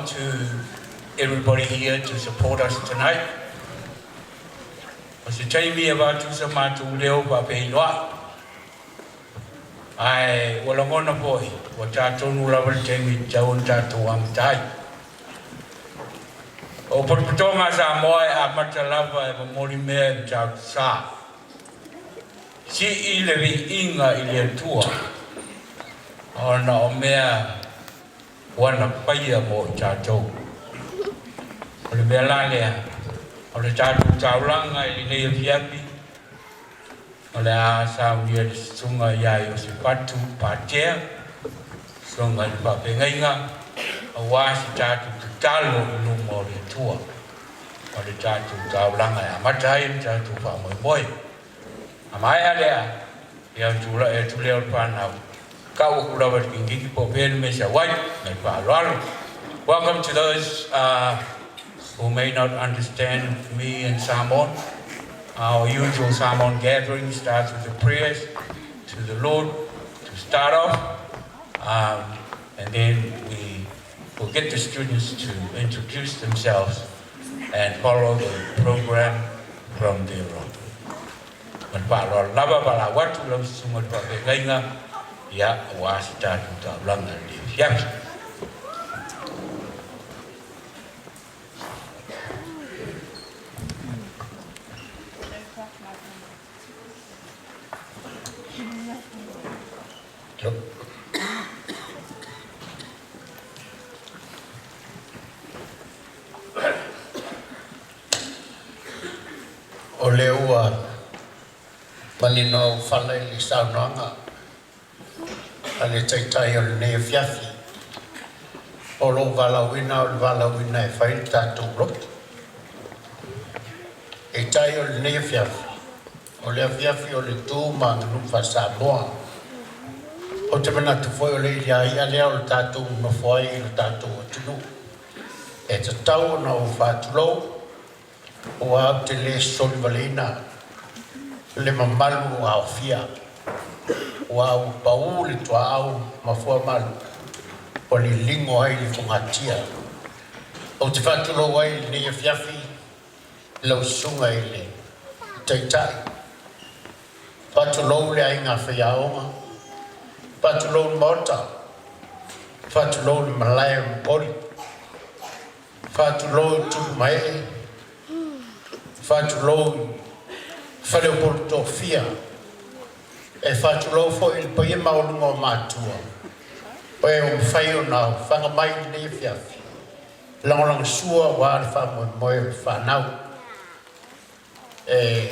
Welcome to everybody here to support us tonight. O se taimi e avatu so matou leo faafeiloai, ae ua lagona foi ua ta tonu lava le taimi e tatau ona tatou amata ai. O potopotoga a Samoa e amata lava e momoli mea e matautusa. Sii le viiga i le Atua ona o mea ua na faia mo i tatou. O le mea la lea, o le tatou taulaga i lenei afiafi, o le a saunia le susuga ia Iosefatu Patea, susuga i le faafeagaiga, aua se tatou tatalo i luma o le Atua, o le tatou taulaga e amata ai le tatou faamoemoe. A maea lea, ia ona tulai atu lea o le fanau, tau atu lava i le kikiki po o fea le mea e sau ai, ma le faaaloalo. Welcome to those who may not understand me in Samoan. Our usual Samoan gathering starts with the prayers to the Lord to start off, and then we will get the students to introduce themselves and follow the program from there on. Ma le faaaloalo lava valaau atu lau susuga i le faafeagaiga, ia, aua se tatou taulaga i le afiafi. O lea ua manino au fala i le saunoaga a le Taitai o lenei afiafi. O lou valaauina o le valaauina e fai le tatou lotu. Peitai o lenei afiafi, o le afiafi o le tu ma aganuu faa-Samoa. Ou te manatu foi o le iliaia lea o le tatou nonofo ai i lo tatou atunuu. E tatau ona ou faatulou, aua ou te le solivaleina le mamalu o aofia, aua ua pau le tuaau ma fuamalu ua liligo ai le fogatia. Ou te faatulou ai i lenei afiafi i lau susuga i le Taitai. Faatulou le aiga faiaoga, faatulou le Maota, faatulou le malae o Mapoli, faatulou i tupu ma ee, faatulou i faleupolu tofia, e faatulou foi i le paia maualuga o matua, o e ua mafai ona aofaga mai i lenei afiafi, lagolagosua aua le faamoemoe o le fanau. E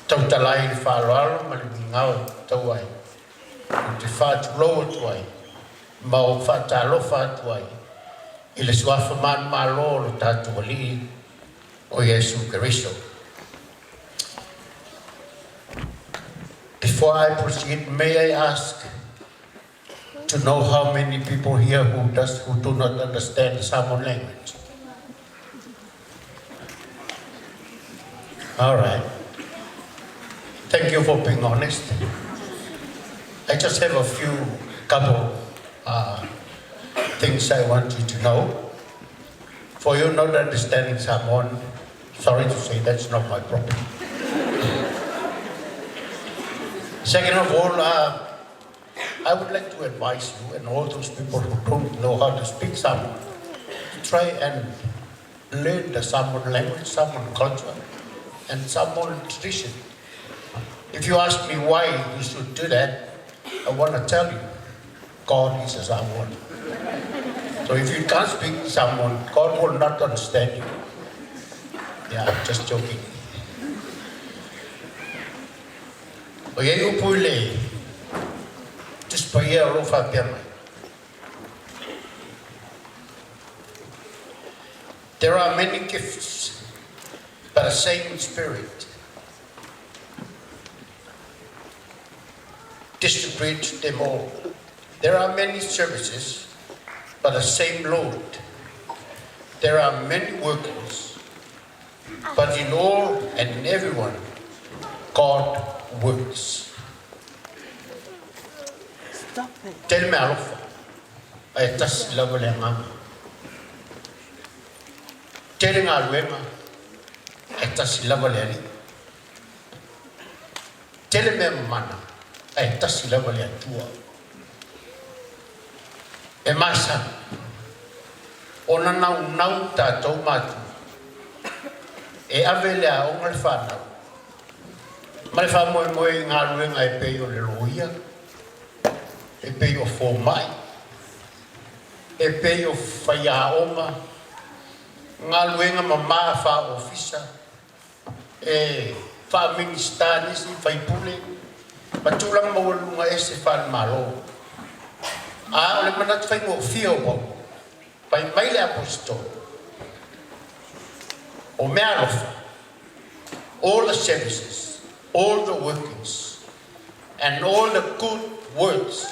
tautala ai i le faaaloalo ma le migao e tatau ai, ou te faatulou atu ai ma ou faatalofa atu ai i le Suafa manumalo o lo tatou Alii o Iesu Keriso. Before I proceed, may I ask to know how many people here who does who do not understand the Samoan language? All right. Thank you for being honest. I just have a few couple things I want you to know. For you not understanding Samoan, sorry to say that's not my problem. Second of all, I would like to advise you and all those people who don't know how to speak Samoan to try and learn the Samoan language, Samoan culture, and Samoan tradition. If you ask me why you should do that, I want to tell you, God is a Samoan. So if you can't speak Samoan, God will not understand you. Yeah, I'm just joking. O iai upu i le Tusi Paia o lo o faapea mai. There are many gifts, but the same Spirit distributes them all. There are many services, but the same Lord. There are many workings, but in all and in everyone, God works. Stop it. Tele meaalofa, ae tasi lava le Agaga. Tele galuega ae tasi lava le Alii. Tele mea mamana ae tasi lava le Atua. E masani ona naunau tatou matua e ave i le aoga le fanau ma le faamoemoe i galuega e pei o le loia, e pei o fomai, e pei o faiaoga, galuega mamā faa-ofisa, e faa-Minisita nisi faipule ma tulaga maualuluga ese faale-Malo. A o le manatu faigofie o Paulo, fai mai le Aposetolo, o mea alofa, all the services, all the workings, and all the good words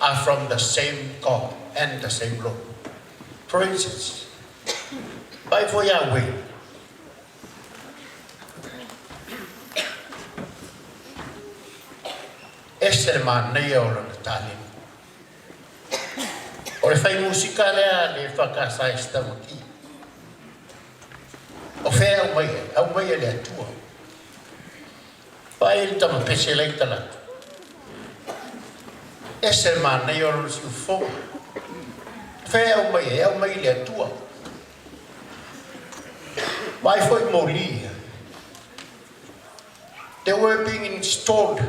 are from the same God and the same Lord. For instance, by for Yahweh, ese le manaia o lana taleni. O le fai musika lea le whakasa e stamaki. O fea au mai e, au mai e le Atua. Vaai le tama pese la i talatu. Ese le manaia o lona siufofoga. Fea au mai e, au mai i le Atua. Vaai foi moli ia. They were being installed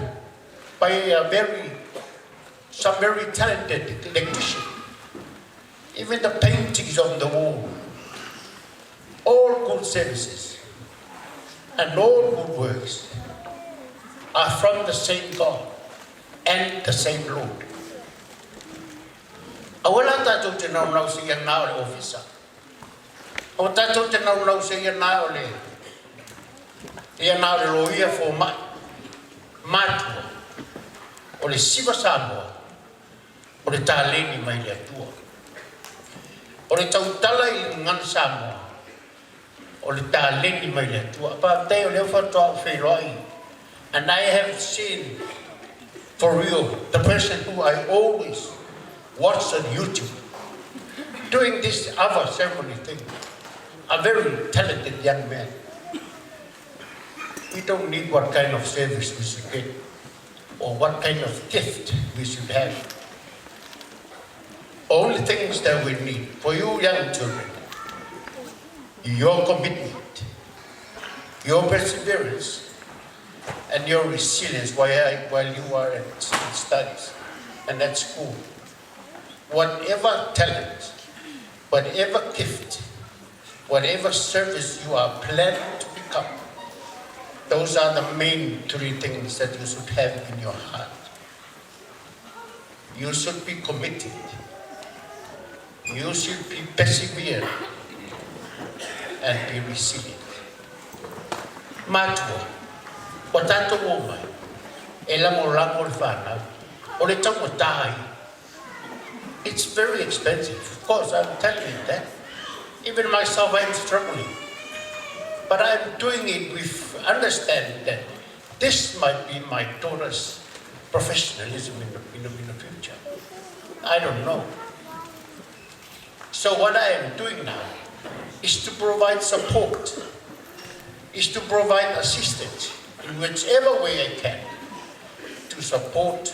by a very, some very talented electrician. Even the paintings on the wall, all good services and all good works are from the same God and the same Lord. Aua la tatou te naunau seia na o le ofisa. Aua tatou te naunau seia na o le ia na o le loia fomai matua o le siva Samoa o le taleni mai le Atua. O le tautala i le gagana Samoa o le taleni mai le Atua. Faafetai o lea faatoa ou feiloai. And I have seen for real the person who I always watch on YouTube doing this other ceremony thing. A very talented young man. We don't need what kind of service we should get or what kind of gift we should have. Only things that we need for you young children, your commitment, your perseverance, and your resilience while you are at studies and at school. Whatever talent, whatever gift, whatever service you are planning to become, those are the main three things that you should have in your heart. You should be committed. You should be perseverant and be resilient. Matua, ua tatou omai, e lagolago le fanau, o le taugata ai. It's very expensive. Of course, I'm telling you that. Even myself, I'm struggling. But I'm doing it with understanding that this might be my daughter's professionalism in the future. I don't know. So what I am doing now is to provide support, is to provide assistance in whichever way I can to support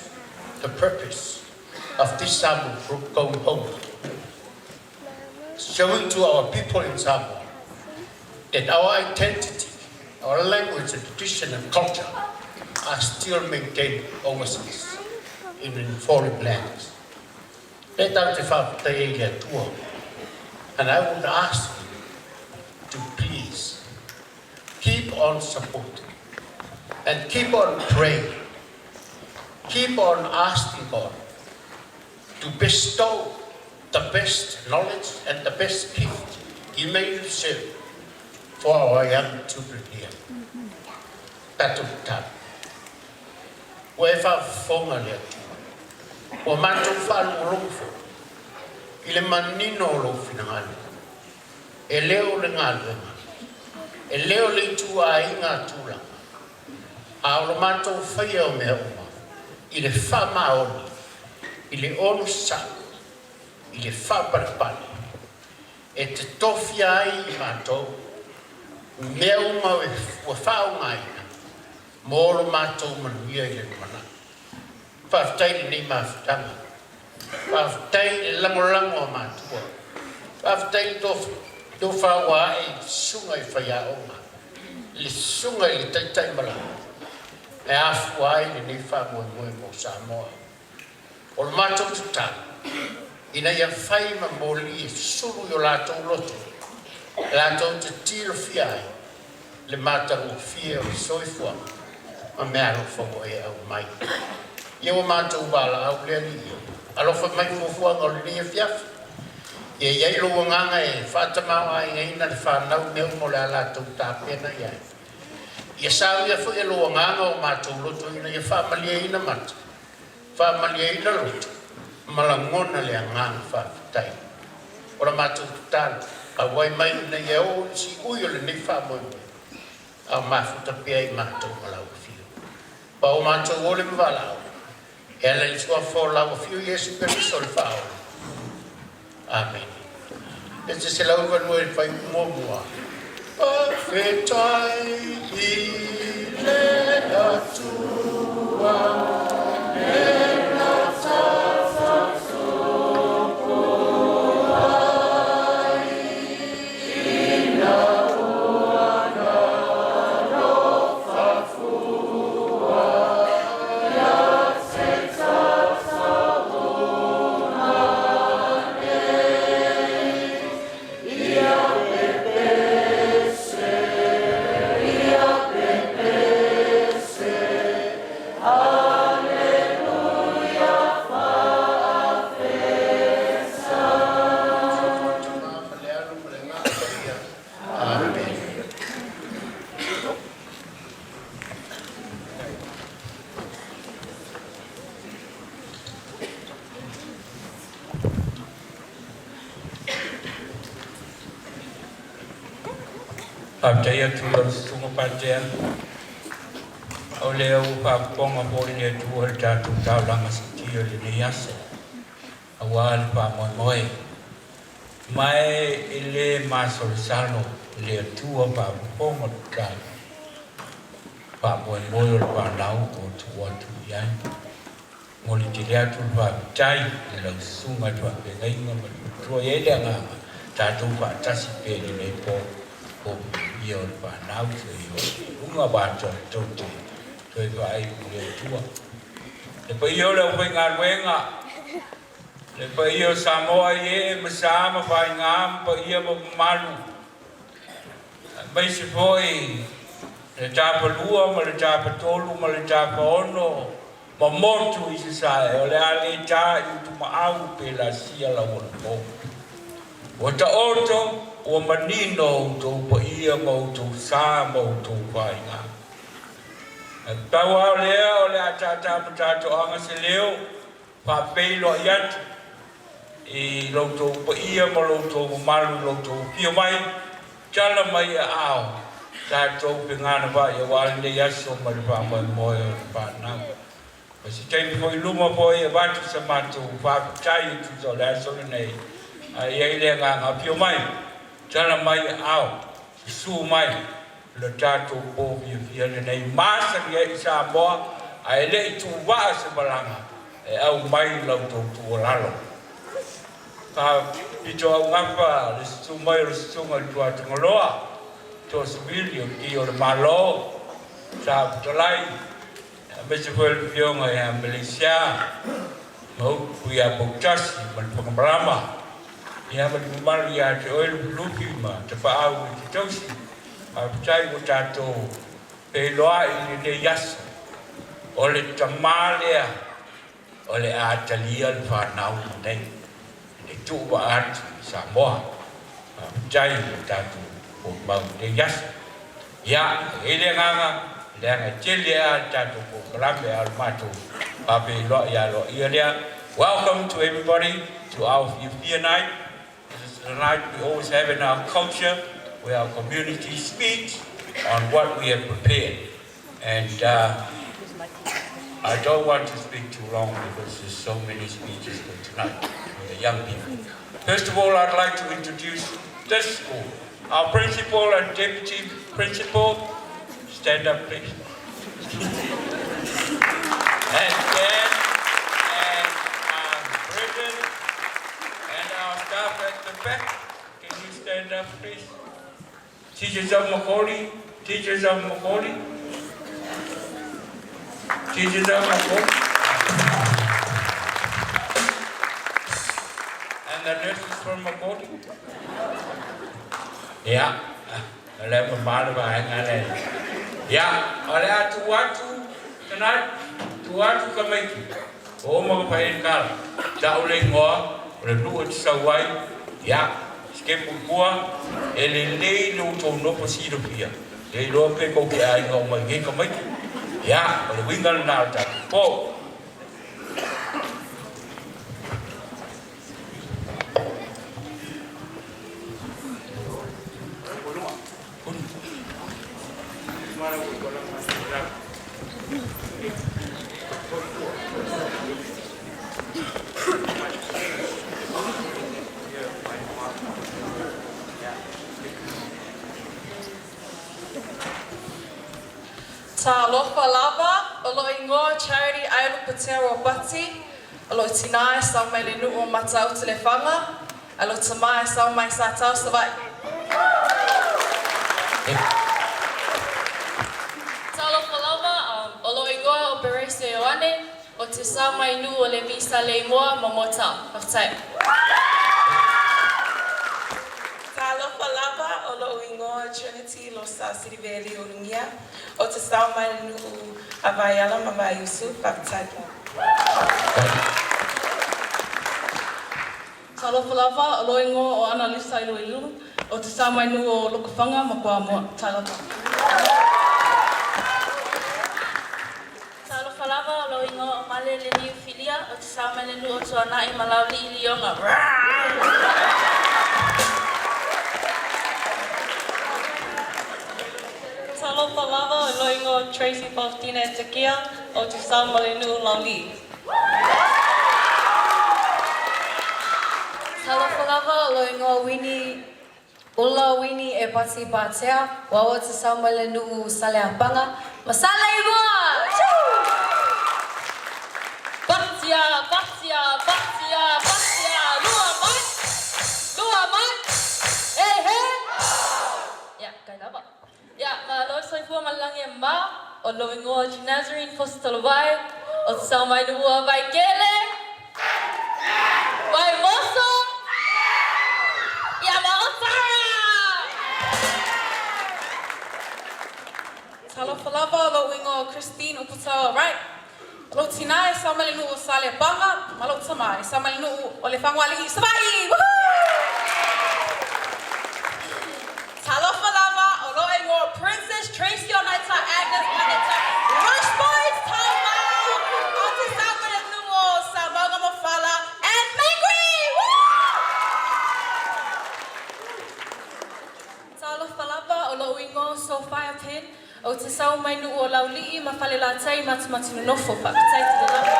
the purpose of this Samoan group going home. Showing to our people in Samoa that our identity, our language and tradition and culture are still maintained overseas in foreign lands. E tatou te faafetai ai i le Atua. And I would ask you to please keep on supporting and keep on praying. Keep on asking God to bestow the best knowledge and the best gift He may receive for our young children here. Tatou tatalo. Ua e faafofoga le Atua. Ua matou faalogologo foi i le manino o lou finagalo. E le o le galuega, e le o le ituaiga tulaga, a o lo matou faia o mea uma i le faamaoni, i le onosai, i le faapalepale. E totofia ai i matou mea uma ua faaaogaina mo lo matou manuia i le lumanai. Faafetai i lenei mafutaga. Faafetai i le lagolago a matua. Faafetai i le tofa ua ae i le susuga i faiaoga, le susuga i le taitaimalaga e afua ai lenei faamoemoe mo Samoa. O le matou tatalo, ina ia fai ma moli e sulu i o latou loto, latou te tilofia ai le matagofie o le soifuaga ma meaalofa ua e aumai. Ia ua matou valaau le Alii e, alofa mai i fuafuaga o lenei afiafi. Ia i ai lou agaga e faatamaoaigaina le fanau i mea uma o le a latou tapena i ai. Ia saunia foi e lou agaga o matou loto ina ia faamalieina mata, faamalieina loto ma lagona le agaga faafetai. O la matou tatalo, auai mai ina ia oo i le siui o lenei faamoemoe, a o mafuta pea i matou ma lau Afio. Pa o matou ole ma valaau, e ala i le suafa o lau Afio Iesu Keriso le Faaola. Amene. Le 192 i le fuaiupu muamua. Faafetai i le Atua lena tafatupu ai ina ua alofa fua ia te tatou uma nei. Ia pepese, ia pepese, Aleluia faafesa. Ma le Alo ma le Agaga Paia. Amene. Faafetai atu i lau susuga Patea, o lea ua faafofoga foi le Atua i le tatou taulaga siitia i lenei aso, aua le faamoemoe. Ma e le masalosalo le Atua faafofoga le tatalo, faamoemoe o le fanau ua tuu atu i ai. Momoli tele atu le faafetai i lau susuga i le faafeagaiga ma le faletua. E i ai le agaga tatou faatasi pea i lenei po, po ia o le fanau seia oo i luga atoa tou te toe vaai i le Atua. Le paia o le aufaigaluega, le paia o Samoa i ee ma sa ma faiga ma paia ma mamalu, aemaise foi le tapalua ma le tapatolu ma le tapaono ma motu i sasae, o le a le ta i utumaau pe lasia lau olapo. Ua taoto, ua manino outou paia ma outou sa ma outou faiga. Ae pau lava o lea, o le a tātā ma tātoaga se leo, faapeiloai atu i lo outou paia ma lo outou mamalu i lo outou afio mai, tala mai aao, tatou pegana vaai aua lenei aso ma le faamoemoe o le fanau. O se taimi foi i luma foi e avatu sa matou faafetai e tusa o le aso lenei, ae i ai le agaga afio mai, tala mai aao, susu mai lo tatou po fiafia lenei masani ai i Samoa, ae le i tuuvaa se malaga e aumai la outou tuualalo. Ka pito augafa le susu mai o le susuga i le Tuatagaloa, Toa Savili o le Ki o le Malo, Sa Fetalai, aemaise foi le Afioga ia Malaysia ma upu ia Poutasi ma le Fagamalama, ia ma le mamalu ia te oe Lufilufi ma Tapaau i te tausi. Faafetai ua tatou feiloai i lenei aso. O le tamā lea o le a talia le fanau lenei i le tuuvaa atu i Samoa. Faafetai ua tatou foumau i lenei aso. Ia, e i ai le agaga, leaga e tele lava le tatou polokalame, a o le matou faafeiloai aloaia lea. Welcome to everybody to our Fiafia night. This is the night we always have in our culture where our community speaks on what we have prepared. And I don't want to speak too long because there's so many speeches for tonight from the young people. First of all, I'd like to introduce this school. Our principal and deputy principal, stand up please. And Dan and Brendan and our staff at the back, can you stand up please? Teachers of McAuley, teachers of McAuley, teachers of McAuley. And the nurses from McAuley. Ia, o le mamalu vaega lea. Ia, o le a tuu atu tonight, tuu atu tamaiti. Ua uma ona fai ai le tala. Tau le igoa, o le nuu e te sau ai, ia, sikepu i tua, e lelei lo outou nofo silafia, le iloa pe tou te aiga uma i nei tamaiti. Ia, o le uiga lena o le tatou po. Talofa lava, o lou igoa Charity Ailu Patea Ropati, o lou tinā e sau mai le nuu o Matautu Lefaga, a lou tamā e sau mai Satau Savaii. Talofa lava, o lou igoa o Peresia Ioane, o te sau mai nuu o Levi Saleimoa ma Mota. Faafetai. Talofa lava, o lo'u igoa Trinity Losa Siriveli Ulugia, o te sau mai le nuu a Vaiala ma Vaiusu. Faafetai. Talofa lava, o lou igoa o Analisa Iluilu, o te sau mai nuu o Lokofaga ma Kuamoa. Talofa. Talofa lava, o lou igoa o Male le Niu Filia, o te sau mai le nuu o Tuanai ma Laulii Lioga. Talofa lava, o lou igoa Tracy Faustina Takia, o te sau mai le nuu o Laulii. Talofa lava, o lou igoa Winnie Ula Winnie e Pati Patea, o au o te sau mai le nuu Saleapaga, ma Saleimoa! Patia, patia, patia, patia, lua mai, lua mai, e he! Ia, kai lava. Ia, ma lo soifua ma le lagi e mamao, o lou igoa Nazarene Fositalavai, o te sau mai nuu o Vaitele, Vaimoso, ia ma Otara! Talofa lava, o lou igoa Christine Uputaua Wright. O lou tinā e sau mai le nuu o Saleapaga, ma lou tamā e sau mai le nuu o Lefagoalii, Savaii! Woohoo! Talofa lava, o lou igoa Princess Tracy Onaita Agnes Paneta, Rush Boys Taumau, o te sau mai le nuu o Samauga Mafala, and Mangri! Woo! Talofa lava, o lou igoa Sophia Penn, o te sau mai nuu o Laulii ma Falelatai ma Matumatunonofo. Faafetai tele lava.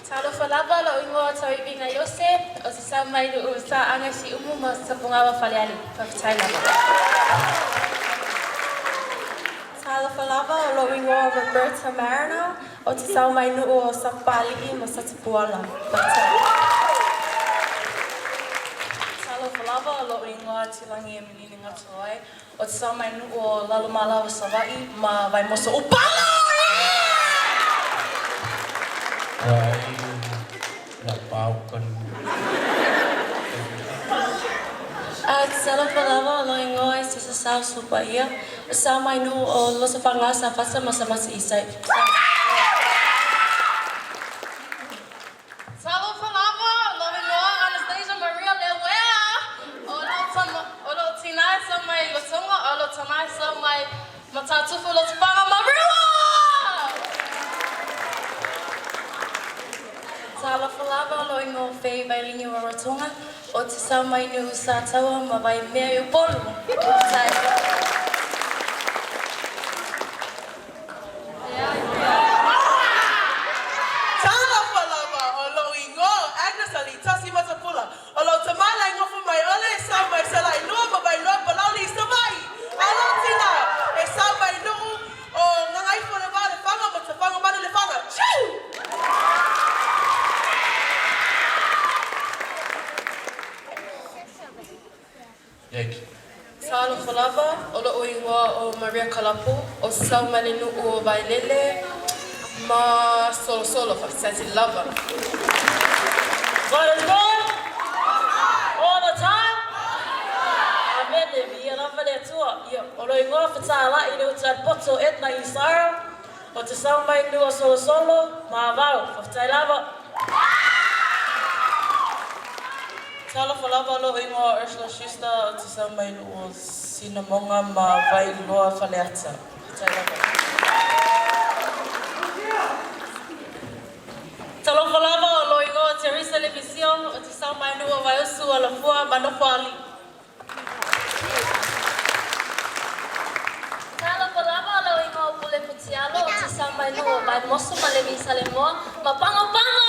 Talofa lava, lou igoa Tauiviga Iose, o te sau mai nuu Saaga Siumu ma Sapugawa Falealili. Faafetai lava. Talofa lava, o lou igoa Roberta Mariner, o te sau mai nuu o Sapapalii ma Satapuala. Faafetai. Talofa lava, o lou igoa Tilangi e Menini Ngatowai, o te sau mai nuu o Lalomalawa Savaii ma Vaimoso Upolu! Ai, la pau kan. Talofa lava, o lou igoa e Sesa Sao Supaia, o sau mai nuu o Lotofaga Safata ma Samata Isai. Talofa lava, lou igoa Anastasia Maria Lewea, o lou tama, o lou tinā e sau mai Lotoga, o lou tamā e sau mai Matatufu Lotofaga Marua! Talofa lava, o lou igoa Fei Vailingi Rarotonga, o te sau mai nuu Sataua ma Vaimea i Upolu. Faafetai. Talofa lava, o lou igoa Agnes Alitasi Matapula, o o lo'u igoa o Maria Kalapu, o te sau mai le nu'u o Vailele ma Solosolo, faafetai tele lava. God is good all the time. Amene, viia lava le Atua. Ia, o lou igoa fetalai i le uta a le poto Edna Isaia, o te sau mai le nuu o Solosolo ma Avao. Faafetai lava. Talofa lava, lo'u igoa o Ursula Schuster, ou te sau mai nuu o Sinamoga ma Vailoa Faleata. Faafetai lava. Talofa lava, o lou igoa o Teresa Levisio, ou te sau mai nuu o Vaiusu, Alafua ma Nofoalii. Talofa lava, o lou igoa o Pule Putialo, ou te sau mai nuu o Vaimoso ma Levi Salemoa ma Pagopago!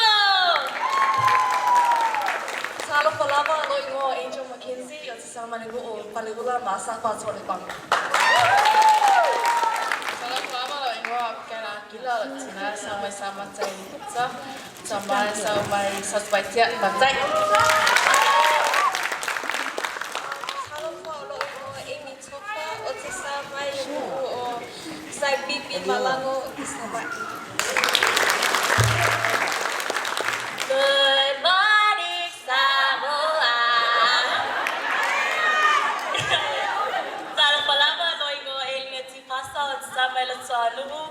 Talofa lava, lou igoa o Angel McKenzie, ou te sau mai le nuu o Faleula ma Safa Lefaga. Talofa lava, lou igoa o Abigail Akila, o lou tina e sau mai Samata i Uta, tama e sau mai Satupaitea. Faafetai. Talofa, o lo'u igoa Amy Tofa, o te sau mai le nu'u o Saipipi Malago i Sava'i. Good morning, Samoa! Talofa lava, lou igoa Elina Tipasa, o te sau mai Lefaga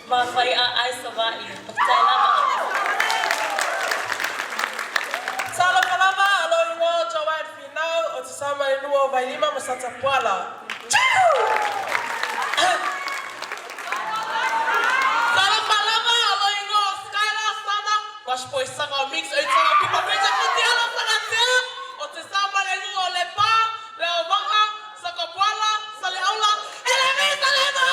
ma Faiaai Sava'i. Faafetai lava. Talofa lava, o lou igoa o Joanne Finau, o te sau mai le nuu o Vailima ma Satapuala. Talofa lava, o lou igoa o Skylar Sana, Rush Boy Sanga Mix, Oitaga Pipa Peja Kutialo Sagatea, o te sau mai le nuu o Lepa, Leauvaa, Satapuala, Saleaula, Elemi Salema!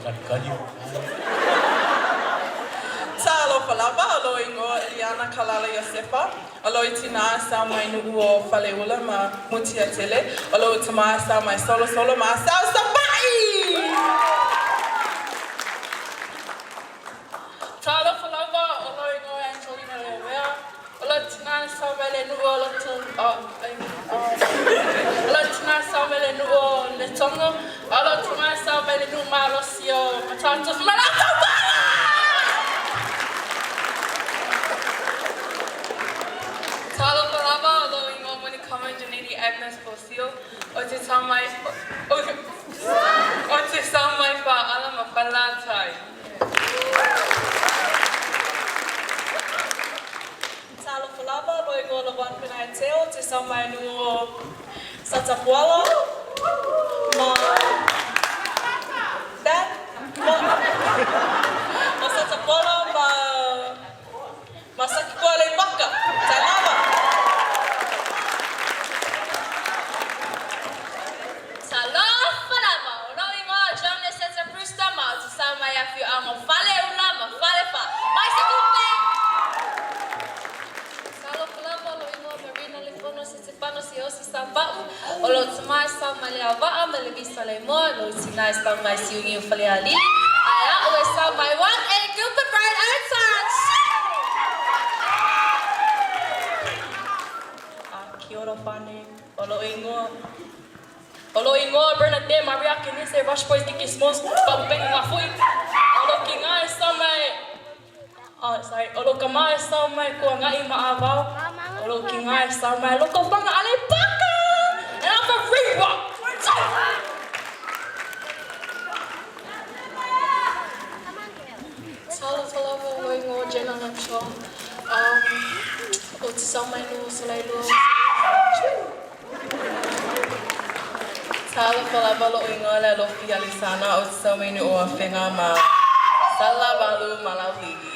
Kalikali. Talofa lava, o lou igoa Eliana Kalala Iosefa, o lou tina e sau mai nuu o Faleula ma Mutiatele, o lou tama e sau mai Solosolo ma Asau Sava'i! Talofa lava, o lou igoa Angelina Leowea, o lou tina e sau mai le nuu o Loto, oh, I mean, o lou tina e sau mai le nuu o Letogo, o lou tama e sau mai le nuu malosi o Matautu ma Lataupaga! Talofa lava, o lou igoa Monica Janini Agnes Posio, o te sau mai, o te sau mai Fa'ala ma Falelatai. Talofa lava, lou igoa Lawan Penai Teo, te sau mai nuu o Satapuala, ma Dad, ma Satapuala ma Sakikuale Maka. Tai lava. Talofa lava, o lou igoa John Leseta Brewster ma o te sau mai afioaga o Faleula ma Falefa. Mai se tupe! Talofa lava, lou igoa Marina Lefono Setefano Siosi Sapa'u, o lou tama e sau mai Leauvaa ma Levi Salemoa, lou tina e sau mai Siugiu Falealili, ae a'u e sau mai 1A Gilbert Road Outside. Kia ora whane, o lou igoa. O lou igoa Bernadette Maria Kenese Rush Boys Kiki Smalls, Papupenga ngā fui. O lou kinga e sau mai. Oh, sorry. O lou tama e sau mai kua ngai ma Avao. O lou kinga e sau mai loko whanga ale paka! And I'm a re-rock! Talofa lava, o lou igoa Jenna Lamshaw. O te sau mai nuu o Salailua. Talofa lava, lou igoa le Alofi Alisana, o te sau mai nuu o Afega ma Salavalu Malauligi.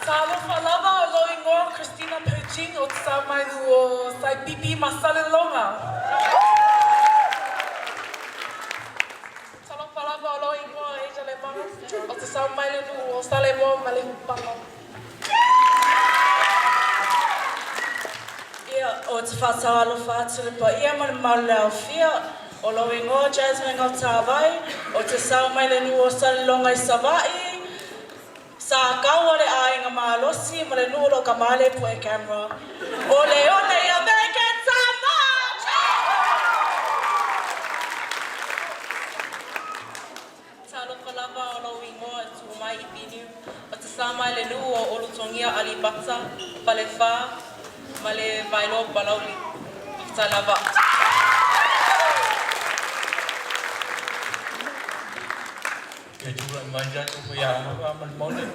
Talofa lava, o lou igoa Christina Perching, o te sau mai nuu o Saipipi ma Salelologa. Talofa lava, o lou igoa Asia Lemana, o te sau mai le nuu o Salemoa ma Lehupaga. Ia, o te whātaualofa atu le paia ma le mamalu le aofia, o lou igoa Jasmine Ngautāvai, o te sau mai le nuu o Salelologa i Sava'i, Sa Kaua le aiga malosi ma le nuu o lou tama le pue camera. O Leone ia Megan Samoa! Talofa lava o lou igoa e tuu mai i Piniu, o te sa mai le nuu o Ulutogia Alipata, Falefa ma le Vailoa Palauli. Faafetai lava. Ia tulai mai tatou faiaoga faamolemole.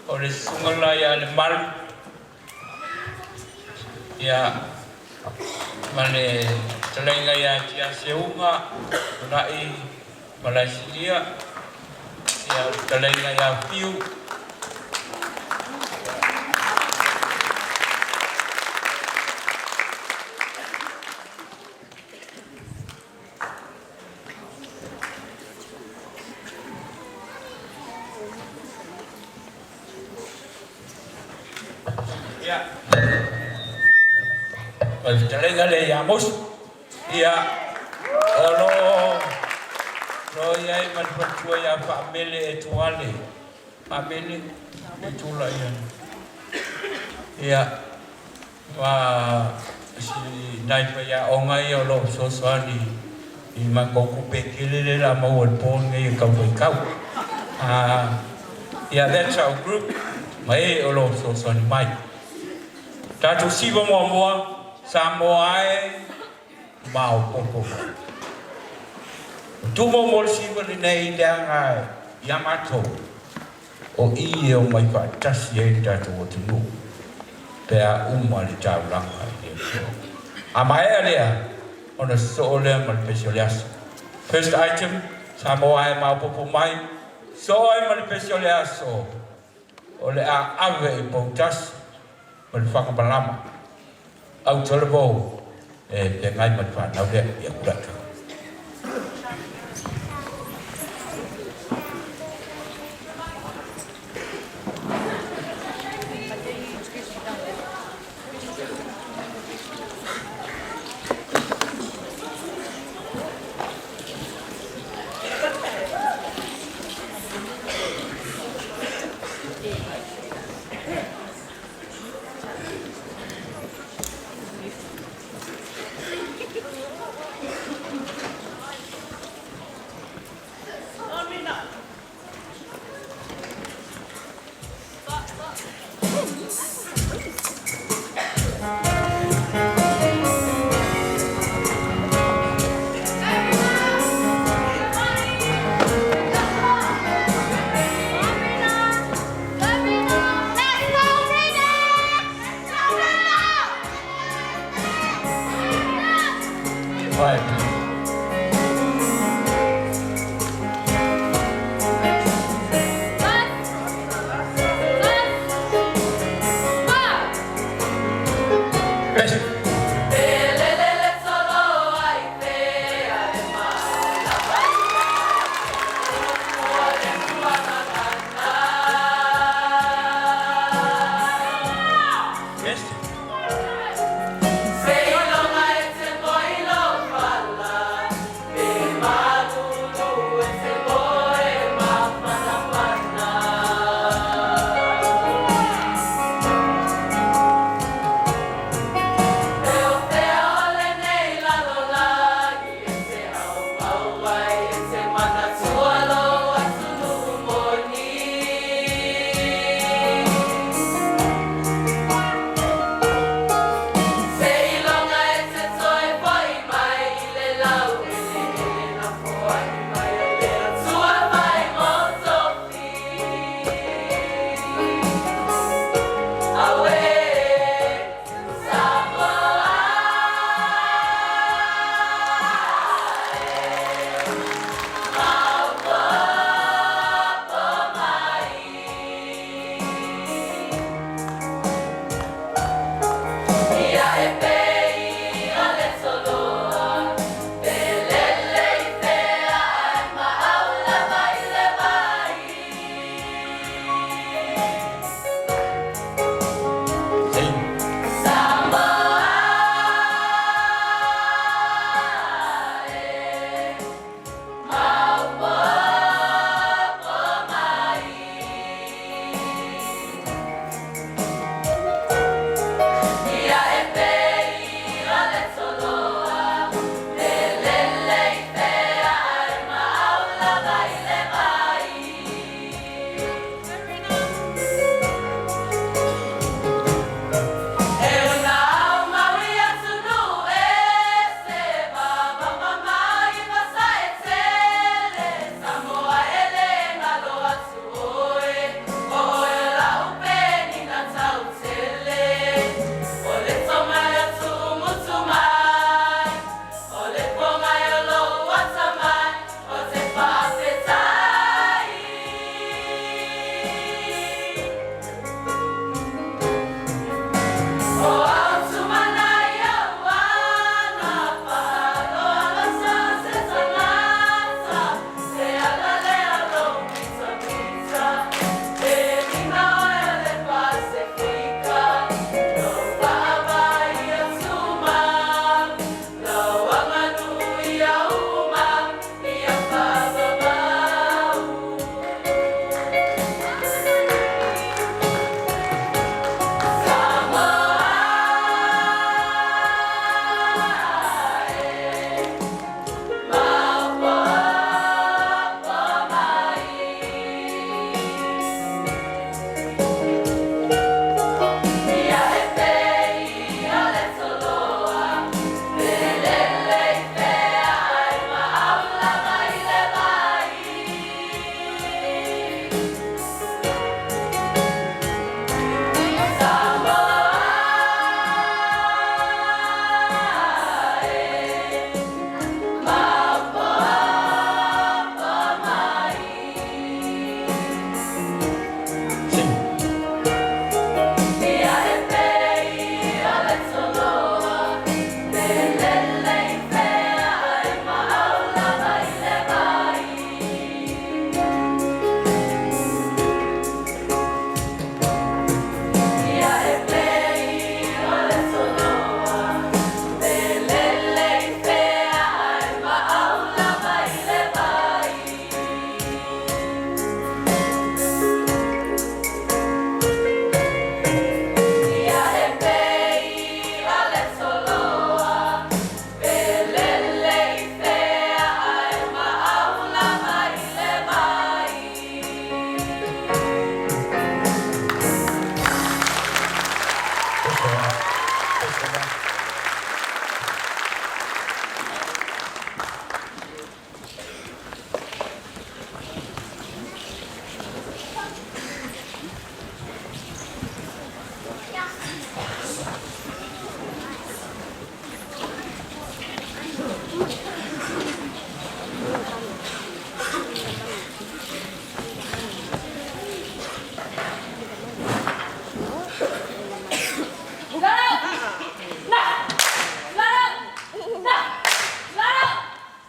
O le susuga la ia Lemalu, ia ma le fetalaiga ia Tia Seuga, Tuanai Malaisilia, ia o le fetalaiga ia Fiu. Ia. O le fetalaiga lea ia Mose. Ia, o lo o i ai ma le faletua ia Faamele Etuale. Faamele, e tulai ane. Ia, ma si nai faiaoga ia o lo o fesoasoani i matou tupe tele lea o le a maua i le po lenei e tau faitau. Ia, that's our group, ma e o lo o fesoasoani mai. Tatou siva muamua, Samoa e, maopoopo mai. O Tumau mo le siva lenei leaga ia matou, o i e omai faatasi ai le tatou atunuu pe a uma le taulaga i le Atua. A maea lea, ona sosoo lea ma le pesi o le aso. First item, Samoa e maopoopo mai, sosoo ai ma le pesi o le aso o le a ave i Poutasi ma le Fagamalama. Autalavou e feagai ma le fanau lea ia Kulata. faaaloalo. Pese le aso.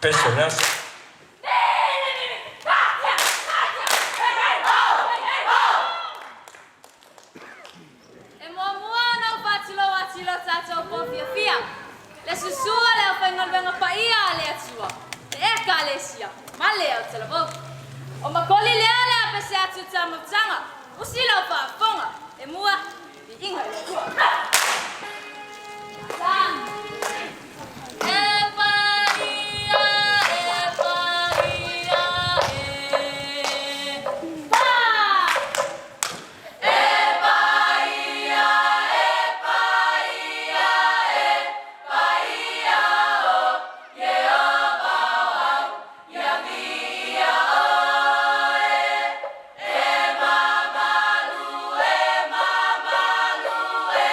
Pese le aso. E muamua ona ou faatulou atu i lo tatou po fiafia, le susu a le aufaigaluega paia a le Atua, le Ekalesia, ma le autalavou. O makoli lea le a pese atu i ta mautaga, usi lau faafofoga, e mua, viiga i le Atua. E paia, e paia, e pa! E paia, e paia, e paia o Ieova o au, ia viia oe. E mamalu, e mamalu, e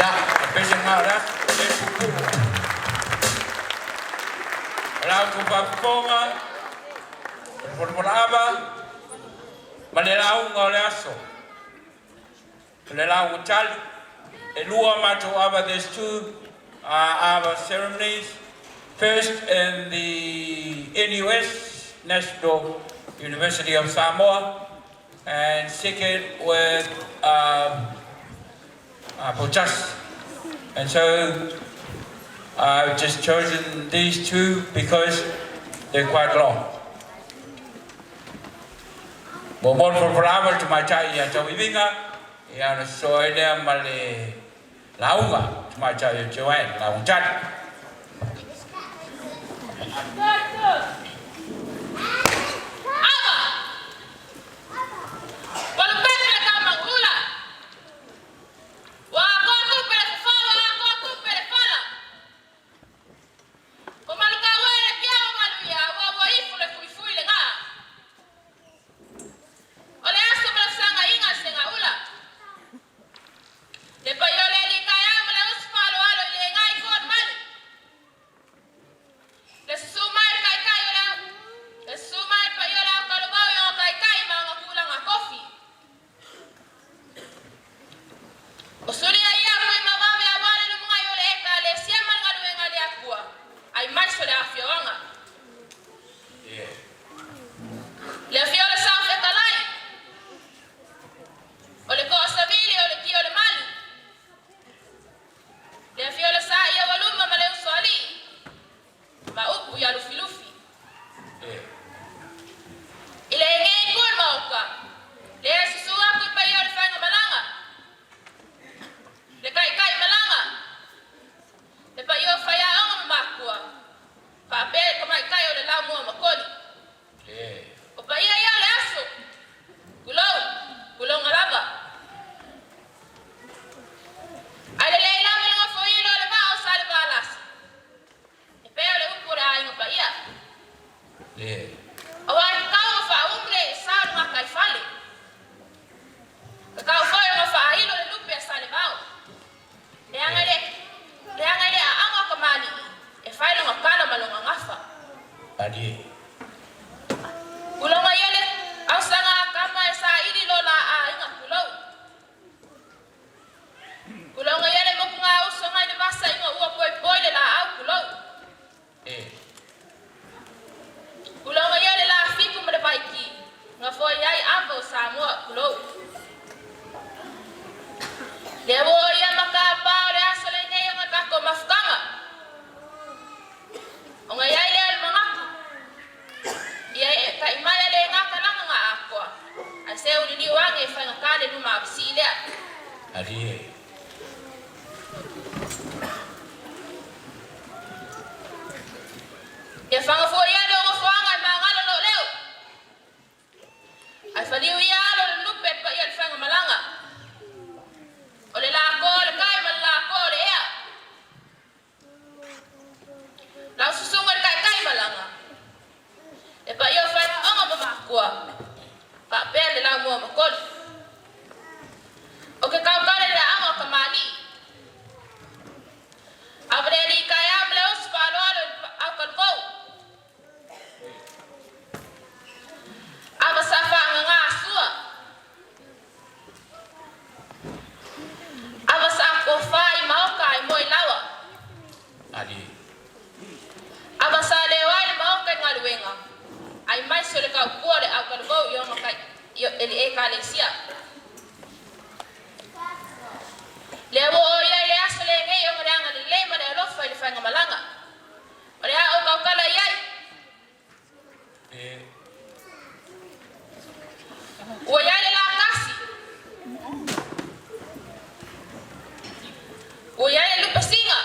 Ia, o pese lena o le aso, e le puupuu. O la outou faafofoga, o le folafolaava ma le lauga o le aso. O le lauga tali, e lua matou ava, there's two ava ceremonies. First in the NUS, National University of Samoa, and second with Poutasi. And so I've just chosen these two because they're quite long. Muamua le folafolaava i le tamaitai ia Tauiviga, ia ona sosoo ai lea ma le lauga tamaitai o Joanne, lauga tali. Ava! Ua lupepe le Kamangula! Ua akoa tupe le fofo, ua akoa tupe le fala. Ko Malukaue le kiau o Maluia, ua ua ifo le fuifui le gaa. O le aso ma le fesagaiga a Segaula. Le paia o le alii taeao ma le uso faaaloalo i le gai i le malu. Le susu mai le taitai o le au, le susu mai le paia o le au talavou i ona taitai ma ona tulaga tofi. O sulia ia fui ma vave aua le lumanai o le Ekalesia ma le galuega a le Atua, aemaise o le afioaga. Le afio o le Sao Fetalai, o le Toa Savili, o le Ti o le Malu, Le afio o le Sa ia Ualuma ma le uso alii, ma upu ia Lufilufi. I le ege i tua o le maota, lea e susu aku i paia o le faigamalaga, le taitai malaga, le paia o faiaoga ma makua, faapea le tamaitai o le laumua makoli. O paia ia o le aso, tulou, tulouna lava. Ae lelei lava le nofoilo o le vaa o Salevalasi, e pei o le upu o le aiga paia. Aua e tatau ona faaumu le sa o le gataifale. Tatau foi ona faailo le lupe a Salevao. Leaga i le, leaga i le aano a kamali'i e fai lona tala ma lona gafa. Tulou ia le ausaga a tama e saili lo la aiga, tulou. Tulou ia le motugauso nai le vasa ina ua poipoi le laau, tulou. Tulou ia le lafitu ma le vaiki na foai ai ava o Samoa, tulou. Lea ua o ia matapā o le aso lenei o na tatou mafutaga. Ona i ai lea o le manatu, ia e taʻi mai a le gata lana na atoa, ae se uli liu ane e faigata le luma avesii lea. Ia faga fua ia le ogofoaga e magalo loo leo. Ae faliu ia alo le lupe e paia le faigamalaga. O le lako o le kai ma le lako o le ea. Lau susuga i le taitai malaga. Le paia o faiaoga ma makua. Faapea le laumua makoli. O ke kaukale le aoga o kamali'i. Ava le alii taeao ma le uso faaaloalo i le aukaluvou. Ava sa faagaga sua. Ava sa tofa i maoka ai moe laua. Ava sa leo ai le maoka i galuega, ai maise o le tautua o le aukaluvou i ona kai i le Ekalesia. Lea ua o ia i le aso lenei ona le agalelei ma le alofa i le faigamalaga. O le a ou tautala i ai? Ua i ai le lā tasi. Ua i ai le lupesiga.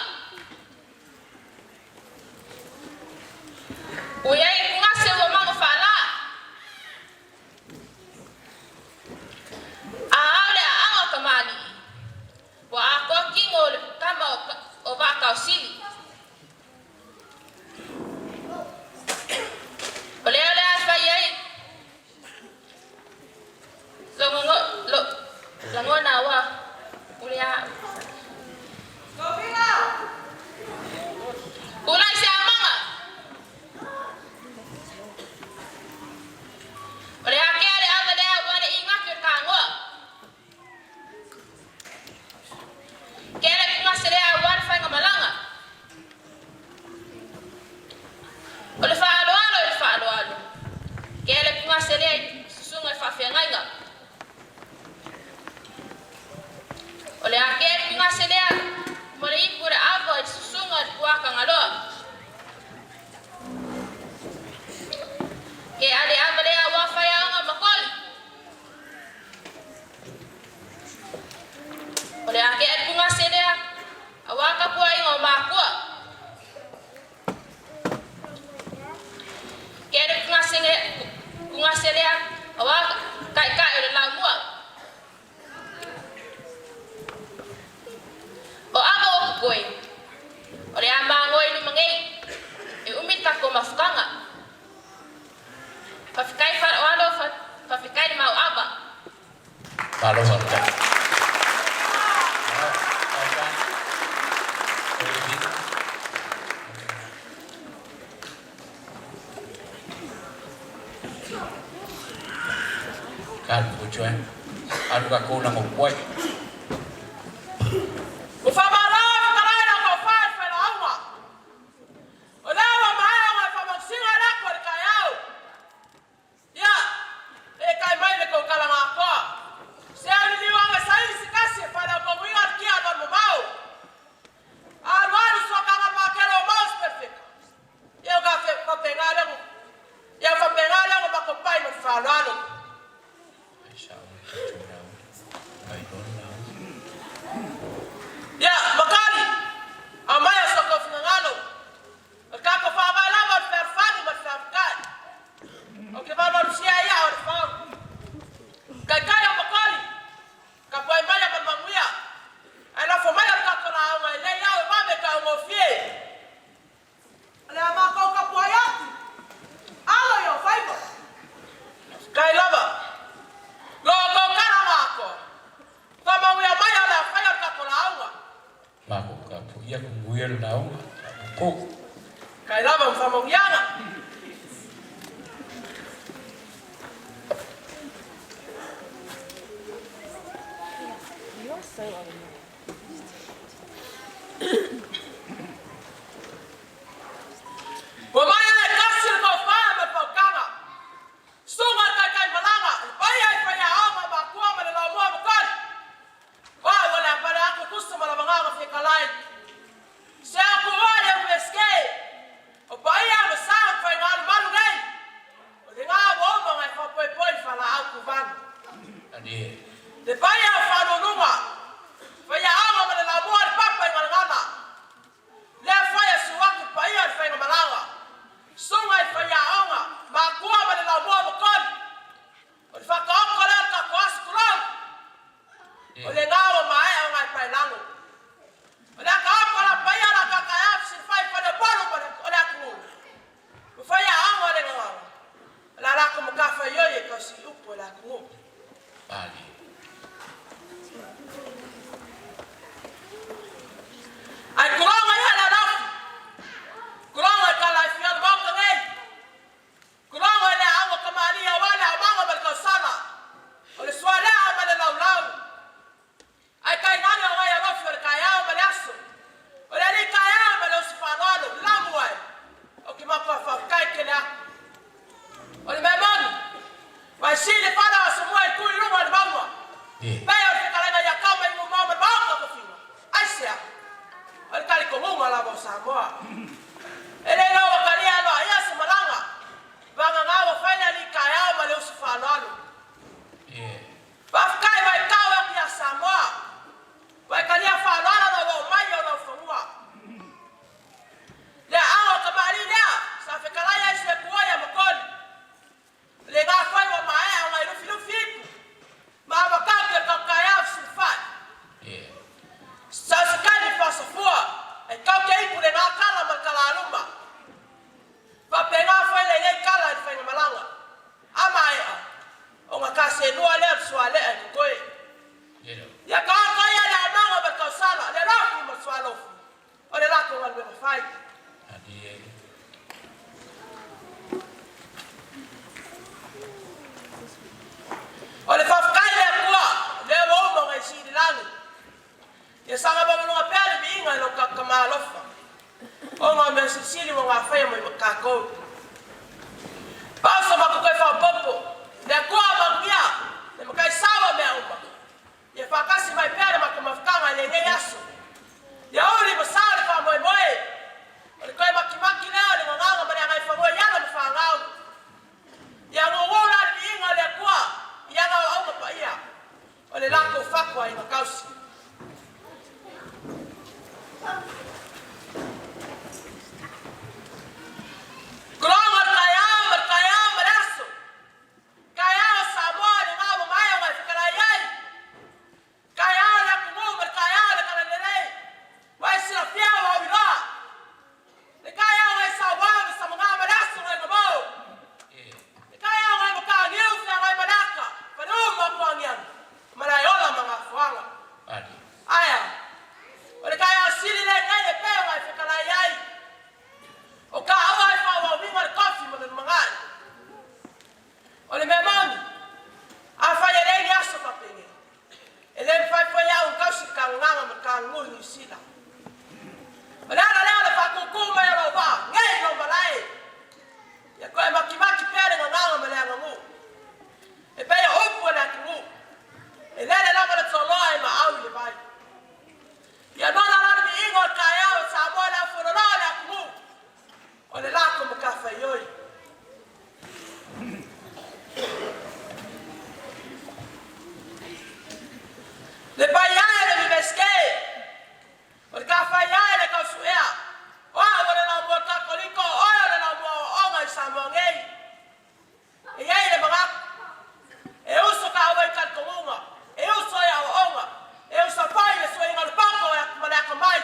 Ua i ai le pugase ua mago faalā. A ao le aaga o kamali'i, ua atoa kino o le tama o Vaataosili. O lea o le a e fai ai lagona aua o le a. pugase lea mo le ipu o le ava i le susuga o le Puakagaloa. Ke ale ava lea aua faiaoga ma koli. O le a kea le pugase lea aua tapuaiga o makua. Ke ale pugase lea aua taitai o le laumua. O ava o koe, o le a magoe i luma nei, e umi le tatou mafutaga. Faafetai faaaloalo, faafetai le mau ava. Malo faafetai. Alu ko join. Alu ka kona mo kuai. Ua faamalo i fetalai lau tofa i le failauga. O lea ua maea ona e faamausiga le atu o le taeao. Ia, e kai mai le tou tala na atoa. Se au liliu ane saili se tasi e failautonuina le kia alualu mamao. Alualu suataga le makele o Maus Perfeka. Ia o ka faapena lea ia faapena lea ona matou pai ma le faaaloalo. Ia, Makali, aumaia so tou finagalo. O le tatou faavae lava o le fealofani ma le feavatai. Ou te valuvalusia ai aa o le fau. Taitai o Makali, tapuai mai a Manumanuia. Ae lafo mai o le tatou lauga e lei au e vave taugofie. O le a matou tapuai atu, alo i ou faiva. Kai lava, lo outou tala ma atoa, faamauia mai o le a faia o le tatou lauga. Makou tapuia ku nguia le lauga, tapuku. Kai lava ma faamauiaga. Ua mai ai e tasi le tofa ma le faautaga, susuga i le taitaimalaga, le paia i faiaoga, makua ma le laumua matali. O au o le a pale atu tusa ma lavagaga fetalai. Se atu oe le MSK, o paia ma sa o le faigaalumalu nei, o lena ua uma ona e faapoepoe i le faalaau tuvanu. Le paia o Faauluuluga, Faiaoga ma le laumua o le papa i Galagala, lea fai a su atu le paia o le faigamalaga, susuga i Faiaoga, Makua ma le laumua o Mokoli, o le faataoto lea o le tatou aso tulou. O lena ua maea ona e paelalo. O le ataata o la paia la tataea fesilafai i Faleupolu ma le atunuu. Ua faiaoga o le gagana, o la latou matafaioi e tausi upu o le atunuu. Ai tulaga ia le alofi, tulaga i Kalaifia o le Maota nei, tulaga i le aauga tamalii aua le aumaga ma le tausala, o le sualea ma le laulau. Ae tainane o ngai alofi o le taeao ma le aso, o le alii taeao ma le uso faaaloalo, lamu ai, ou te matua faafetai tele atu. O le mea moni, ua e sii le fala o Asomua i tu i luga o le mauga, pei o le fetalaiga ia Tama i Numao ma le Maota o Tofiga. Aisea? O le talitonuga lava o Samoa. E le iloa ua talia aloaia se malaga, vagana ua fai le alii taeao ma le uso faaaloalo. Faafetai vaitau atu ia Samoa, ua e talia faaaloalo lou oo mai o lou fanua. Le aao o tamalii lea sa fetalai ai se Atua ia Matoli, le gafai ua maea ona e lufilufi ipu ma avatau ke tautaeao fesilafai. Sa se taimi faasafua e tau ke ipu le gā tala ma le talaluma. Faapena fai lelei tala i le faigamalaga. A maea, ona taselua lea o le sualea i totoe. Ia taoto ia le aumaga ma le tausala, le lofu ma le sualofu, o le latou galuega fai. O le faafetai i le Atua, lea ua uma ona e sii i le lagi. Ia saga maualuga pea le viiga i lou tama alofa, ona o mea silisili ua gafaia mai ma tatou. Pau sa matou toe faaopoopo, le Atua manuia, le Matai sao o mea uma. Ia faatasi mai pea le matou mafutaga i lenei aso. Ia uli ma sa le faamoemoe o le toe makimaki lea o le gagaga ma le agaifanua i alo ma fanau. Ia gugu la le viiga o le Atua i ana auauna paia o le latou fatu aiga tausi. Tulaga o le taeao ma le taeao ma le aso. Taeao o Samoa i lena ua maea ona e fetalai ai. Taeao le atunuu ma le taeao le Talalelei. Ua e silafia ua ou iloa. Le taeao nai Saua ma Samaga ma le aso nai Mamou. Le taeao nai Mataniu feagai ma le ata, Faleu ma Atuaniani, Malaeola ma Gafoaga. Aea, o le taeao sili lenei e pei ona e fetalai ai. O taua e faaauauina le tofi mo le lumanai. O le mea moni, afai e leai ni aso faapenei, e le mafai foi au ona tausi le kaganaga ma le kaganuu i Niu Sila. O le ala lea o le faatūtū mai o lou vaa nei i lou malae, ia toe matimati pea le gagana ma le aganuu. E pei o upu a le atunuu, e lele lava le toloa e maau i le vai. Ia nona la le viiga o le taeao e Samoa i le aufueloloa o le atunuu, o le latou matafaioi. Le paia e o le Iunivesite, o le tafaia e le tausuea, o au o le laumua Katoliko, o oe o le laumua aoaoga i Samoa nei. E i ai le manatu, e uso tāua i talitonuga, e uso i aoaoga, e uso foi i le suiga o le poto ma le atamai.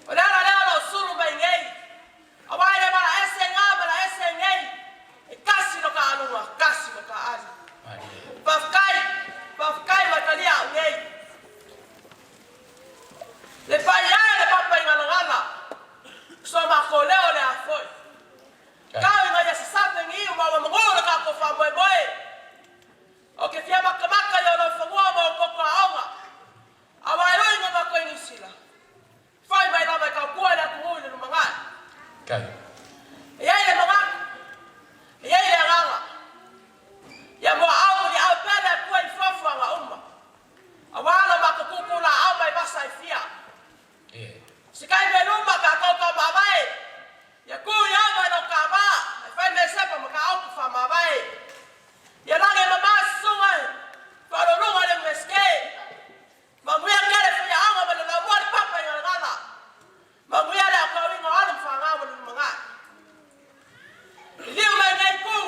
O le ala lea o lou sulu mai nei, aua e le malaese i gā malaese i nei, e tasi lo taaluga, tasi lo taaali. Faafetai, faafetai ua e talia au nei. Le paia e o le papa i Galagala, so matou leo le a foi. Tau ina ia sasape ni iu ma ua manu lo tatou faamoemoe. Ou te fia matamata i Olaufanua ma ou toto aoga, aua e ui ina matou i Niu Sila, fai mai lava e tautua i le atunuu i le lumanai. E i ai le manatu, e i ai le agaga, ia muaau muliau pea le Atua i fuafuaga uma, aua lo matou tūtū laau mai vasa e fia. Sikai me luma tatou taumavae, ia tu i ava i lou tava, e fai me sepa ma taotu faamavae. Ia lagi e mama susuga e faauluuluga i le Iunivesite. Manuia tele faiaoga ma le laumua le papa i Galagala. Manuia le aotauina o alo ma fanau ma le lumanai. Liliu mai nei itu,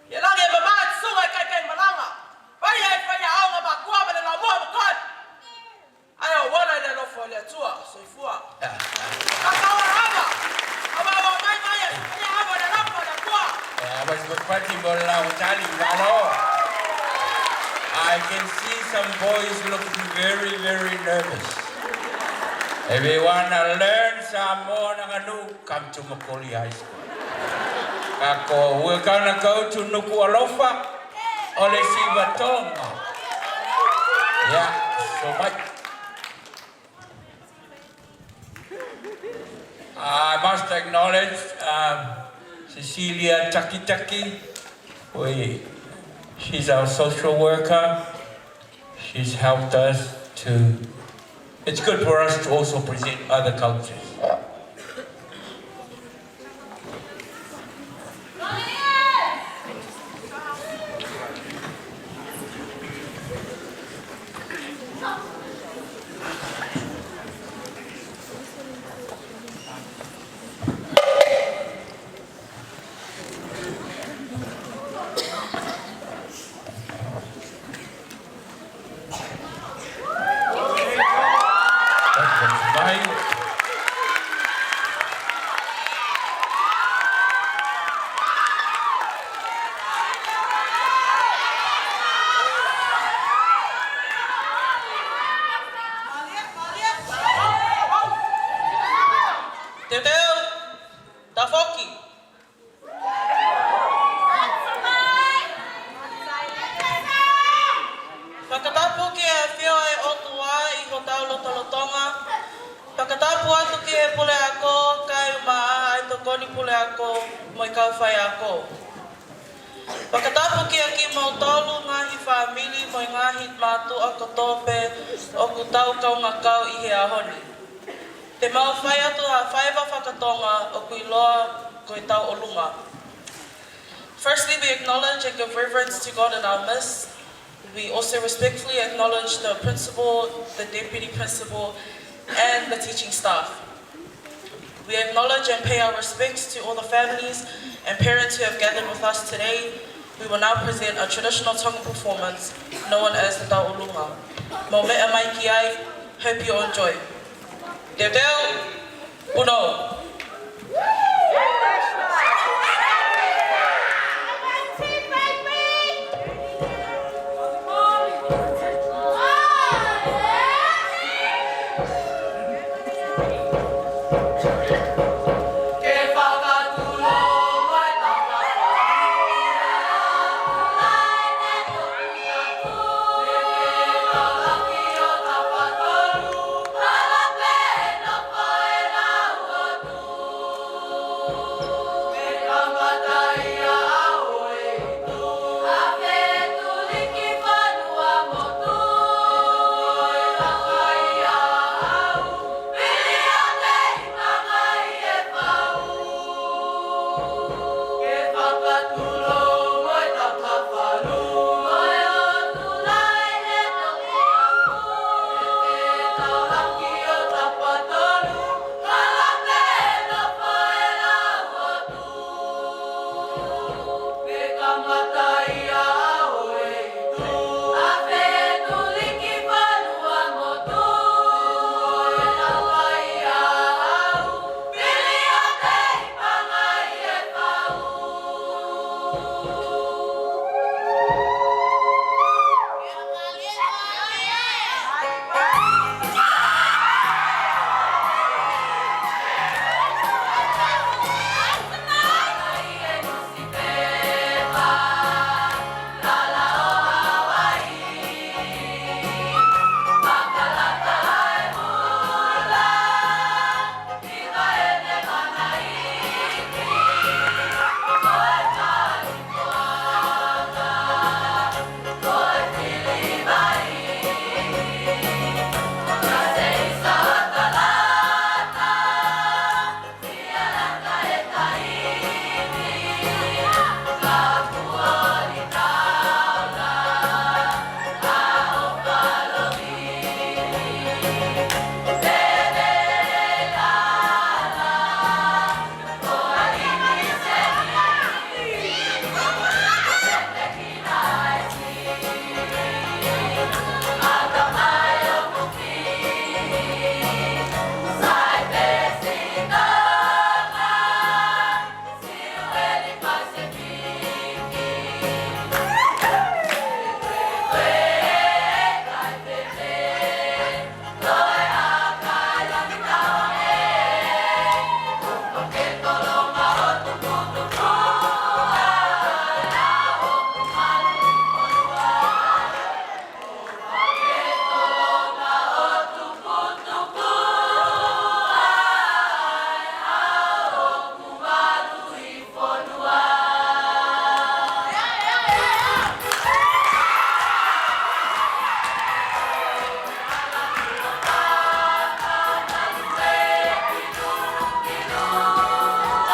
ia lagi e mama susuga e taitaimalaga, paia i faiaoga matua ma le laumua ma Todd. Ae ou ola i le alofa o le Atua. Soifua. Kakaua ava, ava ua mai mai e ia ava le alofa o le Atua. I can see some boys looking very, very nervous. If you wanna learn Samoan aganuu, come to McAuley High School. Kako, we're gonna go to Nuku'alofa o le Sivatonga. Yeah, so much. I must acknowledge Cecilia Takitaki. She's our social worker. She's helped us to... It's good for us to also present other cultures. Teuteu, Tafoki. Whakatapu ki e whio ai o tu ai i ho tau lotolotonga. Whakatapu atu ki he pule a ko, kai uma aha ai to koni pule a ko, mo i kau whai a ko. Whakatapu ki a ki mau tolu ngahi whamili mo i ngahi mātua ko tōpe o ku tau kau ngā kau i he ahoni. Te mau whai atu ha whaiwa whakatonga o kui loa koe tau o lunga. Firstly, we acknowledge and give reverence to God in our midst. We also respectfully acknowledge the principal, the deputy principal, and the teaching staff. We acknowledge and pay our respects to all the families and parents who have gathered with us today. We will now present a traditional Tongan performance known as the Ta'ulunga. Mo mea mai ki ai, hope you enjoy. Teo teo, uno!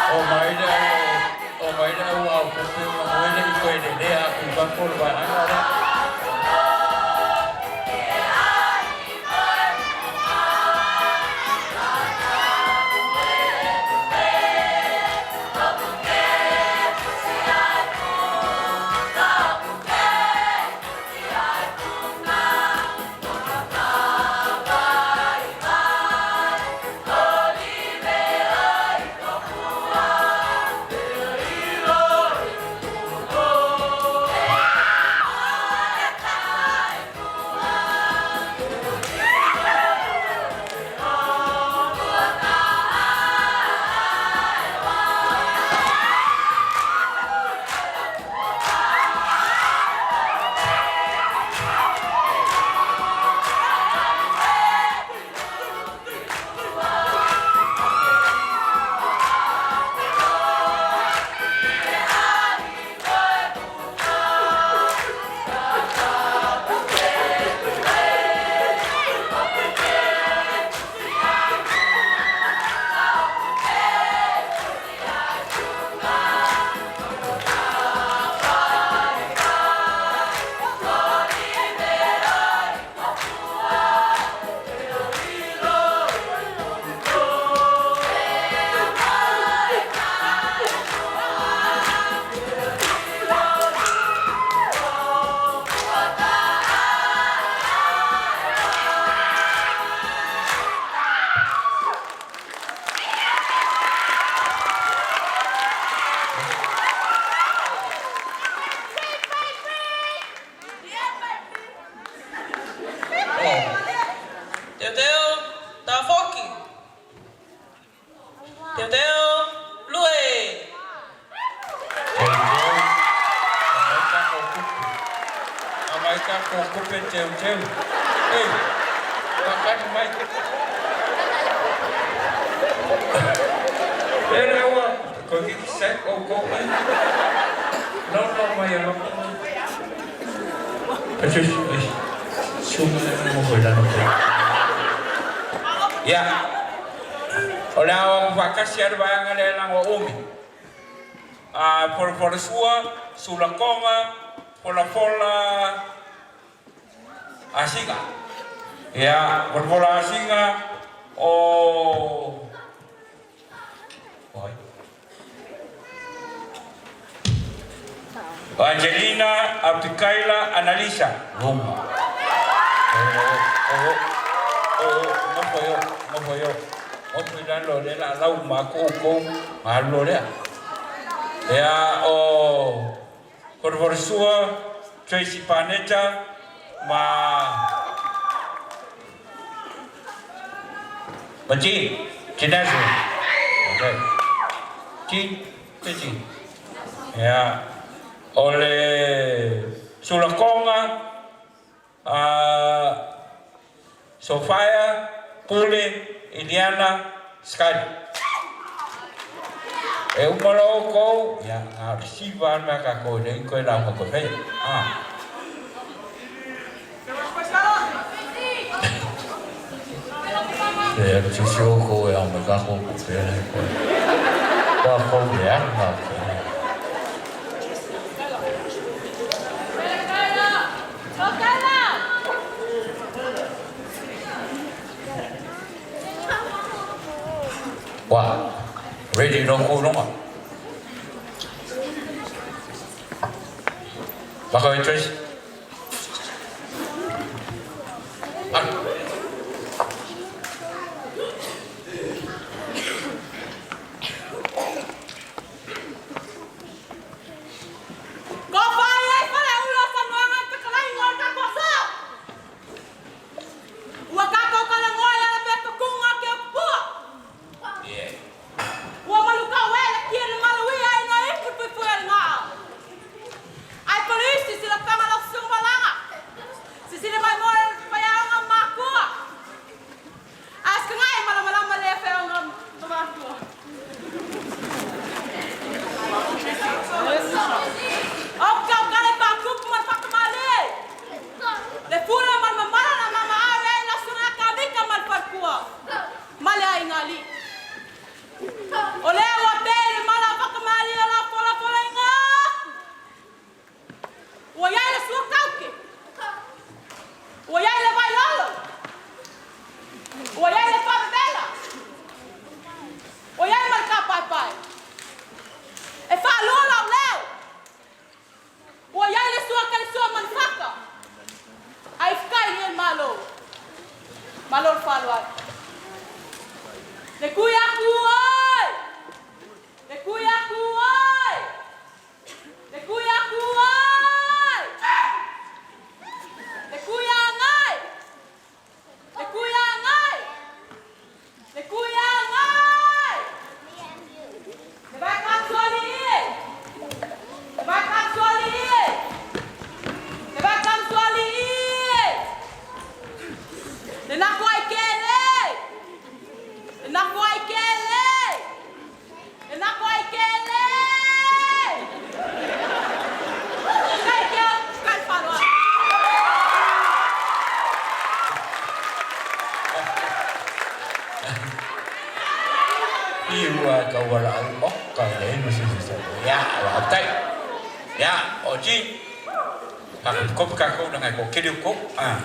O mai le o mai le au au kupe ma moe le i koe le lea aku i fafo le vaeaga lea. mai. E le ua, ko ki se o ko mai. No no mai a loko mai. Patricia, su mai mo ko la no ko. Ia. O le awa whakasi ar vaanga le lango umi. A pora sua, sula konga, pola pola asinga. Ia, pola pola asinga o Oi. Angelina Abdikaila Analisa Luma. O o o o mo yo mo yo. O tu ila lo le la lau ma ko ko ma lo le. Ia o Korvorsua Tracy Paneta ma ma Jean Jean Okay. Jean Jean. Ia o le Sulakonga Sofia Pule Iliana Sky. E umalo ko ia ngā receive an mea ka ko nei koe la ma ko fei. Ah. E te sio ko e au me ka ko ko fei nei koe. Ka ko le a ma ko. Wa, ready no ko longa. Baka e Tracy. Ah. Ko whai ai whare ula sa noanga te kalai ngā kako sa. Ua kako kala ngoa ia le pepa kunga ke o pua. Yeah. Ua malu kau e le kia le malu ia i no ipu pui pui le ngā. Ai polisi si la panga lo sunga malanga. Si si le mai moe pai aonga makua. As ka ngai mala mala le fe aonga makua. O kau kale pa kupu ma whakamale. Le pula mal mamala na mama awe ai la sunga ka vika mal parkua. Male ai ngali. O le ua pere mala whakamali la pola pola inga. Ua iai le sua kauke. Ua iai le vai lalo. Ua iai le whabebela. Ua iai mal ka pai pai. E wha lau leo. Ua iai le sua ka le sua manfaka. Ai whakai ni malo. Malo le whalo ai. Le kui aku oi. Le kui aku oi. Le kui aku oi. Le kui angai. Le kui angai. Le kui angai. Le vai kamsuali e. Le vai kamsuali e. Le vai kamsuali e. Le nako ai kele. Le nako ai kele. Le nako ai kele. Kai ke kai whaloa. I ua ka wala au o ka le no si si sa. Ya, wa tai. Ya, o ji. Ha ko ka ko na ko kiri ko. Ah.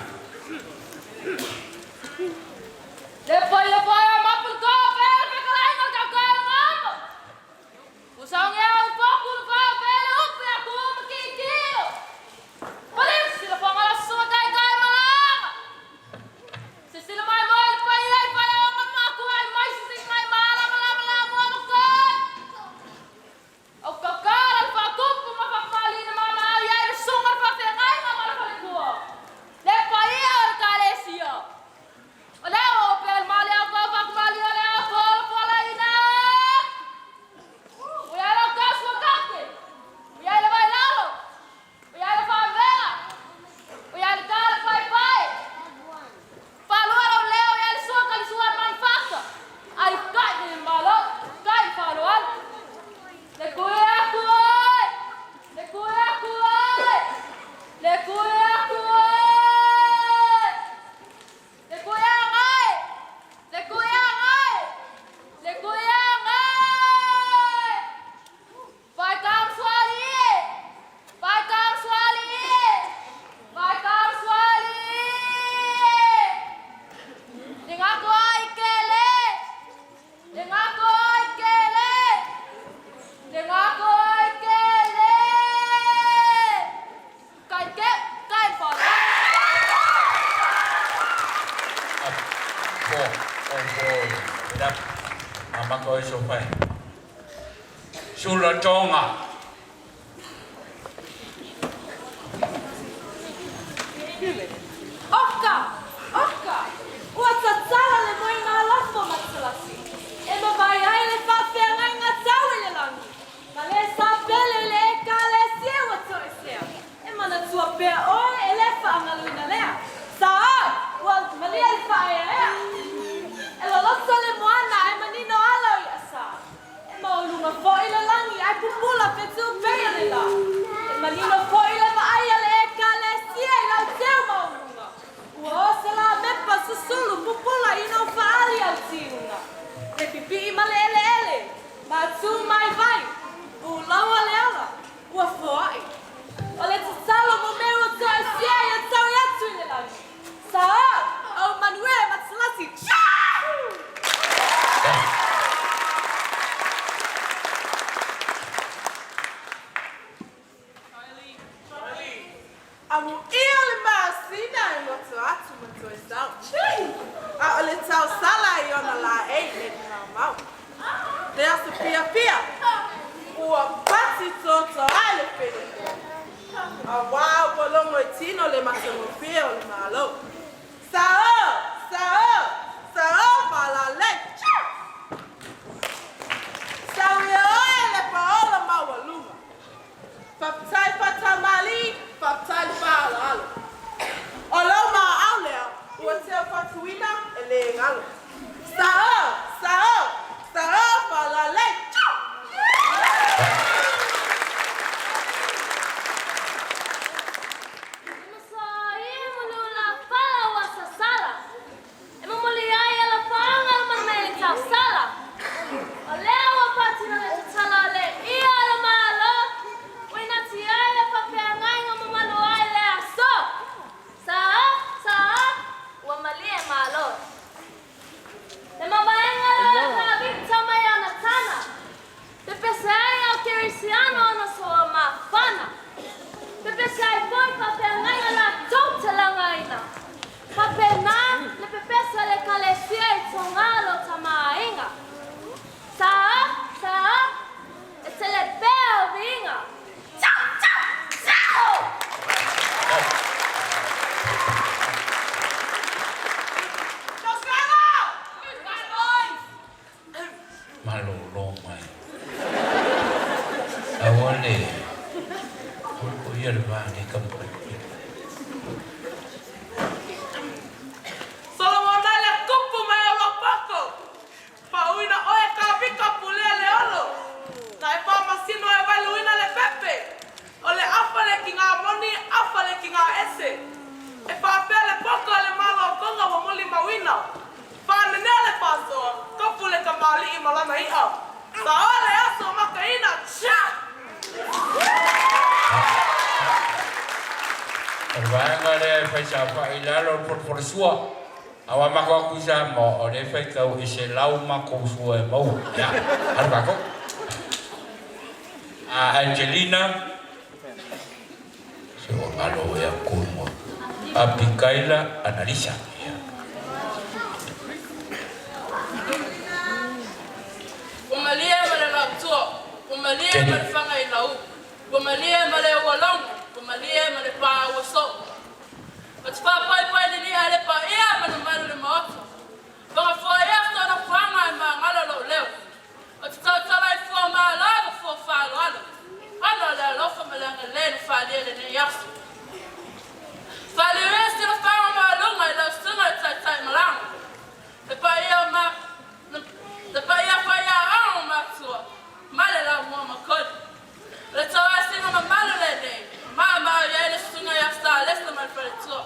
Le pai le pai a mapu ko pere pe kalai ngā ka ka ngā. Usang ia u paku le pa pere upe a ku ma ki ki. Pali si le panga la sua kai kai malanga. Si si le mai mai le pai ai pai o ngā maku ai mai si si mai mala mala mala mo mo kai. O ka kala le pa kupu ma pa pali na mama au ia le sunga le pa whengai ma mala pali kua. Le pai ia o le kalesia. O leo o pele male au ka 4, 0, 4, get up. Amaka oe so fai. Sula Tonga. Oka! Oka! Ua tatala le moenga alofo Matalasi, e mavae ai le faafeagaiga tau i le lagi, ma le sapele i le Ekalesia ua toesea. E manatua pea oe e le faagaloina lea. Sa ua malie le faaeaea. E loloto le moana ae manino ala o i'a sa. E maualuga foi le lagi ae pupula fetuupei o le la. E manino foi le vaai a le Ekalesia i lau teu maualuga. Ua o se lamepa susulu pupula ina ua faaali au tiuga. Le pipii ma le eleele, ma tu mai vai, pulaua le ala, ua foai. O le tatalo mo mea ua toesia ia tau atu i le lagi. Sa au manuē Matalasi. Tchau! Amuia le masina e motu atu ma toe sau. A o le tausala i ona laei le maumau. Le aso piapia, ua pati toto ai le pelefo. A wā ua logo i tino le matagofie o le Malo. Sao! Sao! Sao falalei! Sau ia oe le paola maualuga. Faafetai faatamālī, faafetai le faaaloalo. O lau maoao lea, ua teu fatuina e lē galo. Sao! Sao! Sao falalei! E momoli ai alofaaga le mana mai le tausala. O lea ua faatino le tatala o le ia o le Malo, ua inati ai le faafeagaiga mamalu ai le aso. Sa, sa, ua malie Malo. Le mavaega lea o le Tavita ma Ionatana, pepese ai au Kerisiano ona soa mafana. Pepese ai foi faafeagaiga latou te lagaina. Faapena le pepese a le Ekalesia i Togā lo tamaaiga. Sa, sa, e tele pea au viiga. Ciao, ciao, ciao! Malolo mai. Aua le o ia le va nei kamupani. Solomona le kupu mai o lou poko. Faauina oe ka vika pulea le olo. Na e faamasino e vaeluina le pepe. O le afa le ki ngā moni, afa le ki ngā ese. E faapea le poko a le Malo o Tonga ua molimauina. Faanenea le faasoa, kopu le kamāliʻi ma lana iʻa. Saoa le aso o makaina, tcha! O le vaega lea e fai saofaʻi i lalo o le polepolasua. A ua mako aku i Samoa, o lea e faitau e 100 makou sua e maua. Ia, alu kākou. A Angelina, se ua galo ea kou igoa. Apikaila Analisa. Ia. Ua malie ma le lautua, ua malie ma le faga i lau, ua malie ma le ua logo, ua malie ma le pā ua soo. O te faapaepae lili'a e le paia ma le mamalu i le Maota. Fagafoa ea tona fuaga e magala lou leo. O te tautala i fua malo ma fua faaaloalo, ona o le alofa ma le agalelei na faaalia i lenei aso. Faaliuia silafaga maualuga i lau susuga i le taitai malaga, le paia o ma, le paia faiaoga ma matua, ma le laumua makoli. O le tauasina mamalu lenei, ma maamao i ai le susuga ia Salesa ma le faletua.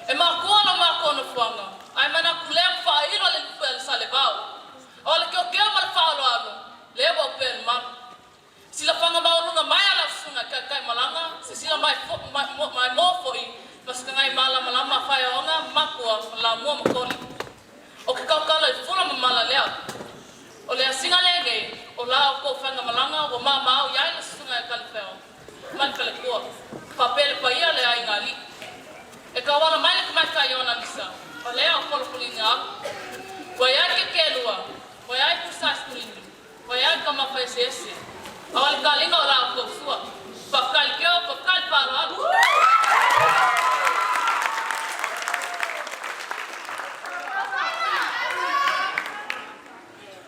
E makua lo makou nofoaga, ae manatu lea ua faailo le lupe a le Salevao. O le keokeo ma le faaaloalo, lea ua opea i le malu. Silafaga maualuga mai a lau susuga i taitaimalaga, sisila mai maimoa foi ma se tagai malamalama a faeaoga, makua, ma lamua ma koli. O ke kaukala i fula ma mala lea. O le asiga lenei, o la oukou faigamalaga ua mamao i ai le susuga ia Kalifeo ma le faletua, faapea le paia o le aiga alii. E tauala mai le tamaitai o Analisa, o lea o folofolina aku. Ua i ai ke kelua, ua i ai pusa e 15. Ua i ai ka mafa eseese, a o le kaliga o la outou sua. Faafetai le keo, faafetai le faaaloalo.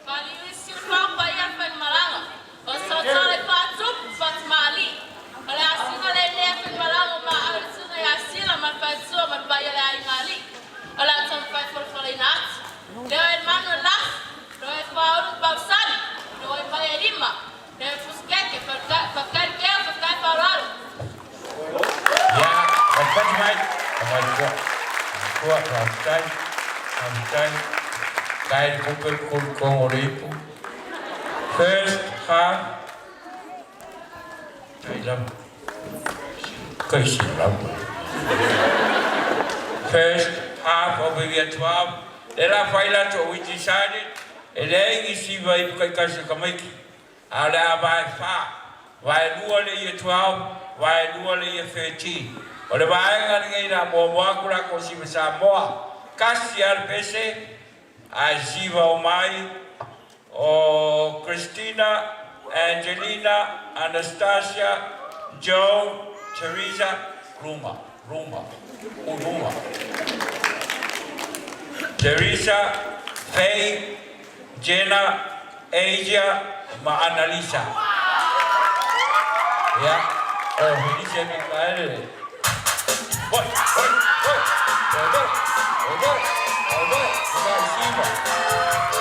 Maliu i Siufoa paia le Faimalaga, o Saotsala i Faatupu, Fatumaalii. O le asiga lenei a Faimalaga o maau i le susuga ia Sila ma le Faletua ma le paia o le aiga alii. O le a taumafai e folafolaina atu. Leo e manu e lafu, leo e faaulu i pausali, leo e mai e lima, leo e fusukeke, faafetai le keo, faafetai le faaaloalo. Ia, fatifati mai, mai tua. Tua, faafetai, faafetai. Kai le kupe kulu o le ipu. First half. Tai lava. Kaisi lava. First half of year 12. Le la fai la to we decided e leai ni siva ipu taitasi a tamaiti. A o le a vae fa, vae lua le year 12, vae lua le year 13. O le vaega lenei le a muamua atu latou siva Samoa. Tasi lava le pese, ae siva o mai o Christina, Angelina, Anastasia, Joan, Teresa, Luma, Luma, Luma. Teresa, Faye, Jenna, Asia ma Analisa. Ia, o Felicia Mikaele. Oi, oi, oi, oi, oi, oi, oi, oi, oi, siva.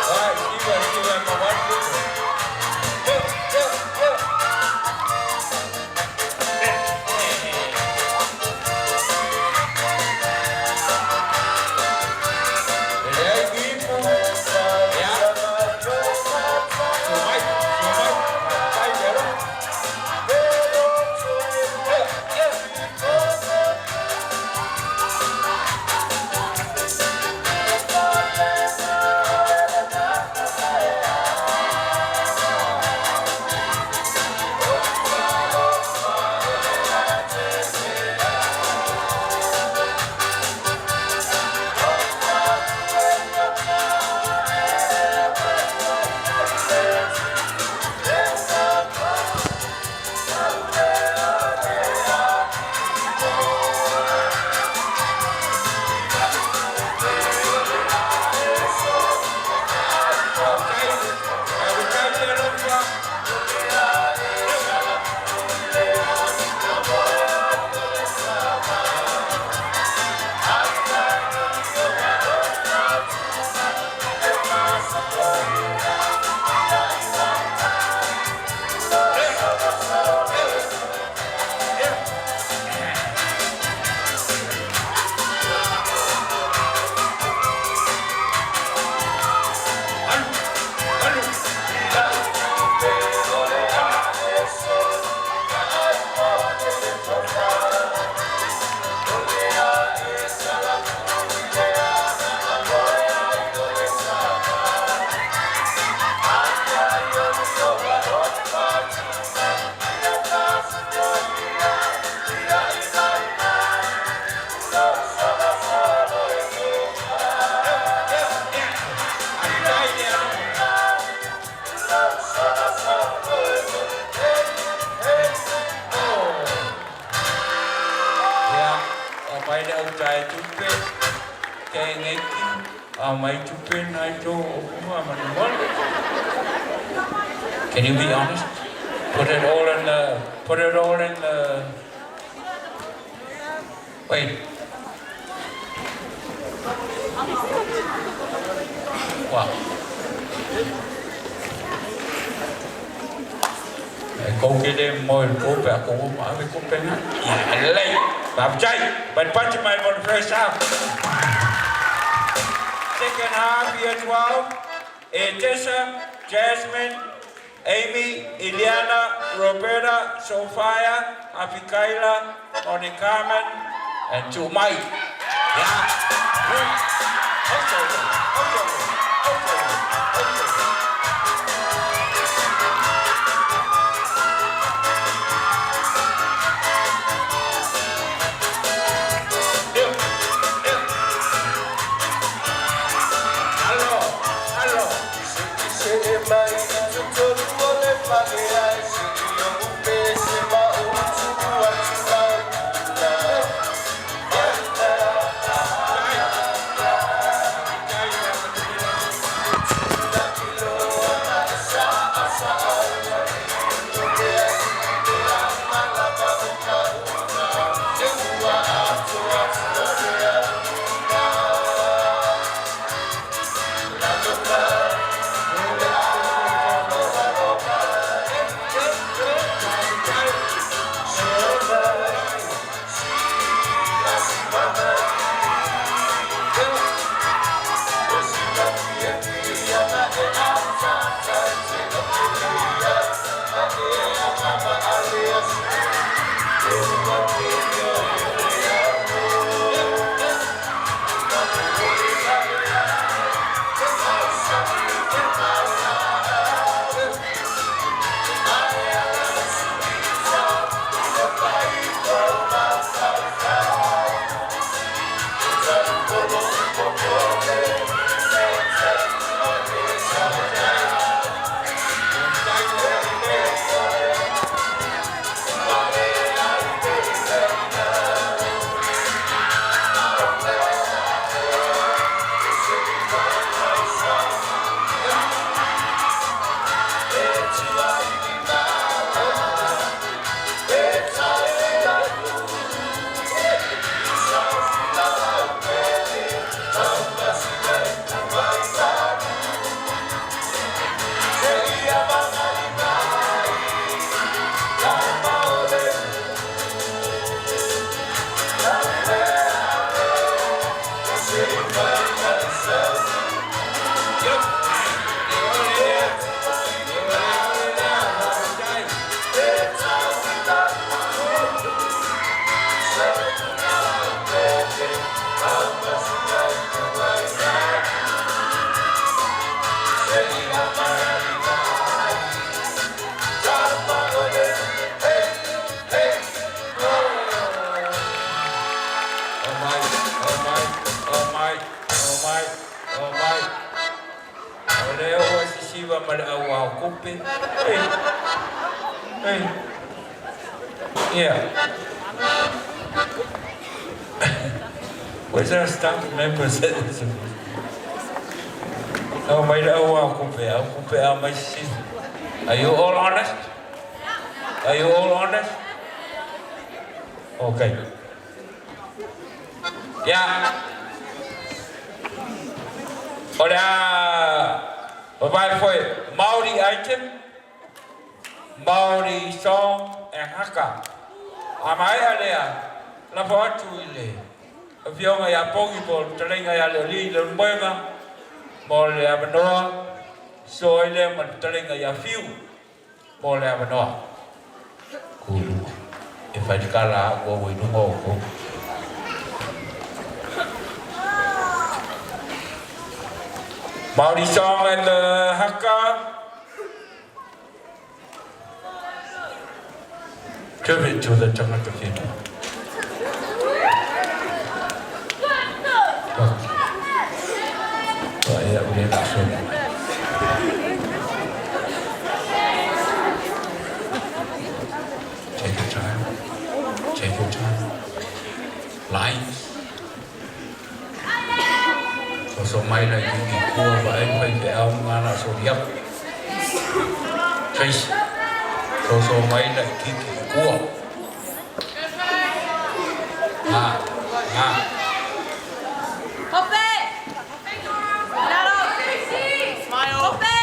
Vai, siva, siva, ma watu. Yo, yo, yo. E leai ni ipu. Ia. Sua mai, sua mai. Faafetai le alofa. Ia, ia. Faafetai, faafetai le alofa. Alu, alu. Faafetai le alofa. Ia, aumai le auta e tupe, ke ngeki, aumai tupe nai tō opunga ma le mole. Can you be honest? Put it all in the, put it all in the, wait. Wow. E kou ke le mo i le po pe a kou ma ave kope na. Ia, e lelei. Faafetai, patipati mai mo le first half. Second half, year 12, Etesa, Jasmine, Amy, Iliana, Roberta, Sophia, Afikaila, Tony Carmen, and Tumai. Yeah. Okay. Where's our staff members at this? Oh, mai le au au kupe, au kupe au mai sisi. Are you all honest? Are you all honest? Okay. Yeah. O le a provide for Maori item, Maori song and haka. A mai a lea, lafo atu i le afioga ia Pogi po o le fetalaiga ia Leolii Leulumoega mo le avanoa, so ai lea ma le fetalaiga ia Fiu mo le avanoa. Kulua, e fai le tala a au ua i luga o outou. Maori song and the haka. Tribute to the tangata whenua. Take your time. Take your time. Lines. Soso mai la i ki kua wa ai pai te au ngana so yap. Tracy. Soso mai la i ki kua. Ngā. Ngā. Hope! Laro! Smile! Hope!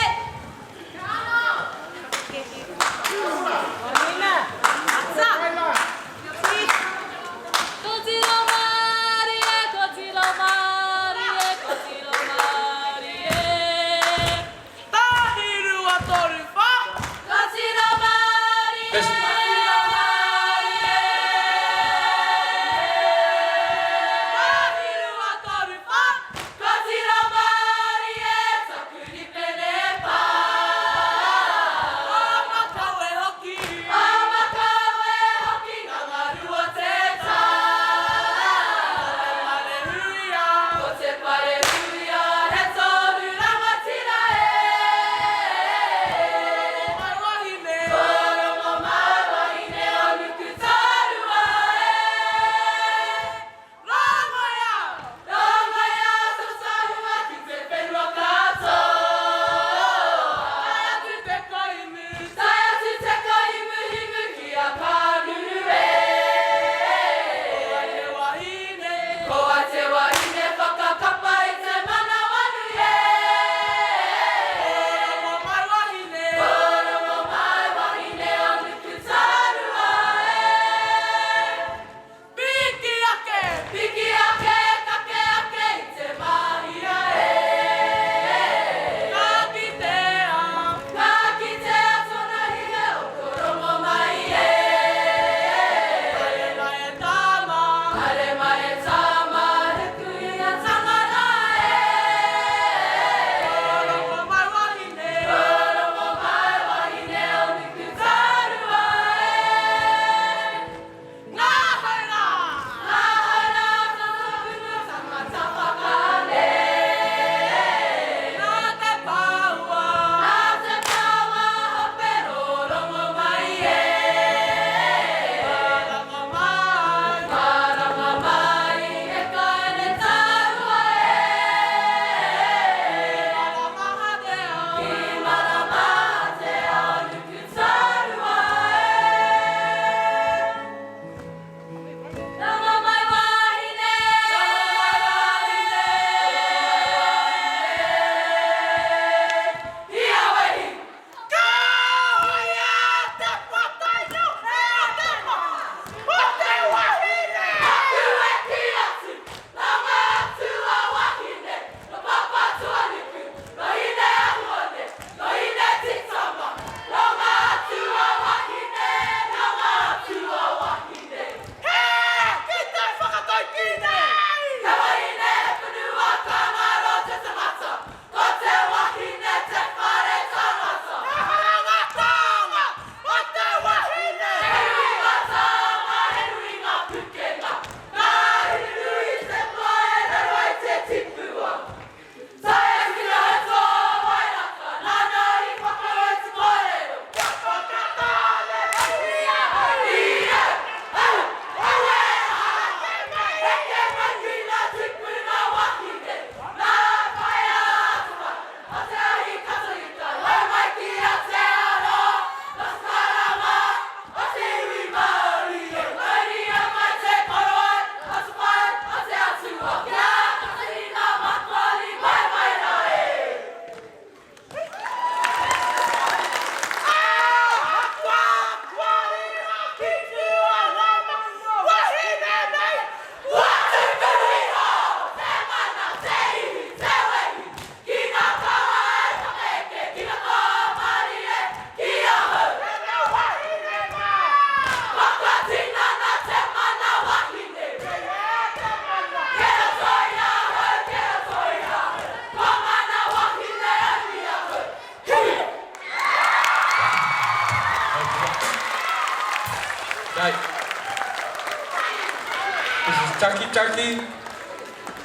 Taki Taki,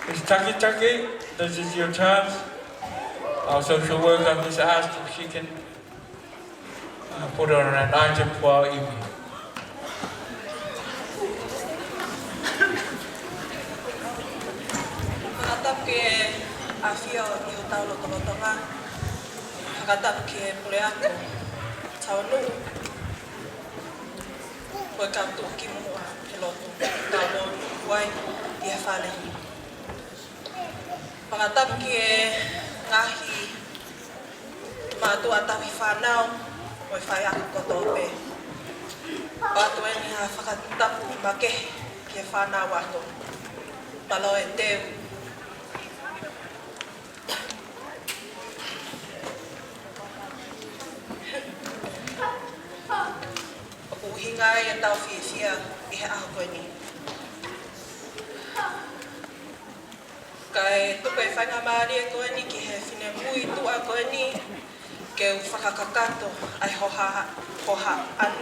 Miss Taki Taki, this is your chance. Our social worker has asked if she can put on an item for our iwi. Whakatapu ke awhia i o tau lotolotonga, whakatapu ke pule ako, tau nuu, koe ka tuuki mua he loto, tau loa nuku ai i he whalehi. Whakatapu ke ngahi mātua tawi whanau, o e whai ako ko tōpe. O atu e ni ha whakatapu makehe ki he whanau ato. Malo e teu. O ku uhinga ai e tau whiawhia i he aha koe ni. Kai tuku e whainga mārie koe ni ki he whine mui tua koe ni, ke u whakakakato ai hoha, hoha anu.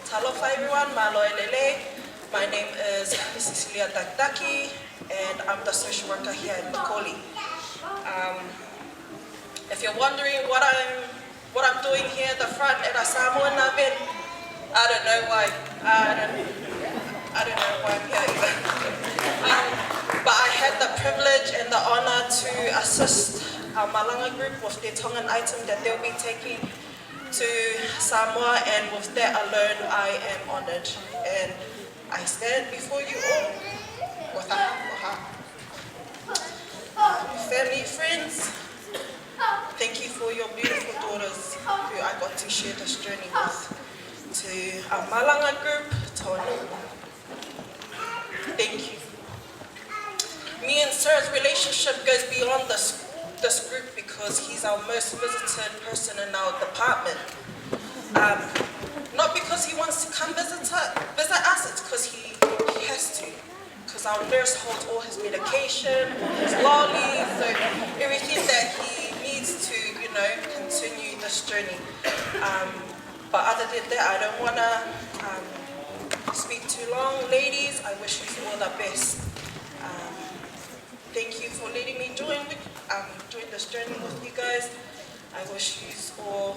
Talofa everyone, malo e lele. My name is Cecilia Takitaki and I'm the social worker here at Peccole. If you're wondering what I'm what I'm doing here at the front at a Samoan event, I don't know why. I don't I don't know why I'm here either. But I had the privilege and the honor to assist our Malanga group with their Tongan item that they'll be taking to Samoa, and with that alone, I am honored. And I stand before you all with a humble heart. Family, friends, thank you for your beautiful daughters who I got to share this journey with. To our Malanga group, Tonu, thank you. Me and Sir's relationship goes beyond this group because he's our most visited person in our department. Not because he wants to come visit us, it's because he has to. Because our nurse holds all his medication, all his lollies, so everything that he needs to, continue this journey. But other than that, I don't want to speak too long. Ladies, I wish you all the best. Thank you for letting me join this journey with you guys. I wish you all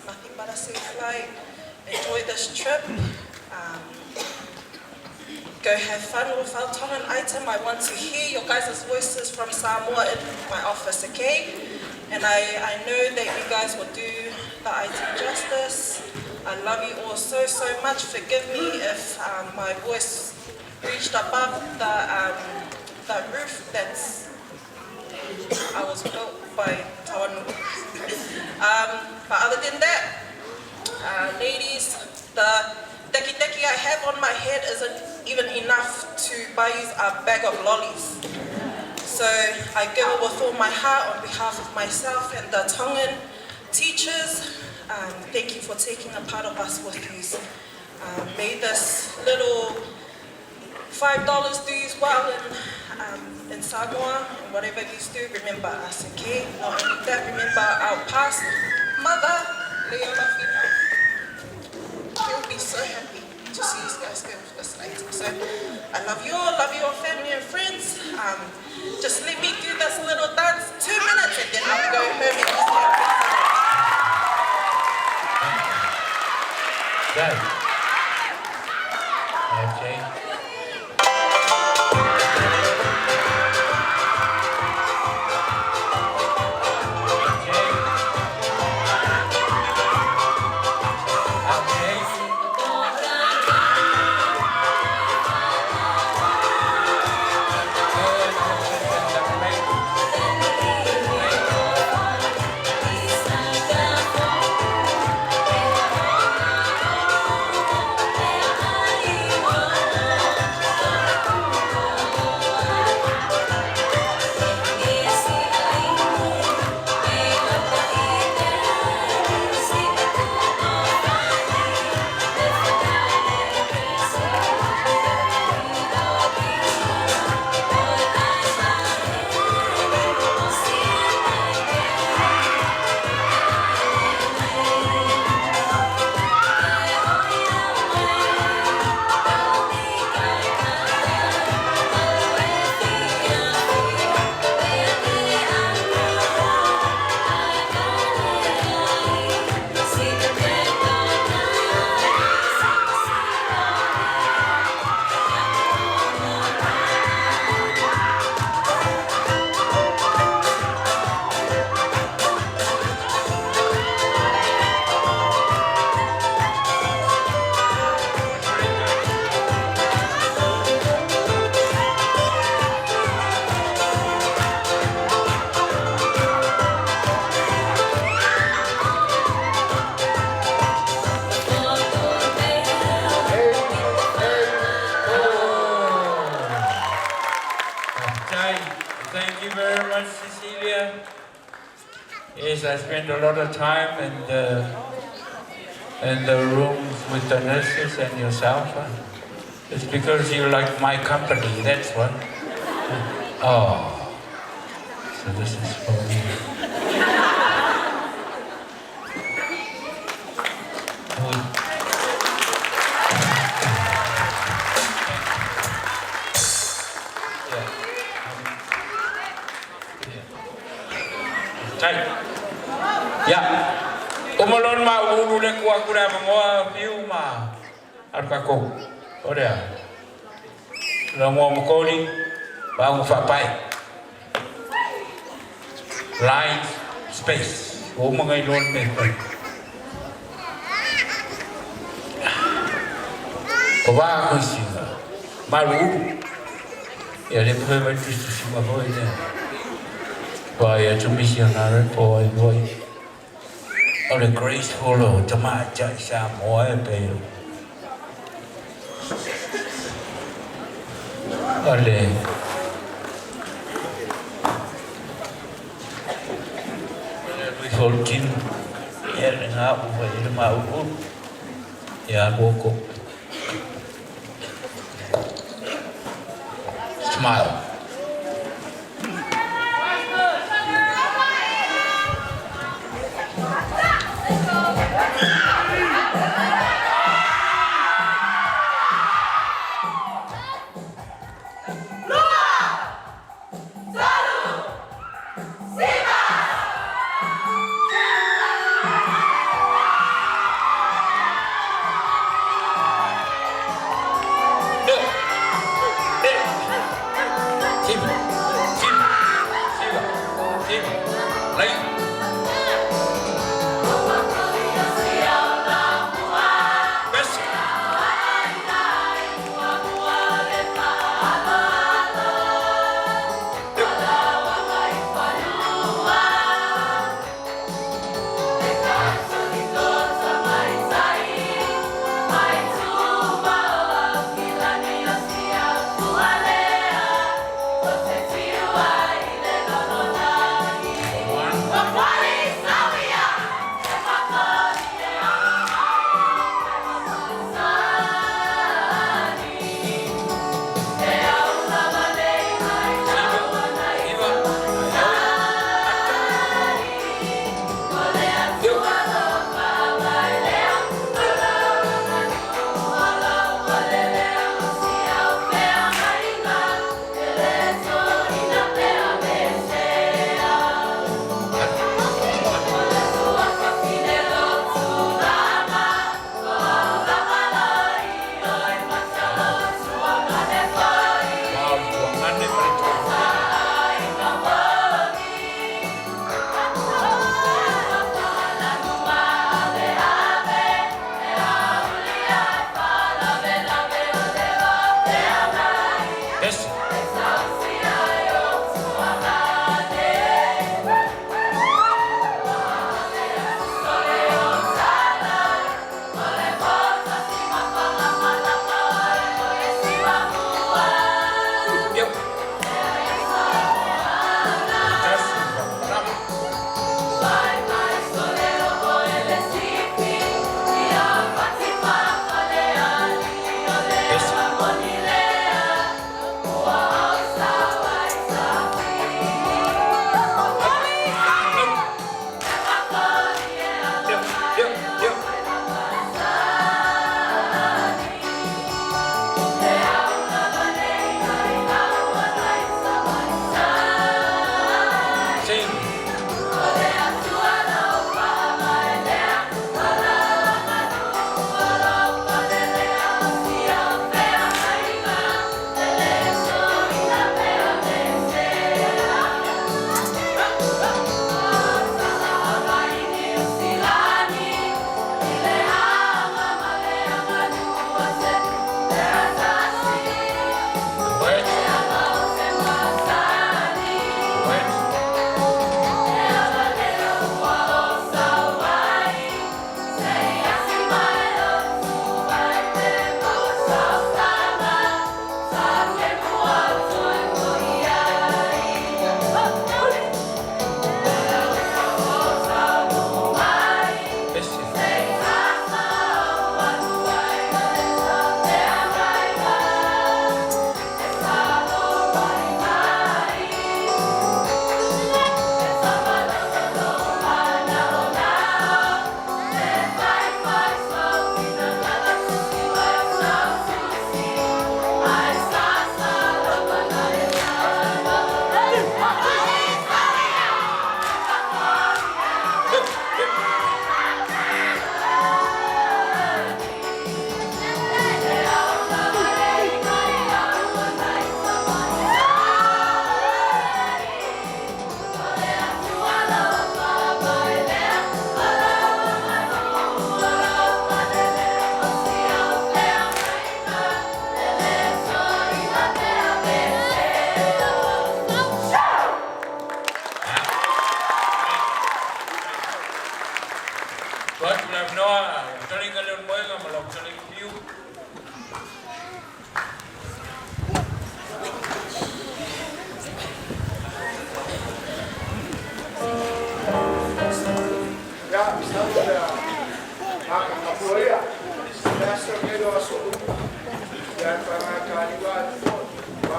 nothing but a safe flight. Enjoy this trip. Go have fun with our Tongan item. I want to hear your guys' voices from Samoa in my office, okay? And I know that you guys will do the item justice. I love you all so, so much. Forgive me if my voice reached above the roof that's I was built by Tawanu. But other than that, ladies, the teki teki I have on my head isn't even enough to buy you a bag of lollies. So I give it with all my heart on behalf of myself and the Tongan teachers. Thank you for taking a part of us with you. May this little $5 do you well in Samoa, and whatever you do, remember us, okay? Not only that, remember our past mother, Leola Fina. She'll be so happy to see you guys go with this item. So I love you all, love your family and friends. Just let me do this little dance, 2 minutes, and then I'll go home and just have Good. Okay. Faafetai. Thank you very much, Cecilia. Yes, I spend a lot of time in the in the rooms with the nurses and yourself. It's because you like my company, that's what. Oh, so this is for me. Ia, uma loa ona mauluulu le tuu atu le avanoa fiu ma alu tatou. O lea, Lamoa Mokoli, Vaauga Faapae. Line, space. Ua uma ona iloa le mea e fai. Pavā koisi maluulu. Ia le mafai mai tusitusiga foi lea. Aua ia tumisi ona le po ai foi. O le graceful o tamaitai Samoa e pei o o le Louis XIV ia lena ua fai ai le mauluulu ia Luoko. Smile.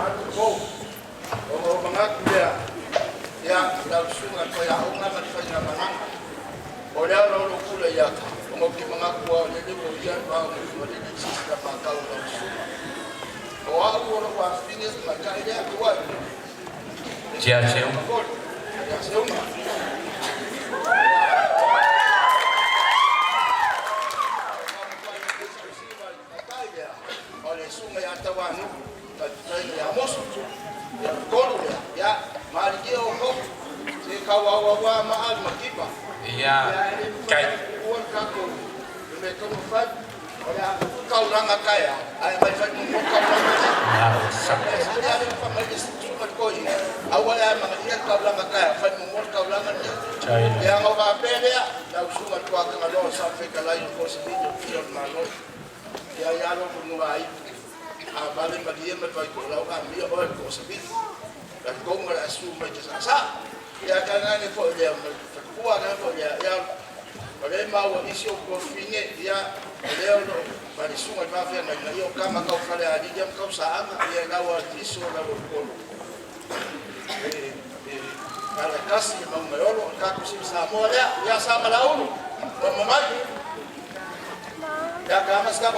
alu po. Ona ou manatu lea, ia, lau susuga i le faiaoga ma le faigamalaga, o le ala o lou tulai atu, ona ou te manatu lava o lele ua ia le va o Nofoalii i se isi matau o lau susuga. O au o lou afafine tamaitai lea, tuai. Tia Seuga. Ia Seuga. O le susuga ia Tauanuu, fetalaiga ia Moso, ia le tolu lea, ia malilie outou, se tau auaua ma ali ma kipa. Ia, Ia e le mafai kai. ona tuua le tatou le mea tonu fai. O le a taulaga taeao, ae mai fai muamua taulaga lea. Na o sa. E sili lava le fai mai le susuga i le toeaina, aua le amanaia le taulaga taeao, fai muamua le taulaga lea. China. Ia ona faapea lea, lau susuga i le Tuatagaloa o Saofetalai o Kosivili o Fia o le Malo. Ia ia lou fanua ai, a vale malie ma le vaitoelau amia oe le Kosivili. Talitonu o le a susu mai te saasaa. Ia tainane foi lea ma le faletua na foi lea, ia o lea e maua isi o tuafafine, ia o lea o lo o ma le susuga i le faafeagaiga, ia o tama tau Falealili ia ma tau Saaga, ia lau Aliso lau Aupolo. E e ala tasi le mauga e olo, o le tatou sini Samoa lea, ia Samalaulu, maua mai. Ia ka mas ka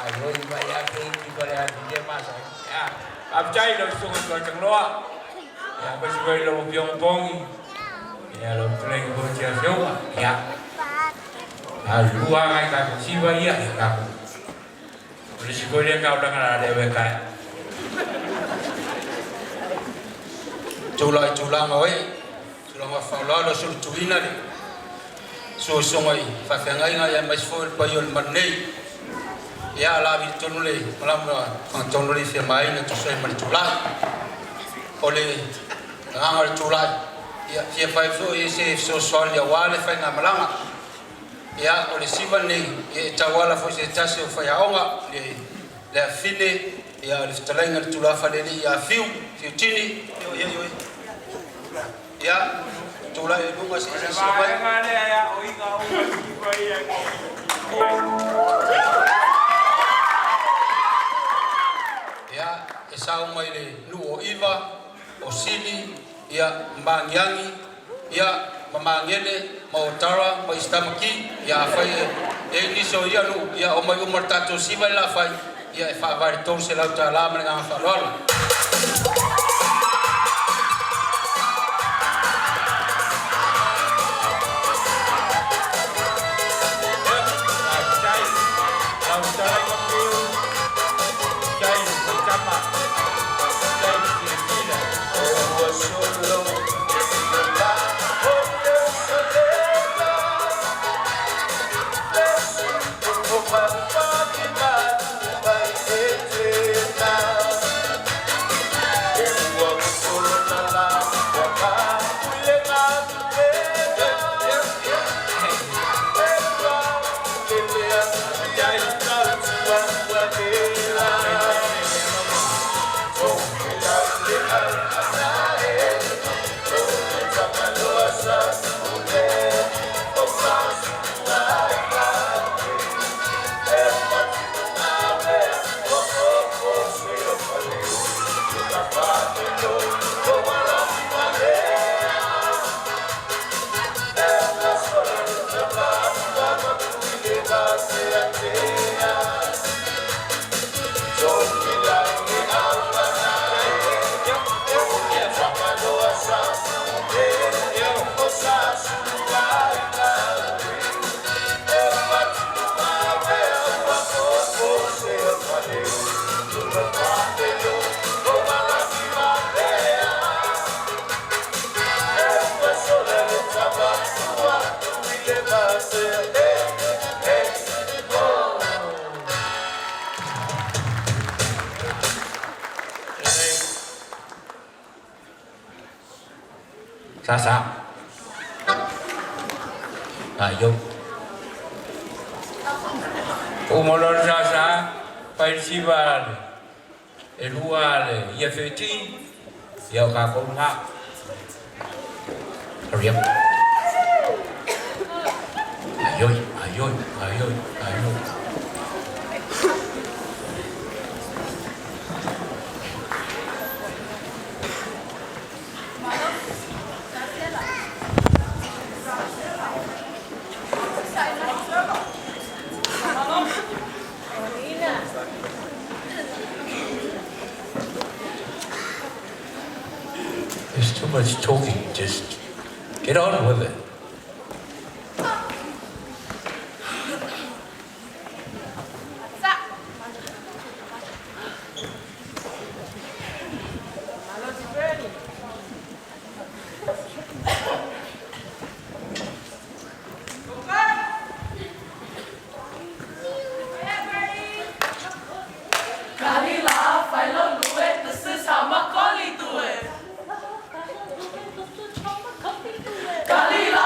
Ai mai a ke ki ko le a ki masa. Ya, apchai lo sunga ko changloa. Ya, pa si ko lo piong pongi. Ya, lo pleng ko tia seuga. Ya. A lua ngai ka ko siva ia ya ka ko. O le si ko le ka ulanga la le we ka. Tula i tulaga oe, tulaga faaaloalo sulutuina le susuga i faafeagaiga aemaise foi le paia o le malu nei. Ia o le a vilitonu le malama fagatonu le fiamaina tusa ai ma le tulai. O le agaga o le tulai, ia fia fai foi e se fesoasoani aua le faigamalaga. Ia o le siva lenei, ia e tauala foi se tasi o faiaoga le le afine, ia o le fetalaiga i le tulafalealii ia Fiu, Fiutini, ioe ioe. Ia, tulai i luga se O i le silasila mai. vaega lea ia oiga uma siva ia Ia, e sao mai le nuu o Iva, o Sili, ia, ma Magiagi, ia, ma Magele, ma Otara, ma East Tamaki, ia, afai e i ai nisi o ia nuu, ia, omai uma le tatou siva le la fai, ia, e faavae i le $300 ma le agaga faaaloalo. Faafetai. Lau fetalaiga Sa sa. Aio. O mo lo sa sa pai siva le. E lua le ia feti. Ia o ka kou na. Hurry up. Ayoi, ayoi, ayoi, ayoi. There's too much talking. Just get on with it. This is how my collie do it. Kali.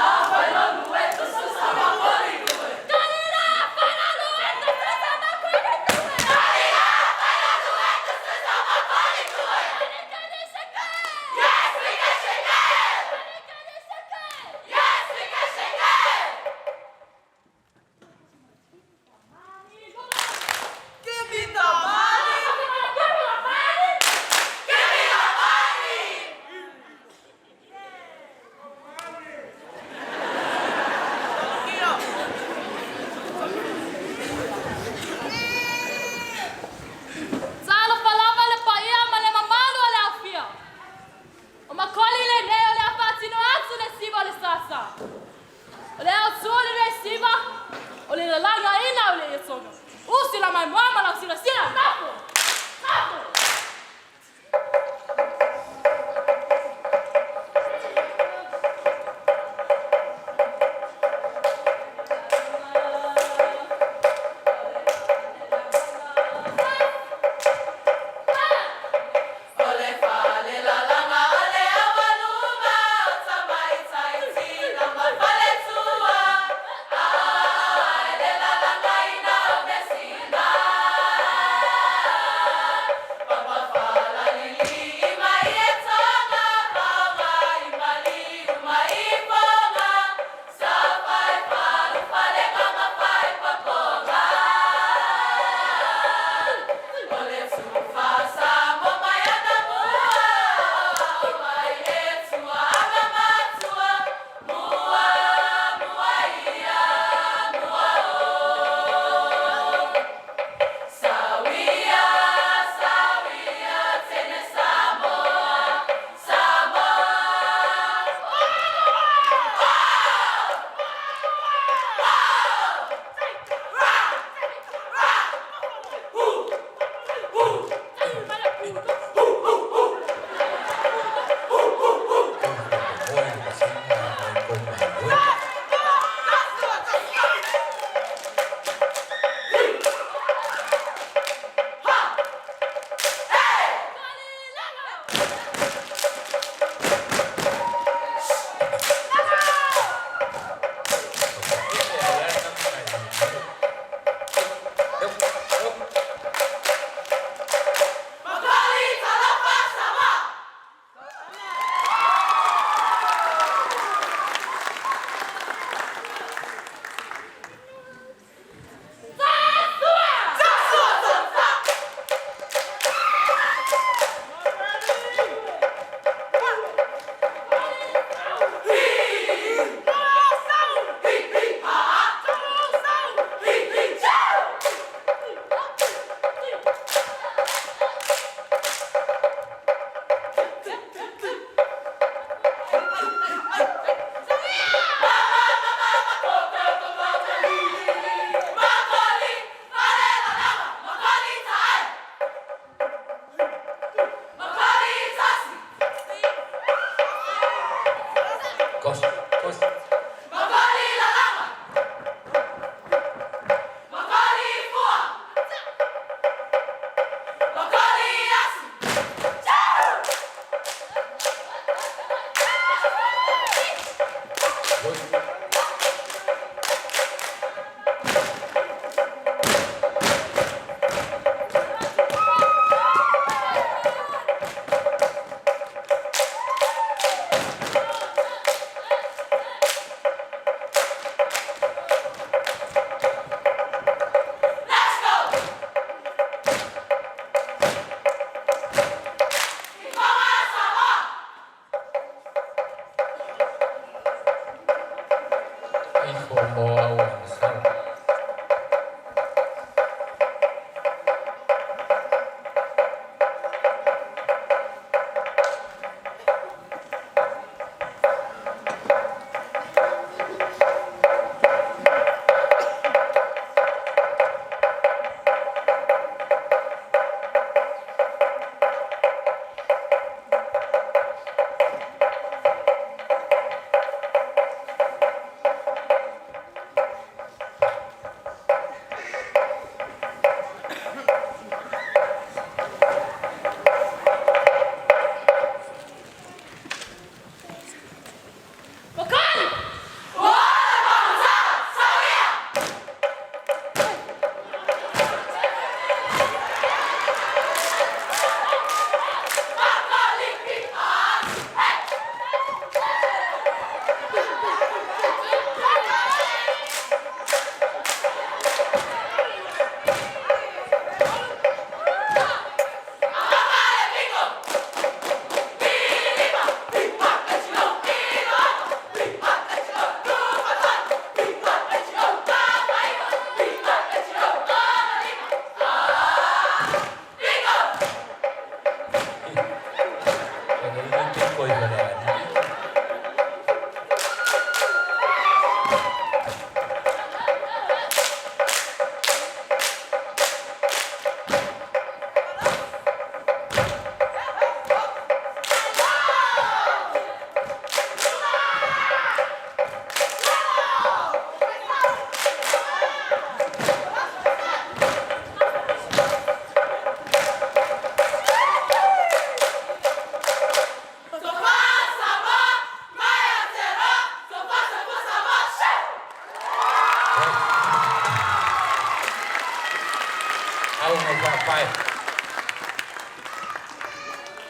Auga Faapae.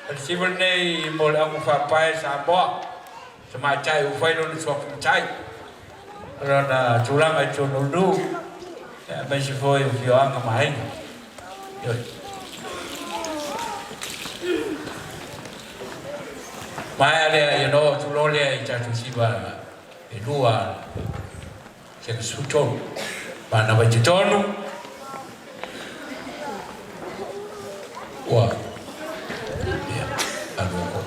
O le siva lenei mo le Auga Faapae Samoa, tamaitai ua fai lona suafa matai, o lona tulaga i totonu o le nuu, aemaise foi o afioaga ma aiga. Ioe. Maea lea, ia ona oo atu loa lea i tatou siva e lua se 13. Manava i totonu ua ia alu atu.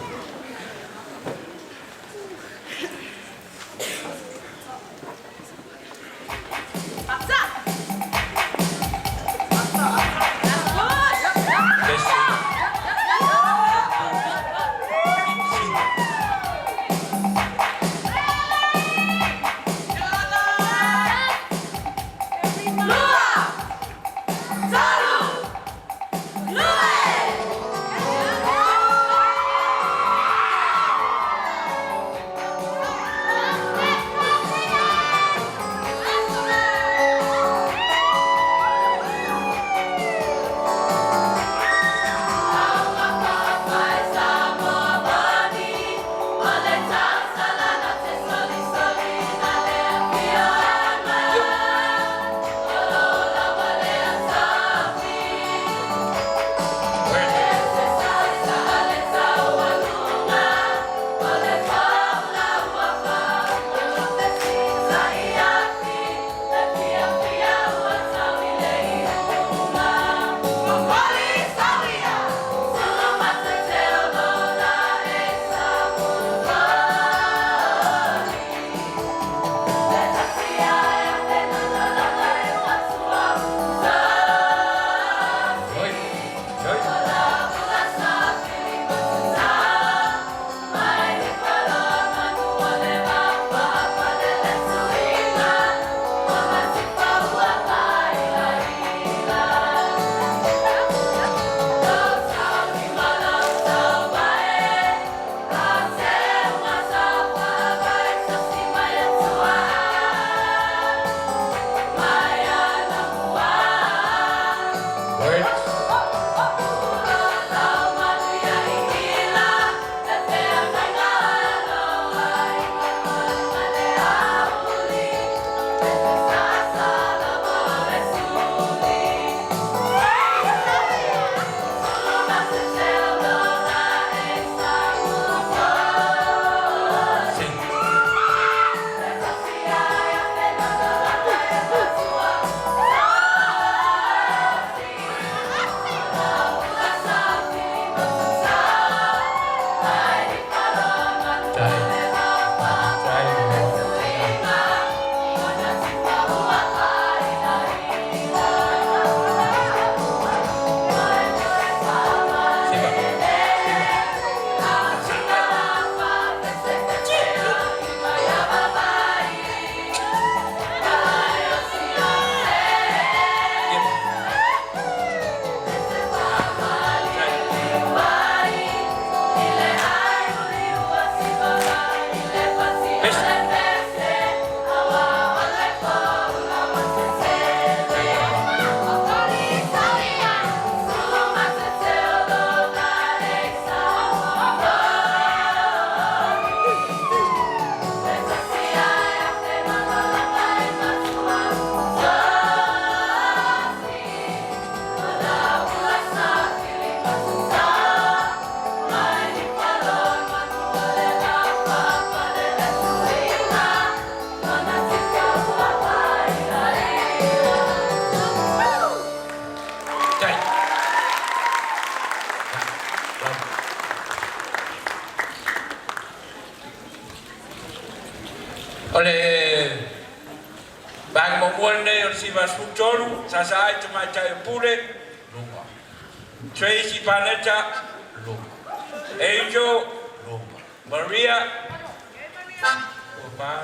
O le vaega muamua lenei o le 93, sa ai tamaitai o Pule, luga. Tracy Panetta, luga. Angel, luga. Maria, ua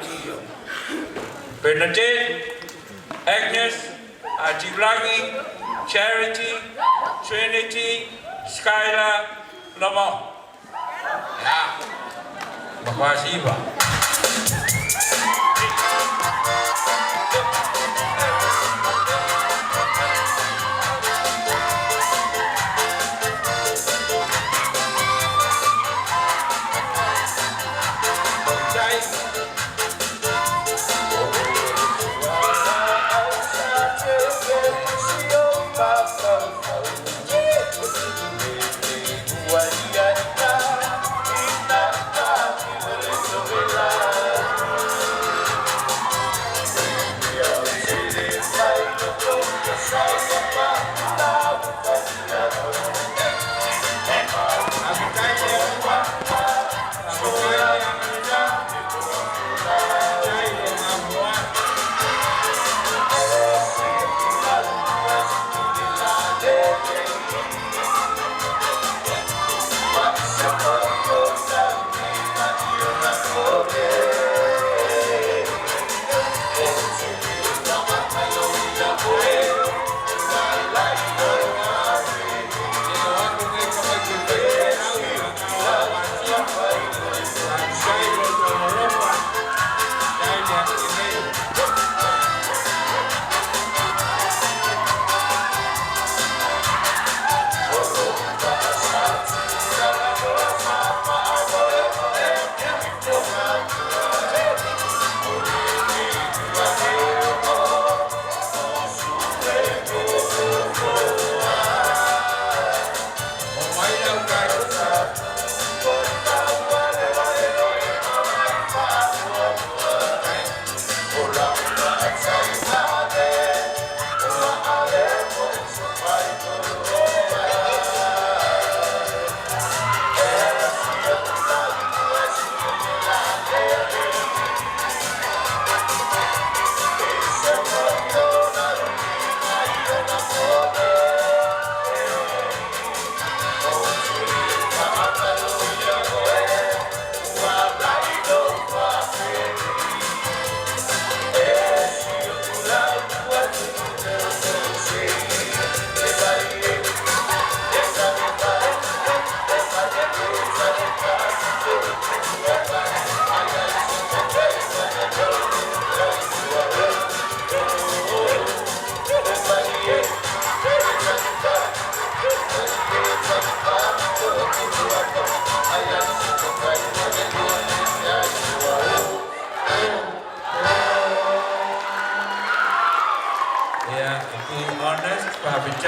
Bernadette, Agnes, Atiulagi, Charity, Trinity, Skylar, Lamont. Ya, Mafasiva.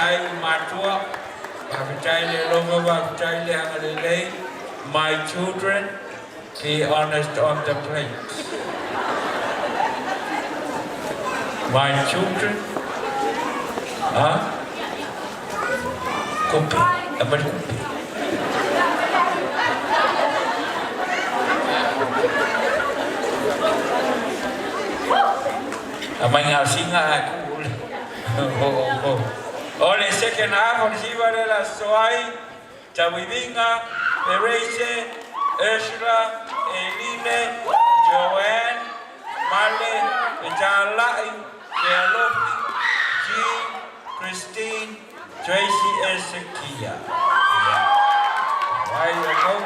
Faafetai i matua, faafetai le alofa, faafetai le agalelei. My children, be honest on the plate. My children, ha? Kupe, apa ni kupe? Amai ngā singa a ku ule. O le second half o le siva le la soai, Tawivinga, Perese, Ursula, Eline, Joanne, Male, Petalai, Lealofi, Jean, Christine, Tracy Ezekia. Ia. Wai o kou.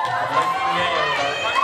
O ka mai kuia i o lau mai.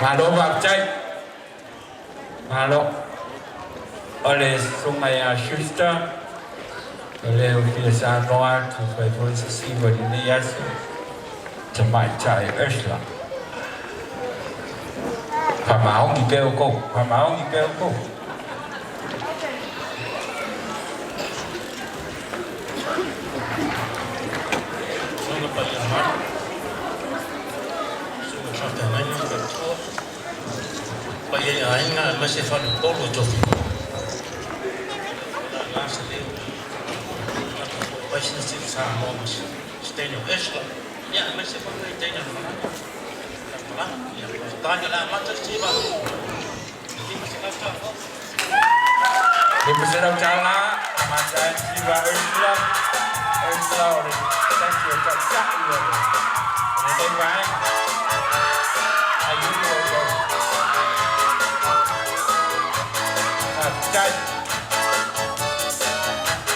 Malo faafetai. Malo. O le susuga ia Schuster, o le ua fia saunoa atu fai foi se siva i lenei aso, Tamaitai Ursula. Faamaoni pea outou, faamaoni pea outou. Susuga Paia Malu, Susuga Faafeagaiga ma Faletua, Paia i aiga aemaise faleupolu o Tofiloa. O le a la se leo manatu foi fai sina siva Samoa ma se teine o Ursula, ia aemaise foi nai teine o le malaga. Lau malaga, ia faafetai o le a amata le siva. $500 fou. $500 amata ai le siva a Ursula. Ursula o le tasi o taitai o lenei vaega. Aiulu outou. Faafetai.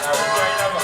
Faafetai lava.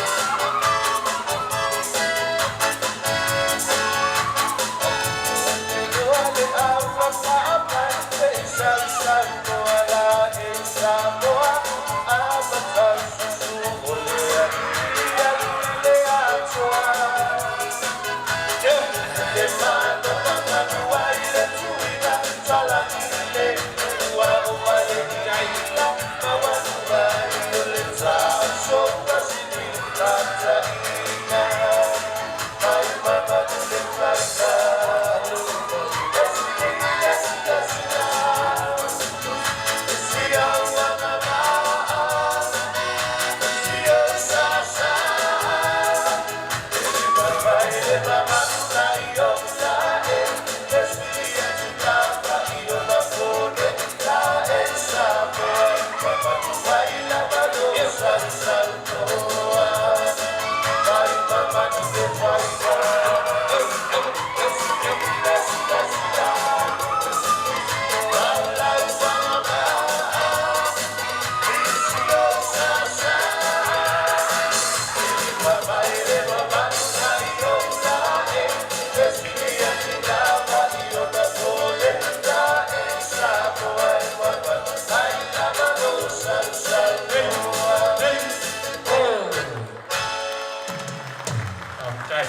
Faafetai.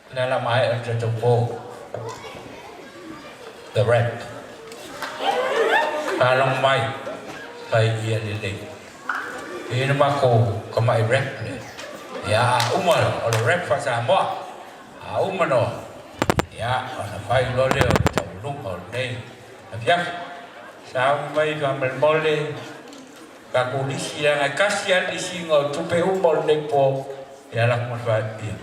O le ala maea o le tatou po. The rap. Faalogo mai, fai ia lelei. E i ai le makou tamai rap lea. Ia, a uma o le rap faa-Samoa, a uma loa, ia, ona fai loa lea o le taualuga o lenei afiafi. Sauni mai faamolemole tatou lisi leaga e tasi lava le lisiina o tupe uma o lenei po e ala atu ma le faaiuia.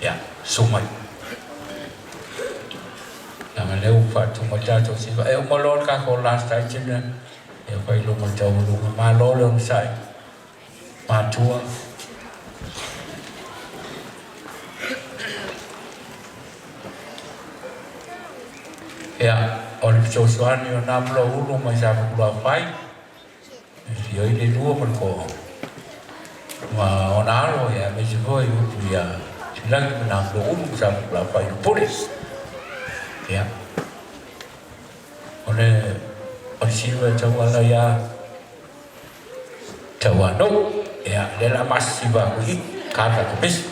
Ia, susu mai. Leaga lea ua faatu mai le tatou siva. E uma loa le tatou last item lea, ia fai luma le taualuga. Malo le onosai. Matua. Ia, o le fesoasoani o nā Mulaulu mai Safotulafai, e fia ai le lua ma le toa ma ona alo, ia aemaise foi upu ia Tuilagi ma nā Mulaulu ma Safotulafai i le pule. Ia, o le o le siva e tauala ia Tauanou, ia, lea o le a masisiva aku i i, ka tatou pisi.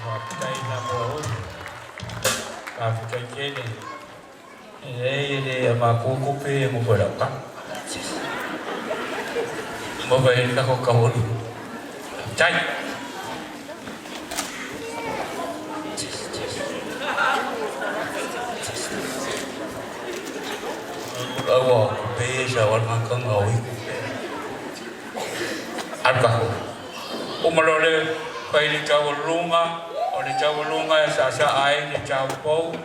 Faafetai lava o Faafetai tele. E leai e le avatua tupe ia mo lau tama. Mo vai le tatou taualuga. Faafetai. Aua kupe ia sa wan makanga o iku. Alu tatou. Uma loa le fai le taualuga, o le taualuga e saasaa ai le taupou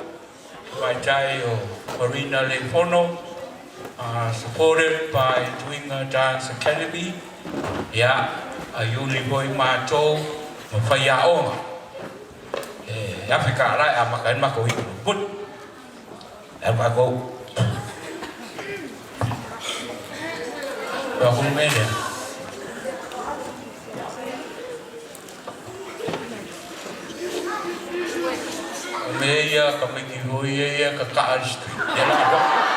tamaitai o Marina Lefono, supported by Tuiga Dance Academy, ia, a Iuli foi matou ma faiaoga e $1,000 e amata ai le matou iu puni. E alu tatou. O a mea lea? O mea ia tamaiti foi ia ka kaa i le street. Ia la alofa.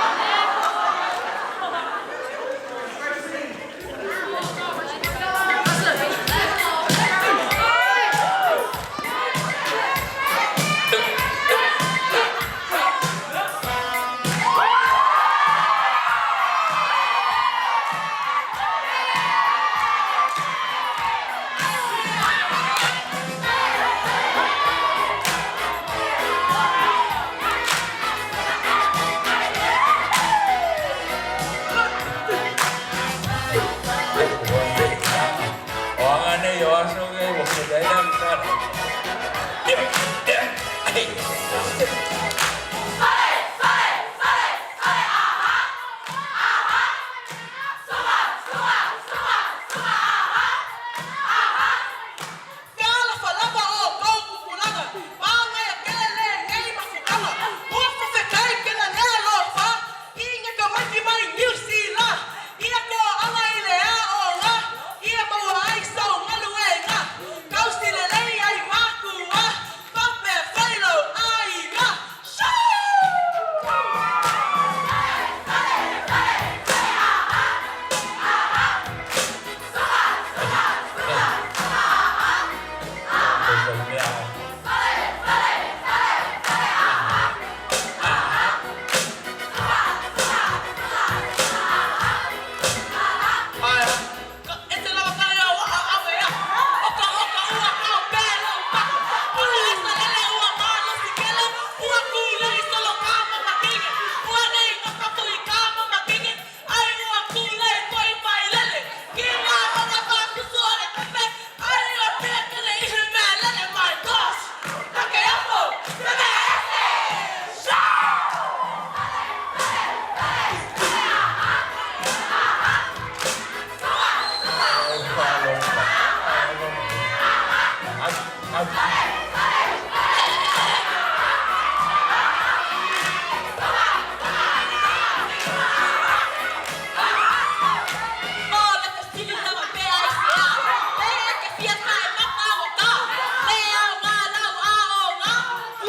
O le fesili lava pe aisea? Le e te fia taemata o ta, le aoga lau aoga,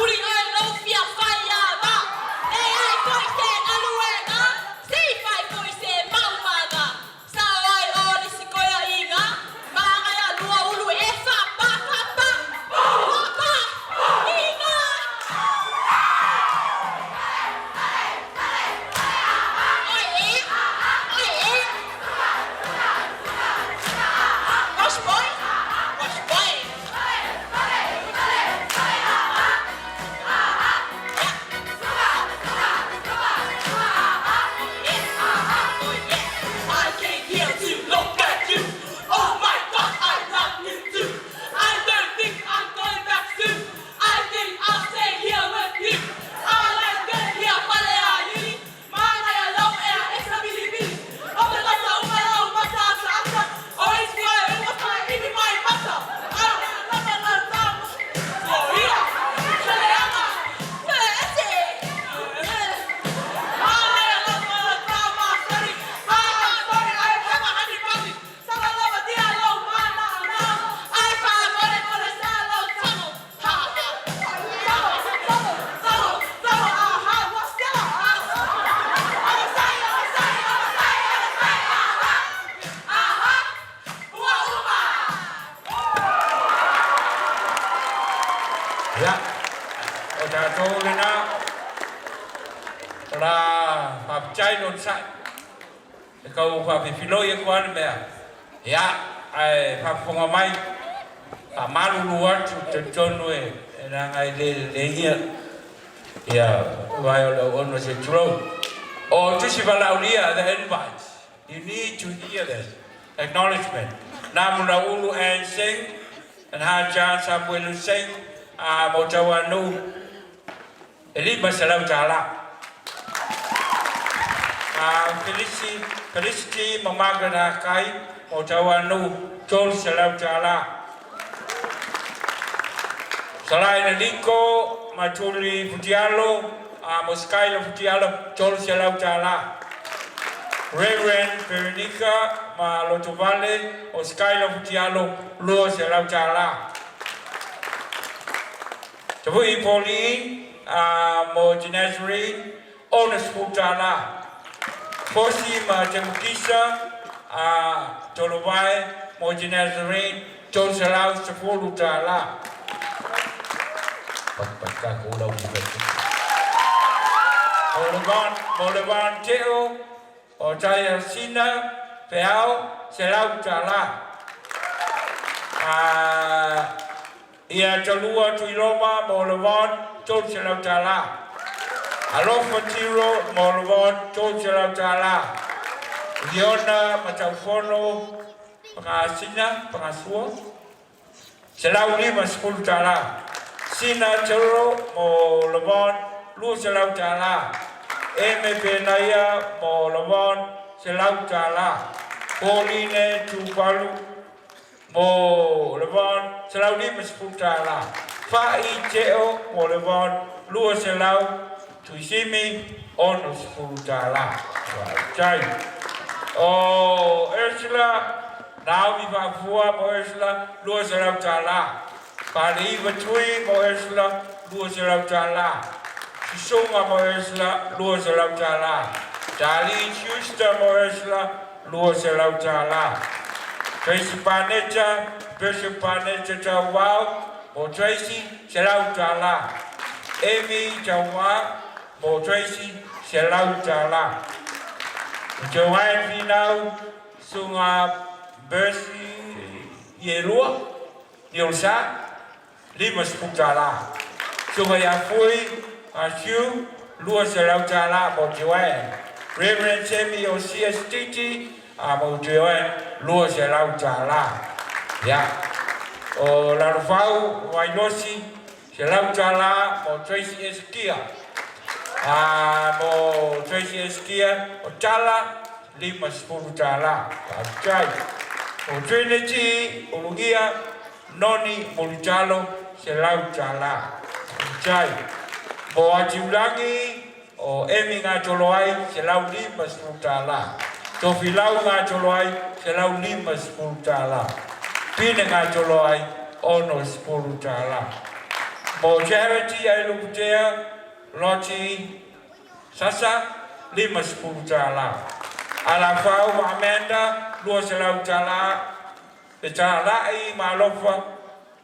uli oe lou fia fai ava. Le ai foi se galuega, se i fai foi se maumaga. Sao ai o lisi koeaiga, magaia lua ulu e fa pa fa pa, pa pa, iga. Oi e, oi e. Rush boy, rush boy. I came here to look at you. Oh my God, I love you too. I don't think I'm going back soon. I think I'll stay here with you. I like it here, Falealili. Manaia lau ea e sa bilibili. O te lasa uma lau mata asa asa. O isi oe uma whai iwi mai mata. A lama la tama. Soia. Seleaga. Ese. Manaia lama la tama sari. Sorry, I have a honey body. Sala lava dia lo mana na. Ai fa more more sa lo tango. Ha ha. Tango, tango, tango, tango. Aha, what's that? Sai, sai, sai, sai. Aha, aha. Ua uma. Ia, o tatou lena, o la faafetai le onosai, e kau faafifiloi atu lava le mea, ia, ae faafofoga mai, faamalulu atu, talitonu e leaga e le lelei ia vae o le auauna se i tulou. O tusi valaaulia, the invites, you need to hear this acknowledgement. Namulauulu Ann Singh and Ha John Samuelu Singh a mo Tauanuu e $500. A Felisi, Felicity ma Margaret Hakai mo Tauanuu $300. Salaina Liko ma Tuli Futialo a mo Skylar Futialo $300. Reverend Perenika ma Lotovale o Skylar Futialo $200. Tavui Pauline a mo Nazarene $60. Fosi ma Temukisa a Tolovae mo Nazarene $310. Pataka ula u Mo Levan, mo Levan Teo o Taia Sina Feau $100. A ia Talua Tuiloma mo Levan $300. Alofa Tiro mo Levan $300. Leona Mataufono Pangasina Pangasua $150. Sina Tero mo Levan $200. Eme Penaia mo Levan $100. Pauline Tupalu mo Levan $150. Fa'i Teo mo Levan 200. Tuisimi $60. Chai. O Ursula Naomi Faafua mo Ursula $200. Paleiva Tui mo Ursula $200. Susunga mo Ursula $200. Darlene Schuster mo Ursula $200. Tracy Paneta, Bishop Paneta Tauau mo Tracy $100. Amy Tauau mo Tracy $100. Joanne Finau Sunga Bercy Ierua Niolsa $50. Sunga ia Fui Asiu $200 mo Joanne. Reverend Sammy o CSTT a mo Joanne $200. Ia. O Lalofau Wailosi $100 mo Tracy Eskia. A mo Tracy Eskia o Tala $50. Faafetai. O Trinity Ulugia Noni Mulitalo, $100. Faafetai. Mo Atiulagi, o Emi Gatoloai, $150. Tofilau Gatoloai, $150. Pine Gatoloai, $60. Mo Charity Ailuputea, Loti Sasa, $50. Alafau ma Amanda, $200. Fetalai ma Alofa,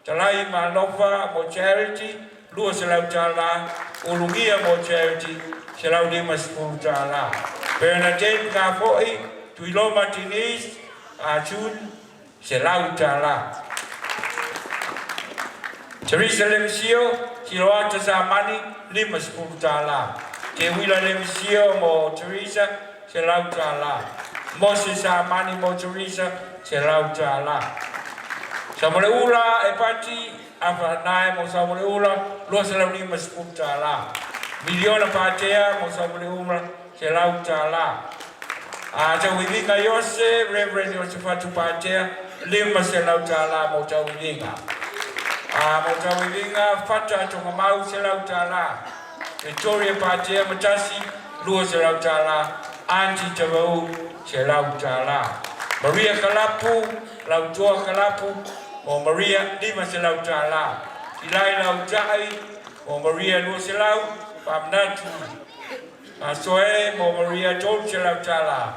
Talai ma Alofa mo Charity, $200. Ulugia mo Charity, $150. Bernadette Gafo'i, Tuiloma Denise, June, $100. Teresa Lemesio, Siloata Samani, $50. Te Wila Lemesio mo Teresa, $100. Mose Samani mo Teresa, $100. Samoleula e Pati, Afa mo Samoleula, $250. Miliona Patea mo Samoleula, $100. A Tauivinga Iose, Reverend Iosefatu Patea, $500 mo Tauivinga. A mo Tauivinga, Fata Tongamau, $100. Victoria Patea Matasi, $200. Auntie Tavau, $100. Maria Kalapu, Lautoa Kalapu, mo Maria, $500. Ilai Lautai, mo Maria, 200, Pamnatu. Soe mo Maria, $300.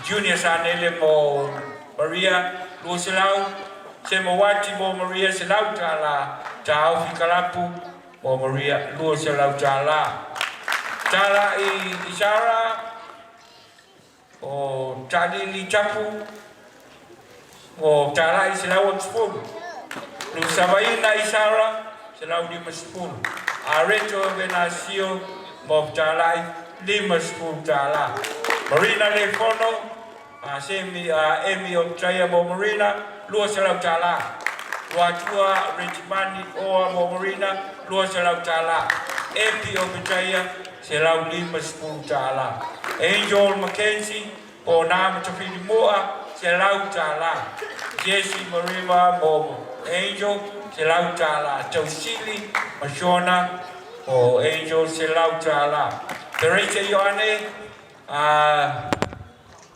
Junior Sanele mo Maria, 200. Semawati mo Maria, $100. Taufi Kalapu mo Maria, $200. Tala i Isara, o Talili Tapu, o Tala i 160. Lusavaina Isara, 150. Areto Venasio mo Tala i $50. Marina Lefono, Semi Emi o Mtaia mo Marina, $200. Luatua Regimani Oa mo Marina, $200. Epi o Mtaia, $150. Angel Mackenzie, o nā matawhiri mua, $100. Jesse Marima mo Angel, $100. Tausili Mashona o Angel, $100. Teresa Ioane,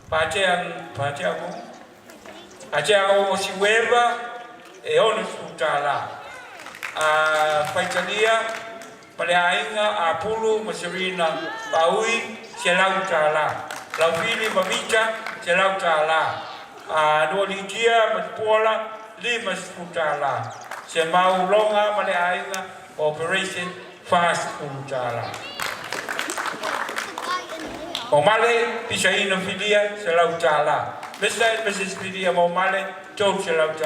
Patea mo, Atea o Siweva, e $60. Faitalia, Paleainga, Apulu, Masarina, Paui, $100. Laufili Mamita, $100. Nualitia, Matpola, $50. Se Maulonga, Maleainga, Operation, $40. O Male, Pisaina Filia, $100. Mr. and Mrs. Filia mo Male, $300.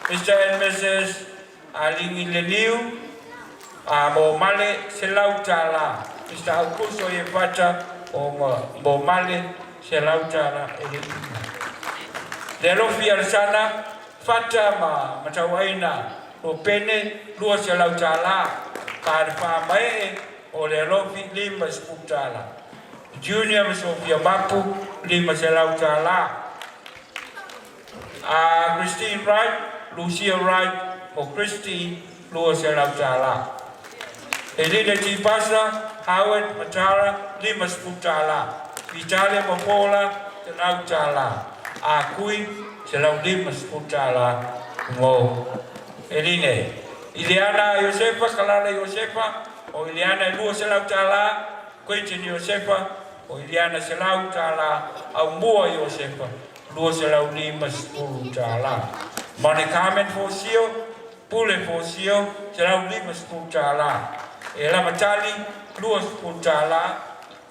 Mr. and Mrs. Alingi Leniu, mo Male, $100. Mr. Augusto Iefata, o mo Male, $100. E le ina. Le alofi alasana, Fata ma matauaina, o Pene, $200. Ka le whaamae, o le alofi, $50. Junior ma Sofia Mapu, $500. Christine Wright, Lucia Wright, o Christine, $200. Elina Tipasa, Howard Matara, $50. Vitale Mapola, $100. A Kui, $150 mo Eline. Ileana Iosefa, Kalala Iosefa, o Ileana $200, Quentin Iosefa, o Ileana $100, au mua Iosefa, $250. Moni Carmen Fosio, Pule Fosio, $150. E Lamatali, $20.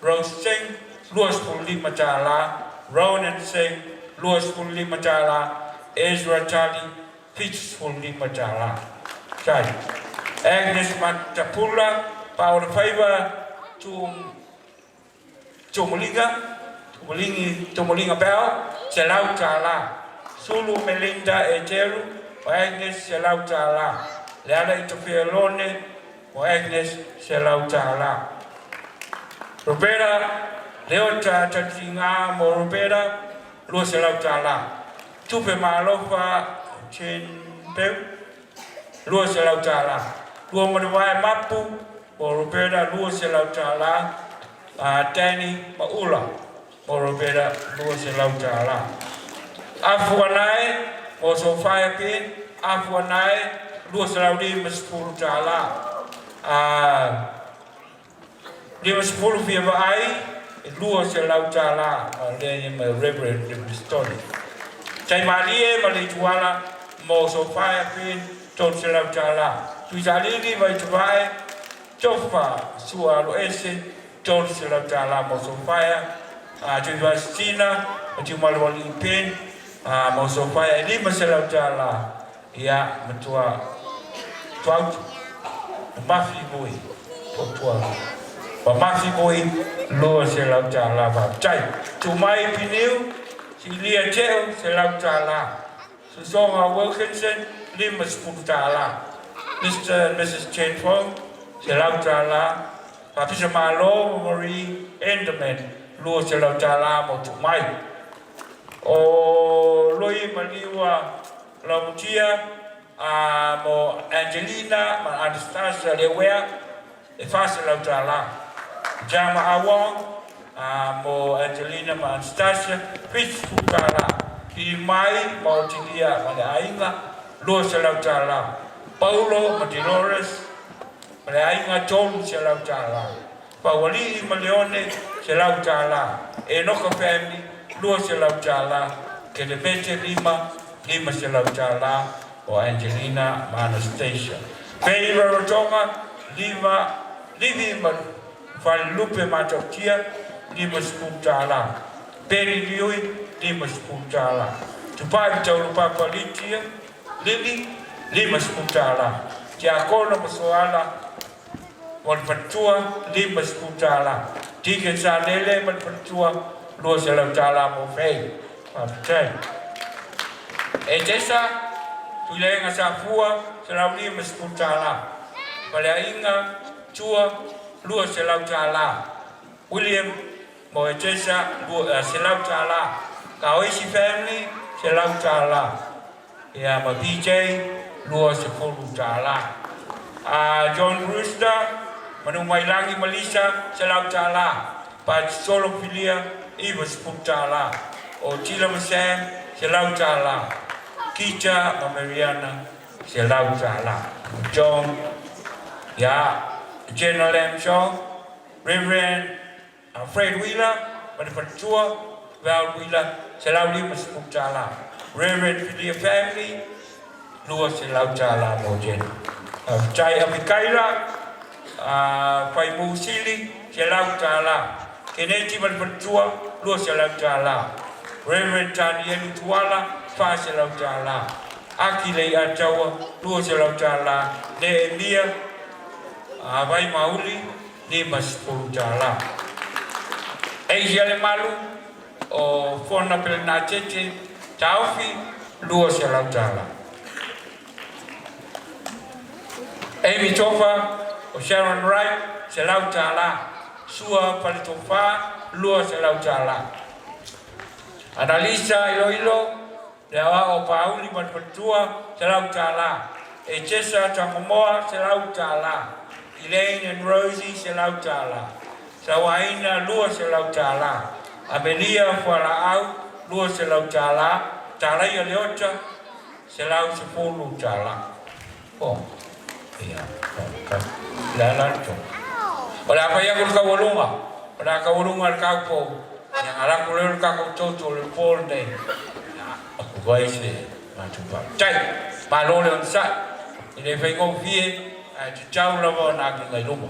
Rose Singh, $25. Ronan Singh, $25. Ezra Tali, $75. Tali. Agnes Matapula, Paula Faiva, Tumulinga Bell, $100. Sulu Melinda Eteru, o Agnes, $100. Leala Itofialone, o Agnes, $100. Roberta Leota Tatinga mo Roberta, $200. Tupe Malofa Chen Peu, $200. Tua Manuvae Mapu mo Roberta $200. Danny Maula mo Roberta $200. Afu Anae mo Sophia Pin, Afu Anae $250. 50 fia vaai, e $200 ma lea ia ma Reverend Livingstone. Taimalie ma le Ituala mo Sophia Pin, $300. Tuisalili ma Ituvae, Tofa Sua Aloese, $300 mo Sophia. Tuivasina ma Tiumalualii Pin, mo Sophia, e $500. Ia, matua tuautu, mamafi moi, tua mamafi moi, $200 faafetai. Tuu mai Piniu, Silia Teo, $100. Sosoga Wilkinson, $50. Mr and Mrs Chen Fong, $100. Faapisa Malo ma Marie Enderman, $200 mo tuu mai. O Lui Maliua Laumatia a mo Angelina ma Anastasia Lewea, e $400. Jama Awong a mo Angelina ma Anastasia, $70. Pili Mai ma Otilia ma le aiga, $200. Paulo ma Dolores ma le aiga, $300. Paualii ma Leone, $100. Enoka family, $200. Kelemete Lima, $500 o Angelina ma Anastasia. Pei Rarotonga, Lima, Livi ma Falelupe Matautia, $50. Peri Liui, $50. Tupai Taulupapa Litia, Lili, $50. Tiakono ma Soala, mo le faletua, $50. Deacon Salele ma le faletua, $200 mo Faye. Faafetai. E Tesa, Tuilaega Safua, $150. Faleaiga, Tua, $200. William mo e Tesa, $100. Kaoisi family, $100. Ia ma PJ, $20. A John Brewster, Manumailangi ma Lisa, $100. Patisolo Filia, $90. O Tila ma Sam, $100. Kita ma Mariana, $100. John, ia, Jenna Lam Shaw, Reverend Fred Wheeler ma le faletua, Val Wheeler, $150. Reverend Filia family, $200 mo Jenna. Faafetai Amikaila, Faimu Sili, $100. Keneti ma le faletua, $200. Reverend Tanielu Tuala, $400. Aki Leiataua, $200. Neemia Vaimauli, $50. Asia Lemalu o Fona Pelenatete Taofi, $200. Amy Tofa o Sharon Wright, $100. Sua Faletofa, $200. Analisa Iloilo, le aoao o Pauli ma le faletua, $100. Etesa Tangomoa, $100. Elaine and Rosie, $100. Sauaina, $200. Amelia Fualaau, $200. Talaia Leota, $110. Oh, ia, le ala le to. O le a fai aku le taualuga, o le a taualuga le taupou, ia galako lea o le tatou toto le po lenei. Ia, aku ai se matou faafetai. Malo le onosai, e le faigofie, ae tatau lava ona agiga i luma.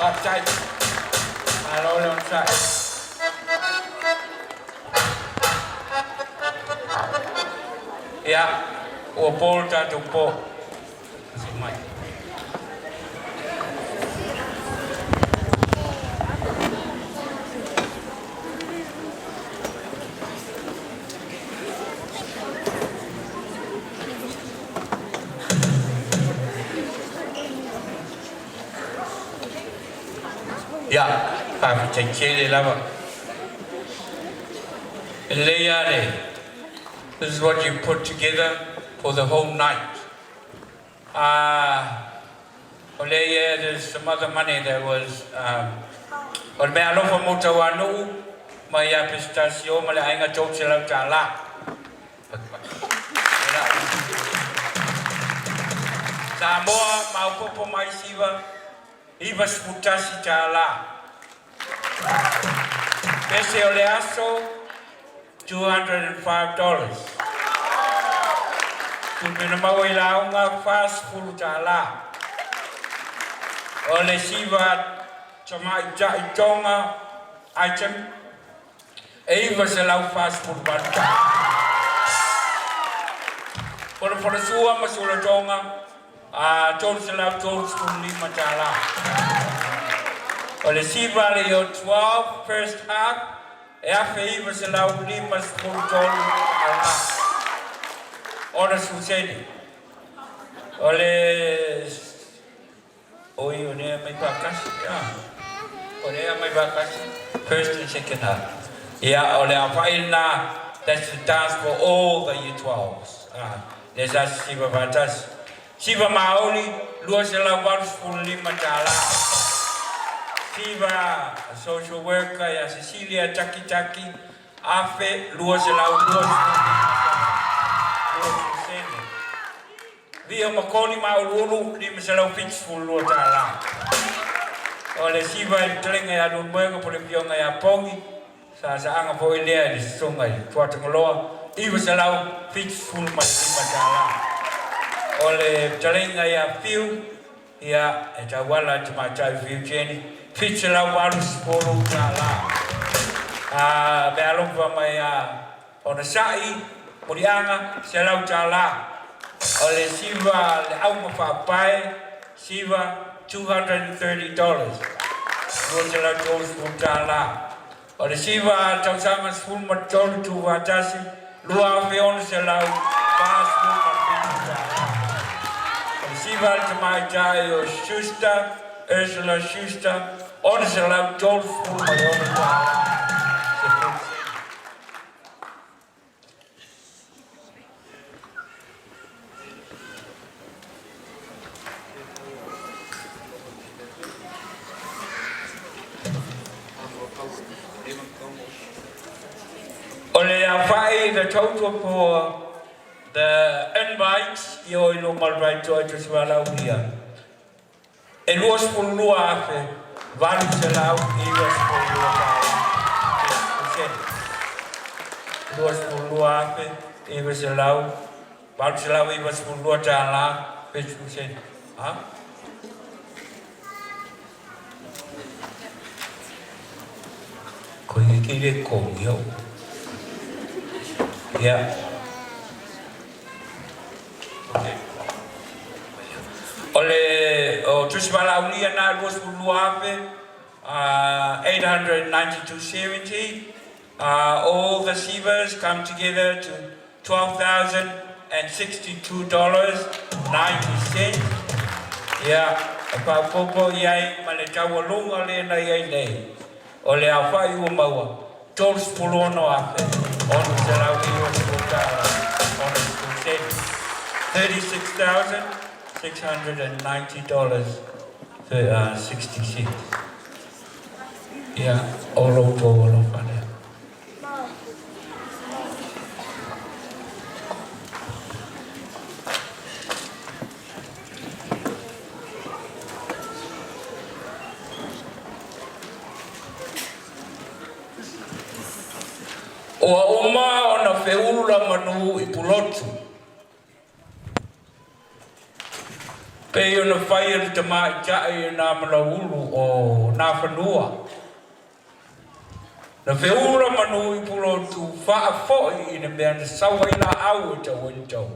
Faafetai. Malo le onosai. Ia, ua po le tatou po. Asi mai. Ia, faafetai tele lava. E lelei lava le, this is what you put together for the whole night. Ah, o lea ia, there's some other money that was, um, o le mea alofa mo Tauanu'u mai ia Pesitasio ma le aiga $300. Samoa maopoopo mai siva $91. Pese o le aso $205. Tupe na maua i lauga $40. O le siva tamaitai Tonga item E 948 tala. Fonofonosua ma Sulatoga, a $335 tala. O le siva a le Year 12 first half e $1,953 tala. Ona sene. O le Oi, o lea mai faatasi, ia. O lea mai faatasi, first and second half. Ia, o le aofai lena, that's the dance for all the year 12s. Ah, lea sa sisiva faatasi. Siva maoli, $285. Siva social worker ia Cecilia Takitaki, $1,225. 20 sene. Vio ma Koni Mauluulu, $572. O le siva i le talega ia Leulumoega po o le Afioga ia Pogi, saasaaga foi lea i le Susuga i le Tuatagaloa, $975. O le fetalaiga ia Fiu, ia, e tauala i le tamaitai Fiu Jenny, $780. A meaalofa mai ia Onosai, Muliaga, $100. O le siva le auma faapae, siva $230, $230. O le siva tausaga 13 tuufaatasi, $2,647. O le siva a le tamaitai o Schuster, Ursula Schuster, $636.10. O le aofai the total for the invites i o i luma o le faitoa i Tusivalaulia e $22,892.50. $22,900 892.70. Ha? Ko ia ki le kou ia. Ia. Okay. O le o Tusi Valaulia na 22,000 892.70. All the sivas come together to $12,062.90. Ia, e faaopoopo i ai ma le taualuga lea na i ai nei, o le aofai ua maua, $36,690.60. $36,690.60. Ia, o lo outou alofa lea. Ua uma ona feula manu i Pulotu. Pei ona fai e le tamaitai e nā Malauulu o Nafanua. Na feula manu i Pulotu faafoi i le mea na sau ai laau e tau ai le tau.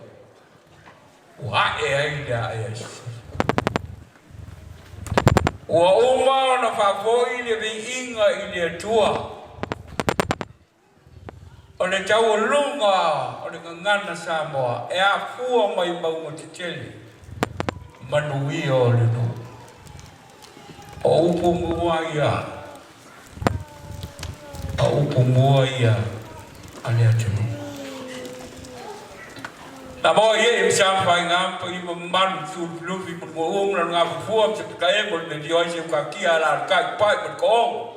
Ua ae ai le ae a Sisifo. Ua uma ona faafoi le viiga i le Atua. O le taualuga o le gagana Samoa e afua mai mauga tetele, manuia o le nuu. O upu mua ia, o upu mua ia a le atunuu. Na moa i e sa whai ngā pa i mamalu tūlufilufi mo mo unga ngā fufua se pika e mo le dio ai se ukakia la kai pai mo ko ongo.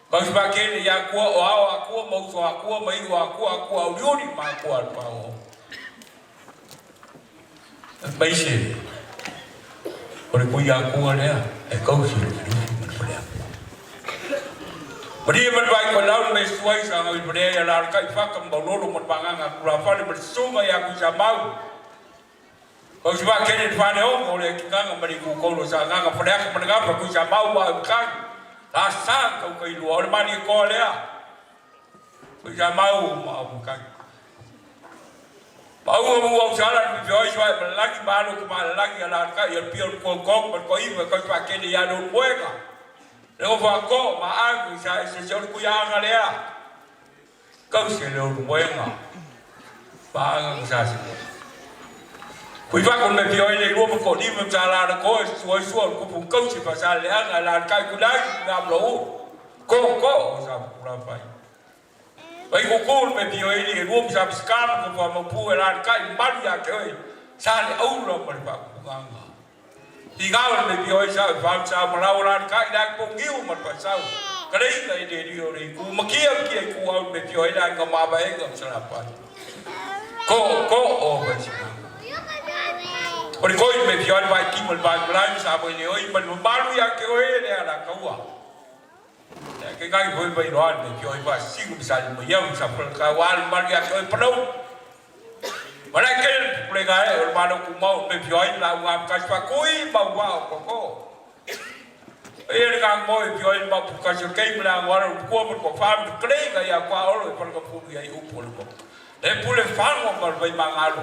Kau se pakele ia kua o ao a kua mau so a kua mai o a kua a kua uriuri ma kua al pao. Mai se o le kui a kua lea e kau se lufilufi mo le lea. Maria ma le vai ko lau me suai sa ngai prea ia la kai whaka mo lolo mo panganga kura whale mo sunga ia kui sa mau. Kau se kene te whane ongo o le kikanga mari ku kolo sa nganga whare aka mana ngapa kui sa mau wa kai. La sa kau kai lua o le mani ko lea. Kui sa mau ma au kai. Mau o mu au sala ni pio ai ma lagi ma alo ma lagi ala kai ia pio ko ko ma ko iwa kau se kene ia no muega. Le o fa ko ma a kui sa se se o kui anga lea. Kau se le o muega. Pa anga sa se. Kui fa ko me pio ai le lua ma ko ni ma sa la ko sua sua ko pu kau se fa sa le anga la kai ku la na blo ko ko sa ku la fai. Vai ko ko me pio ai le lua ma sa ska ko fa ma pu la kai malu ya ke oi sa le aula ma le fa ku nganga. I ngā me pio ai sa fa sa ma la la kai la ko ngiu ma fa sa. Ka rei kai le rio le ku ma kia kia ku au me pio ai la nga ma ba e nga sa la pa. Ko ko o ba si. O le koi me pio ai vai ki mo vai lai sa mo le oi ma malu ya ke oi le ala kaua. Ke kai foi mai loa le pio i fa sigu sa le mai au sa pala ka wa le malu ia toi palau. Wala ke le ga e o malo ku mau me pio ai la wa ka fa kui ma wa o ko. E le ga mo i pio ai ma pu ka so ke mla wa ro ku mo ko fa mo kle ga ya kwa o lo pa ka pu ya i u po lo. E pu le fa mo ma vai ma ngalo.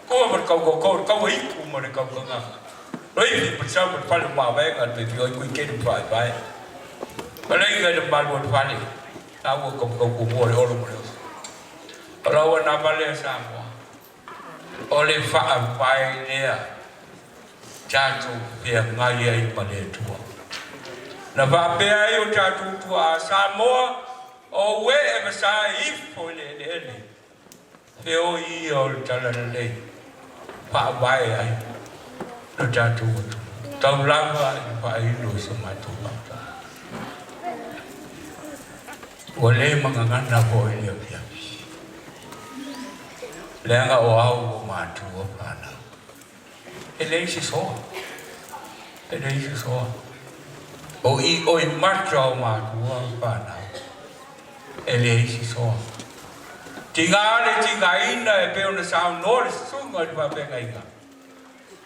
Ko mo ka ko ko ka i ku mo le ka ka nga. Lo i pi sa mo fa le ma va ga me pio ai ku ke le fa vai. Wala i ga le malu o fale. Ta ua ka ka ku mo le olo mo le. O la ua na vale Samoa. O le faavae lea tatou feagai ai ma le Atua. Na faapea ai o tatou tuaa Samoa, o uē e vasa ifo i le eleele, feoi ia o le talalelei faavae ai lo tatou atunuu. Tau lava i le faailo i so matou faatoaga. Ua le magagana foi le afiafi, leaga o au ua matua fanau. E leai se soa, e leai se soa. O i oi mata o matua fanau, e leai se soa. Tiga le tigaina e pei ona saunoa le susuga i le faafeagaiga,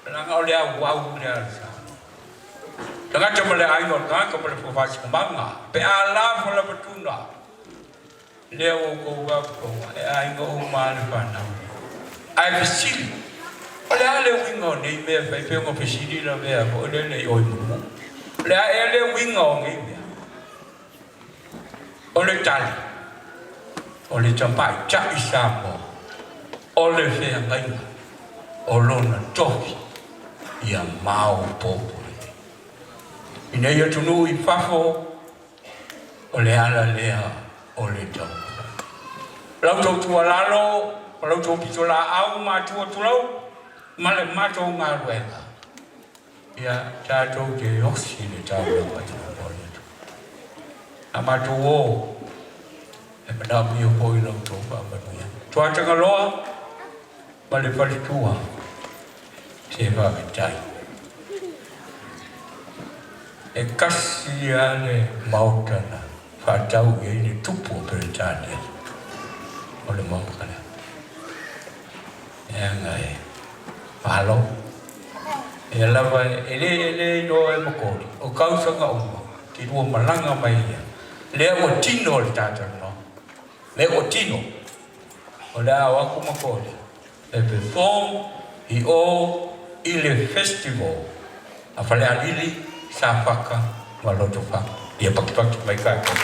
leaga o le auau lea a le sa. Tagata ma le aiga o le tagata ma le fofasikumaga, pe a lafo lava tuna, lea ua outou faafofoga, e aiga uma lava le fanau lea. Ae fesili, o le a le uiga o nei mea fai pe ona fesili lavea foi lele i oi mulimuli? O le a ea le uiga o nei mea? O le tali, o le tamaitai Samoa, o le feagaiga o lona tofi ia maopoopo lelei. I nei atunuu i fafo, o le ala lea o le taumafai. Lau tou tuualalo ma lau tou pitolaau matua tulou ma le matou galuega, ia tatou te osi le taulaga i luma o le Atua. A matou o, e manaomia foi la outou faamanuiaga. Tuatagaloa ma le faletua, se faafetai. E kasi lava le maota na faatau i ai le tupu o Peretania, o le maota lea. Leaga e malo. Ia lava e le e le iloa e Makoli, o kausaga uma, te lua malaga mai ia. Lea ua tino le ta talanoa. Lea ua tino. O le a o atu Makoli e perform i o i le festival a Falealili, Safata ma Lotofaga. Ia pakipaki mai tatou.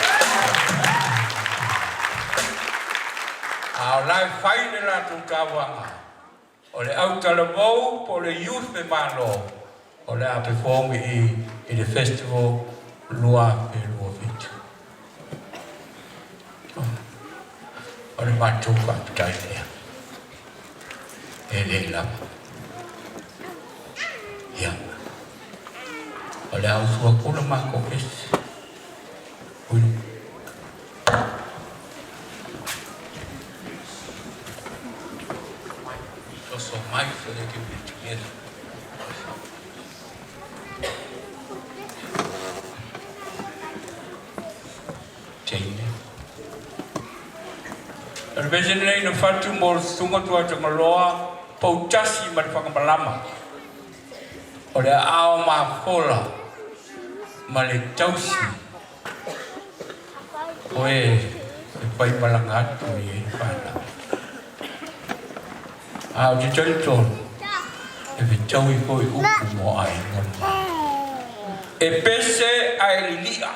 A o la e fai le latou tauaga, o le autalavou po o le youth e malo, o le a perform i i le festival 2027. O le matou faafetai lea. E le lava. Ia. O le a usu atu le matou pese. Ui. Soso mai so they can be together. Teine. O le pese lenei na fatu mo le susuga Tuatagaloa poutasi ma le whakamalama. O le aao mafola ma le tausi o e e faimalaga atu i ai fanau. A ou te talitonu, e fetaui foi upu mo aiga ma. E pese ae lilia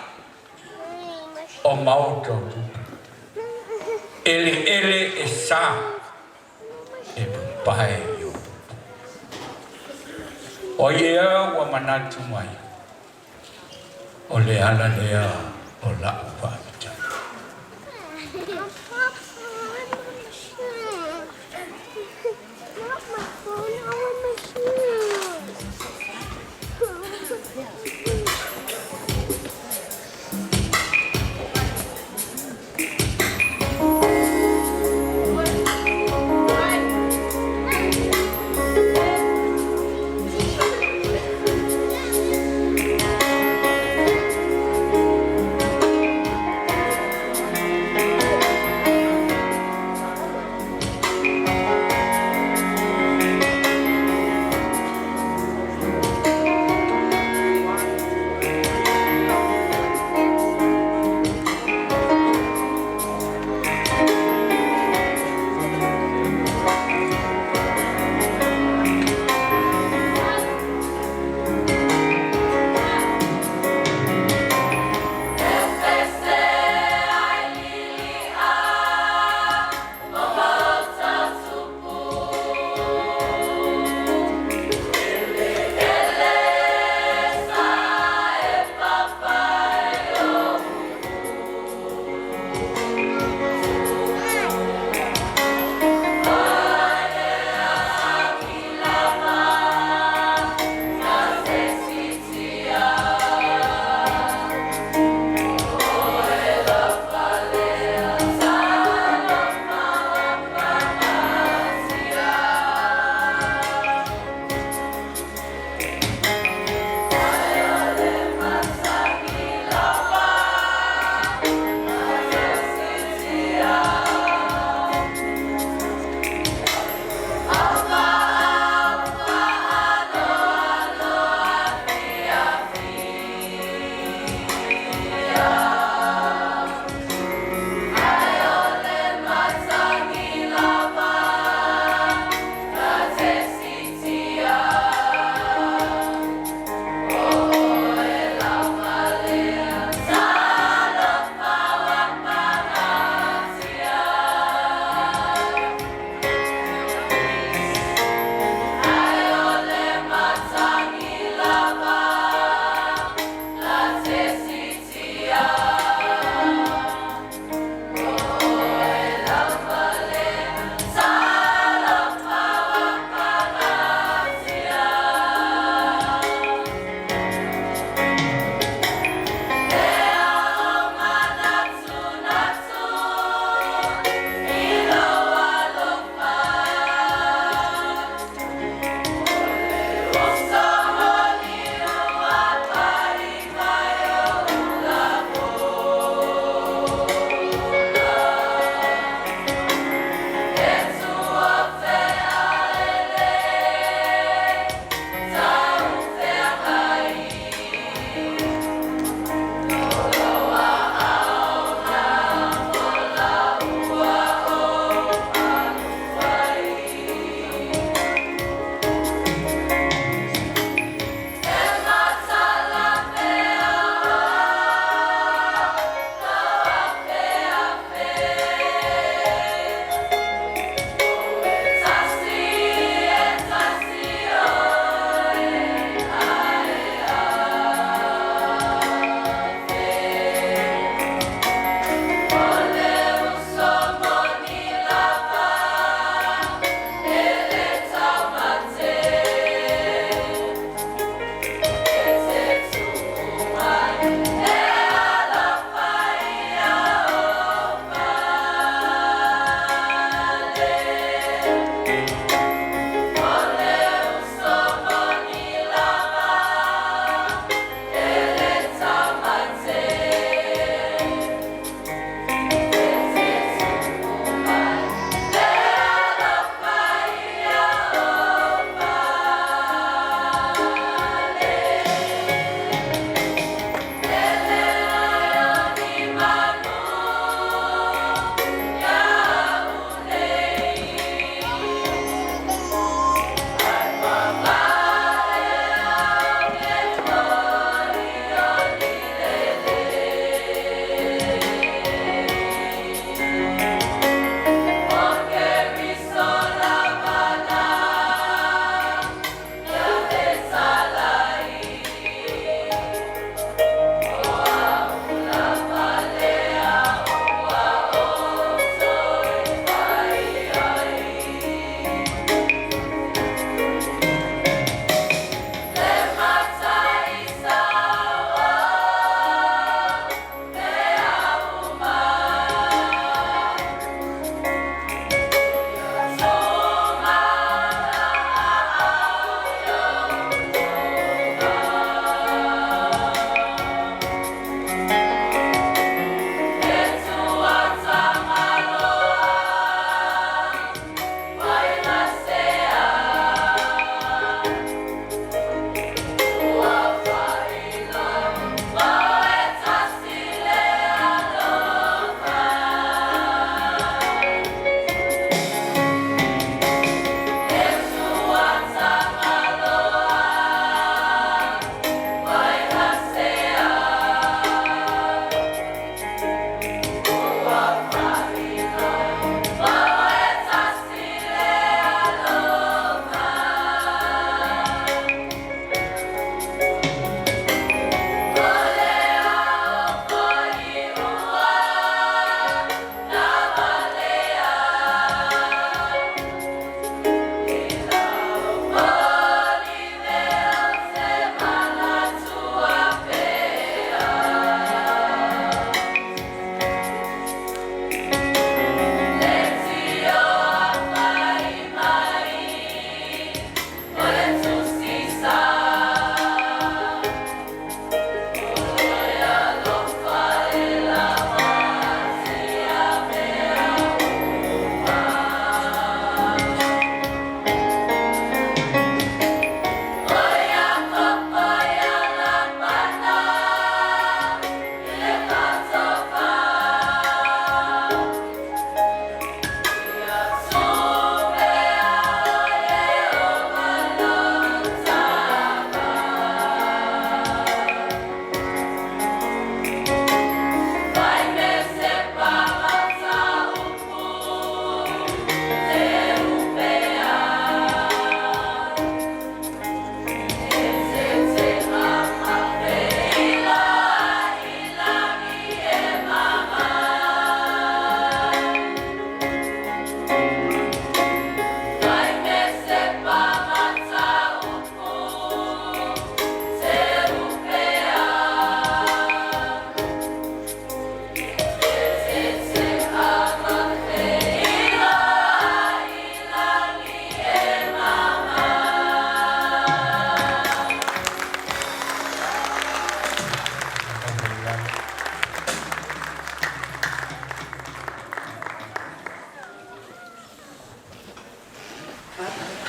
o maota o tupu. Eleele e sa e papae i ou upu. O ai ea ua manatu mai, o le ala lea o la'u faafetai.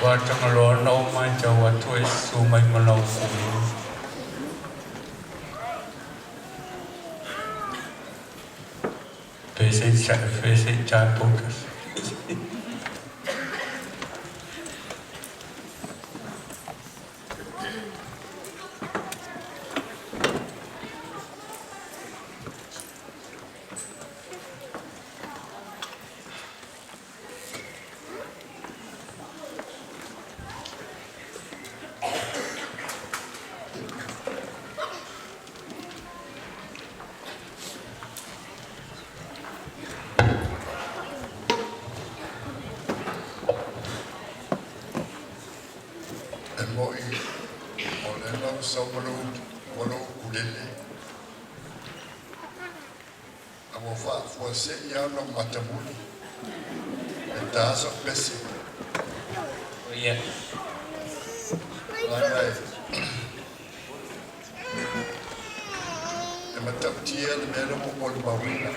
Tuatagaloa na ou matau atu e susu mai ma lau fulu. Pe se i tatou tasi. E mo'i o lea la ua sau ma lou ma lou ukulele a ua faafuase'i lava ona matamuli e tā sau pese. Ia. Leaga e e matautia le mea lea ua molimauina.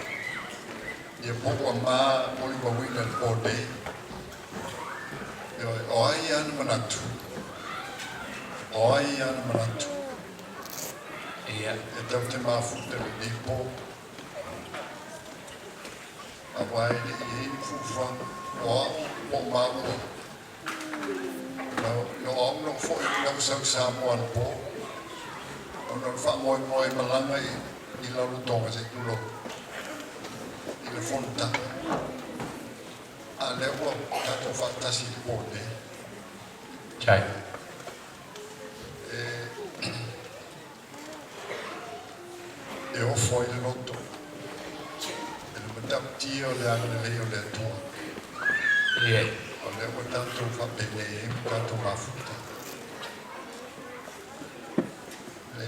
Ia po ua ma molimauina i le po nei. Ioe, o ai lava na manatu? O ai lava na manatu? Ia. E tatou te mafuta i lenei po. Aua e le i i ai ni fuafuaga, o au po o maua. Na o au na ou foi i lau sau i Samoa anapo, ona o le faamoemoe e malaga i Lalotoga se i tulou i le fonotaga. A o lea ua tatou faatasi i le po nei. Chai. E ofo ai le loto i le matautia o le agalelei o le Atua. O lea ua tatou faapenei ai ma tatou mafuta. Le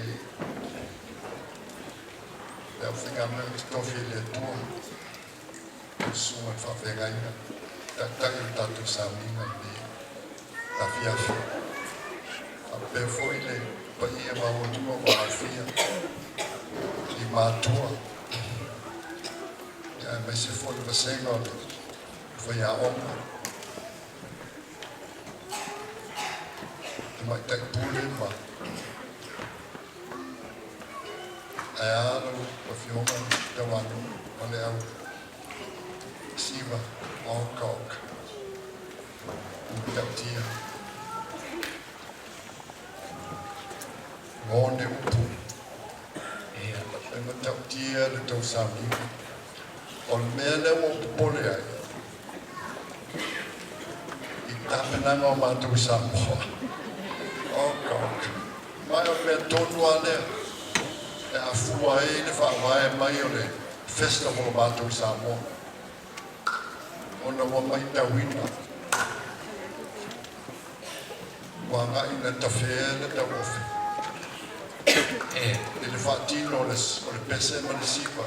le aufaigaluega totofi e le Atua, lau susuga i le faafeagaiga, taitai o le tatou sauniga i lenei afiafi. Faapea foi le paia maualuga ua aofia i matua, aemaise foi le vasega o le faiaoga, tamaitai pule ma ae a lau Afioga Tauanuu ma le au siva oka oka ua tautia ngone upu e matautia le tou sauniga. O le mea lea ua ou popole ai i tapenaga o matou i Samoa. Oka oka. Ma o le mea tonu lava lea e afua ai le faavae mai o le festival o matou i Samoa, ona ua matauina ua agai ina tafea le tauofe i le faatino o le pese ma le siva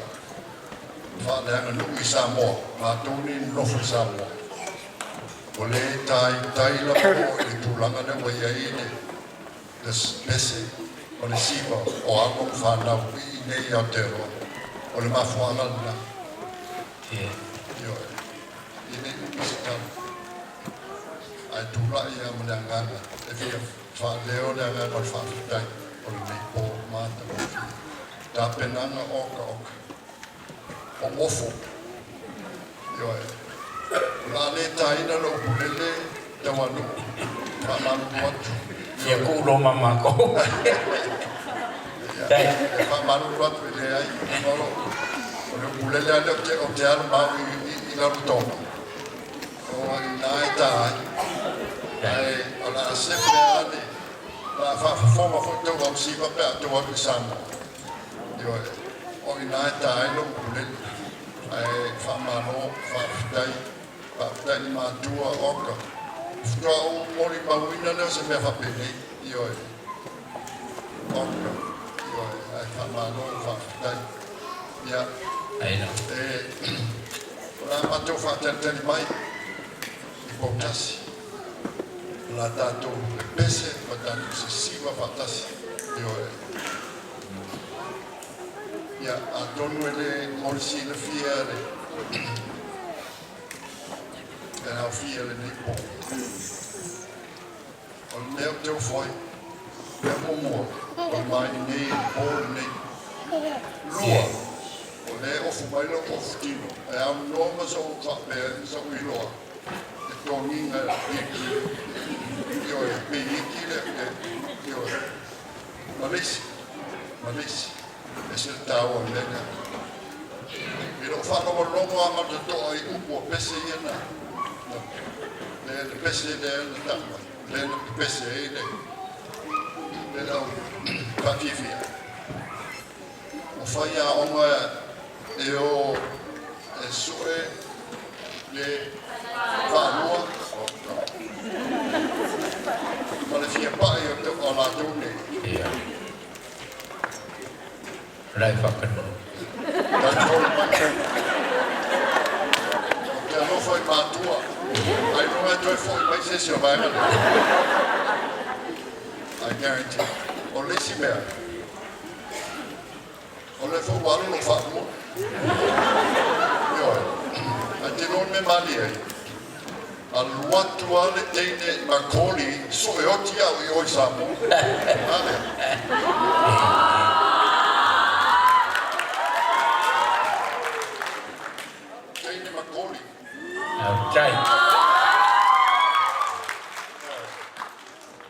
faaleaganuu i Samoa, matou nei nonofo i Samoa. Ua le taitai lava oo i le tulaga lea ua i ai le pese ma le siva o alo ma fanau i inei i Aotearoa. O le mafuaaga lena. Ioe. E le umi se tala, ae tulai lava ma le agaga e fia faaleo le agaga o le faafetai o lenei po matagofie. Tapenaga oka oka. O ofo. Ioe. O le a le taina lou pulele Tauanuu. Faamalulu atu. Ia tuu loma matou. Ia, e faamalulu atu e leai. O le ukulele lava lea ou te alu ma au i Lalotoga. O i ina e ta ai. Ae o le a sefe lava le, o le a faafofoga foi tou ausiva pe a outou alu i Samoa. Ioe, o i ina e ta ai lou ukulele. Ae faamalo, faafetai, faafetai i matua, oka. Faatoa ou molimauina lea o se mea faapenei. Ioe, oka, ioe, ae faamalo, faafetai. Ia, e, o le a matou faatalitali mai i Poutasi. O le a tatou pepese ma tatou sisiva faatasi. Ioe. Ia, atonu e le mo le silafia le e aofia lenei po. O le mea ou te ofo ai, mea muamua, o le mai nei i le po lenei. Lua, o lea e ofu mai lou ofu tino, e aunoa ma sou faapea ma sou iloa, e togiga iki, ioe, pei iki le, ioe, ma le isi, ma le isi, ese le taua o le mea lea. I lou faalogologo lava ma le totoa i upu o pese ia na, le, le pese lea na tau mai, lea na pepese ai le, le au faafiafia. O faiaoga e o e sue le faalua ma le fia pai o latou nei. Ia. La e faapena. Talitonu mai. Ou te alofa i matua. Ailoga e toe fo'i mai se isi o vaega lea. I guarantee. O le isi mea, o lea foi ua alu lou faalua. Ioe. Ae te iloa le mea malie ai, alu atu lava le teine i Makoli, sue oti au i o i Samoa. A lea. Teine Makoli. Faafetai.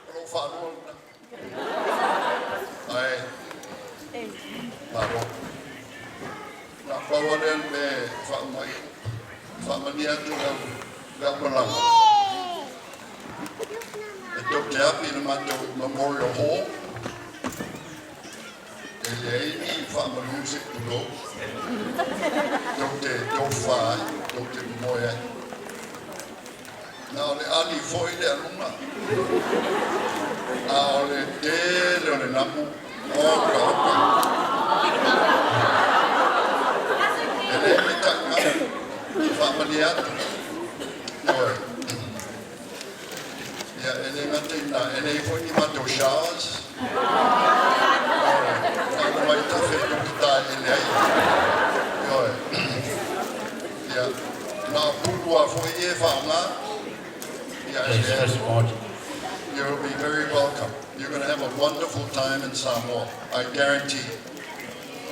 O lou faalua lena. Ae, malo. Na o pau lava lea o le mea e faauma ai. Faamanuia atu le au, le au malaga. E tou te api i le matou Memorial Hall. E leai ni faamalu se i tulou. Tou te tofa ai, tou te momoe ai. Na o le ali foi le aluga, a o le tele o le namu, oka oka. E leai ni taʻimalu, faamalie atu. Ioe. Ia, e le gata i lena, e leai foi ni matou showers. Ioe, na ona vaitafe e tou te taeele ai. Ioe. Ia, na o pulu lava foi ia e faaaoga. Ia, e leai. You'll be very welcome. You're going to have a wonderful time in Samoa. I guarantee.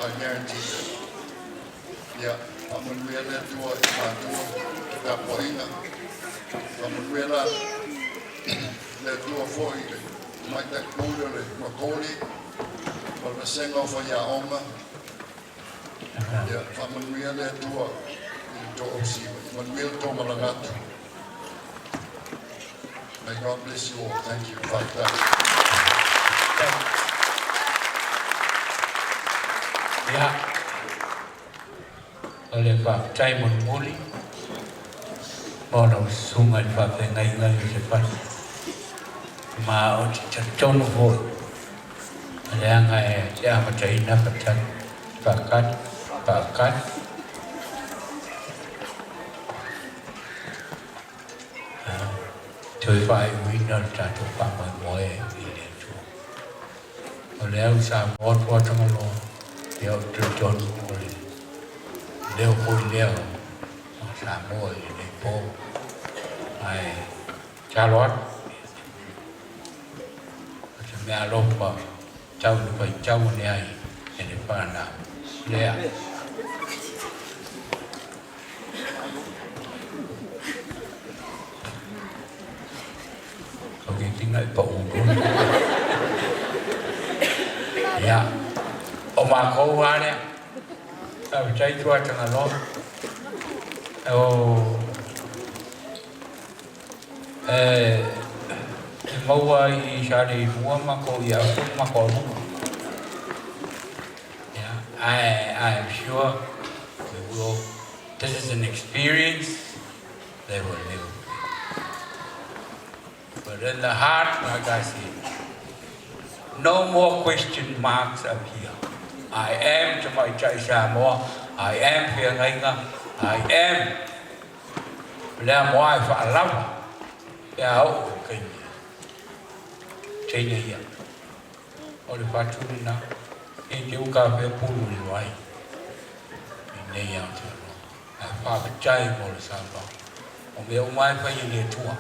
I guarantee you. Ia, faamanuia le Atua i matua i tapuaiga. Faamanuia la le Atua foi i le tamaitai pule o le Makoli ma le vasega o faiaoga. Ia, faamanuia le Atua i le tou ausiva. Ia manuia le tou malaga atu. May God bless you all. Thank you. Faafetai. Ia, o le faafetai mulimuli mo lau susuga i le faafeagaiga Iosefatu, ma ou te talitonu foi, leaga e te amataina fatali, faakali, faakali. Toe faaiuina le tatou faamoemoe i le Atua. O le au Samoa Tuatagaloa, ia ou te talitonu o le leo foi lea o Samoa i lenei po. Ae tatalo atu, o se mea alofa tau i le faitau ane ai e le fanau lea. Ok, tinga i pau Ia, o mākou lava lea. Faafetai Tuatagaloa. O, e, e maua i Saleilua makou ia au makou aluga. Yeah, I am sure we will, this is an experience they will never forget. But in the heart, like I said, no more question marks up here. I am Tamaitai Samoa, I am Feagaiga, I am lea moa e faalava pe a oo i le taimi teine ia. O le fatu lena e te uka pea pulu i wai i nei Aotearoa. Ae faafetai mo le saunoaga. O mea uma e fai e le Atua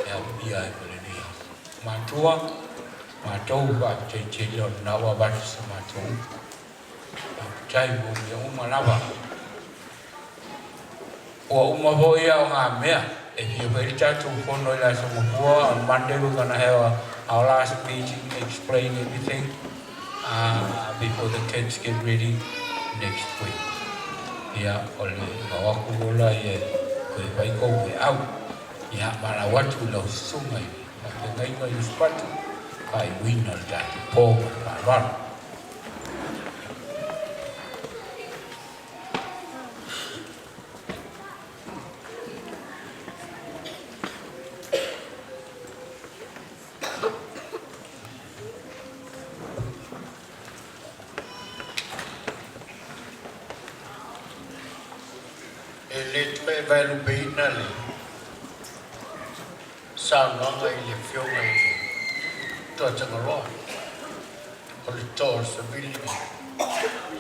e aofia ai ma lenei aso. Matua, matou faafetai tele o lena ua avatu sa matou upu. Faafetai mo mea uma lava. Ua uma foi ia o ngā mea e fia fai le tatou fono i le aso Gafua. On Monday we're gonna have our last meeting, explain everything before the kids get ready next week. Ia, o le mau aku lola ia koe fai kou feau. Ia, malau atu i lau susuga i le faafeagaiga i Usipatu, faaiuina o le tatou po ma le faaaloalo. E le toe vaelupeina le saunoaga i le Afioga i le Tuatagaloa o le Too o le Savili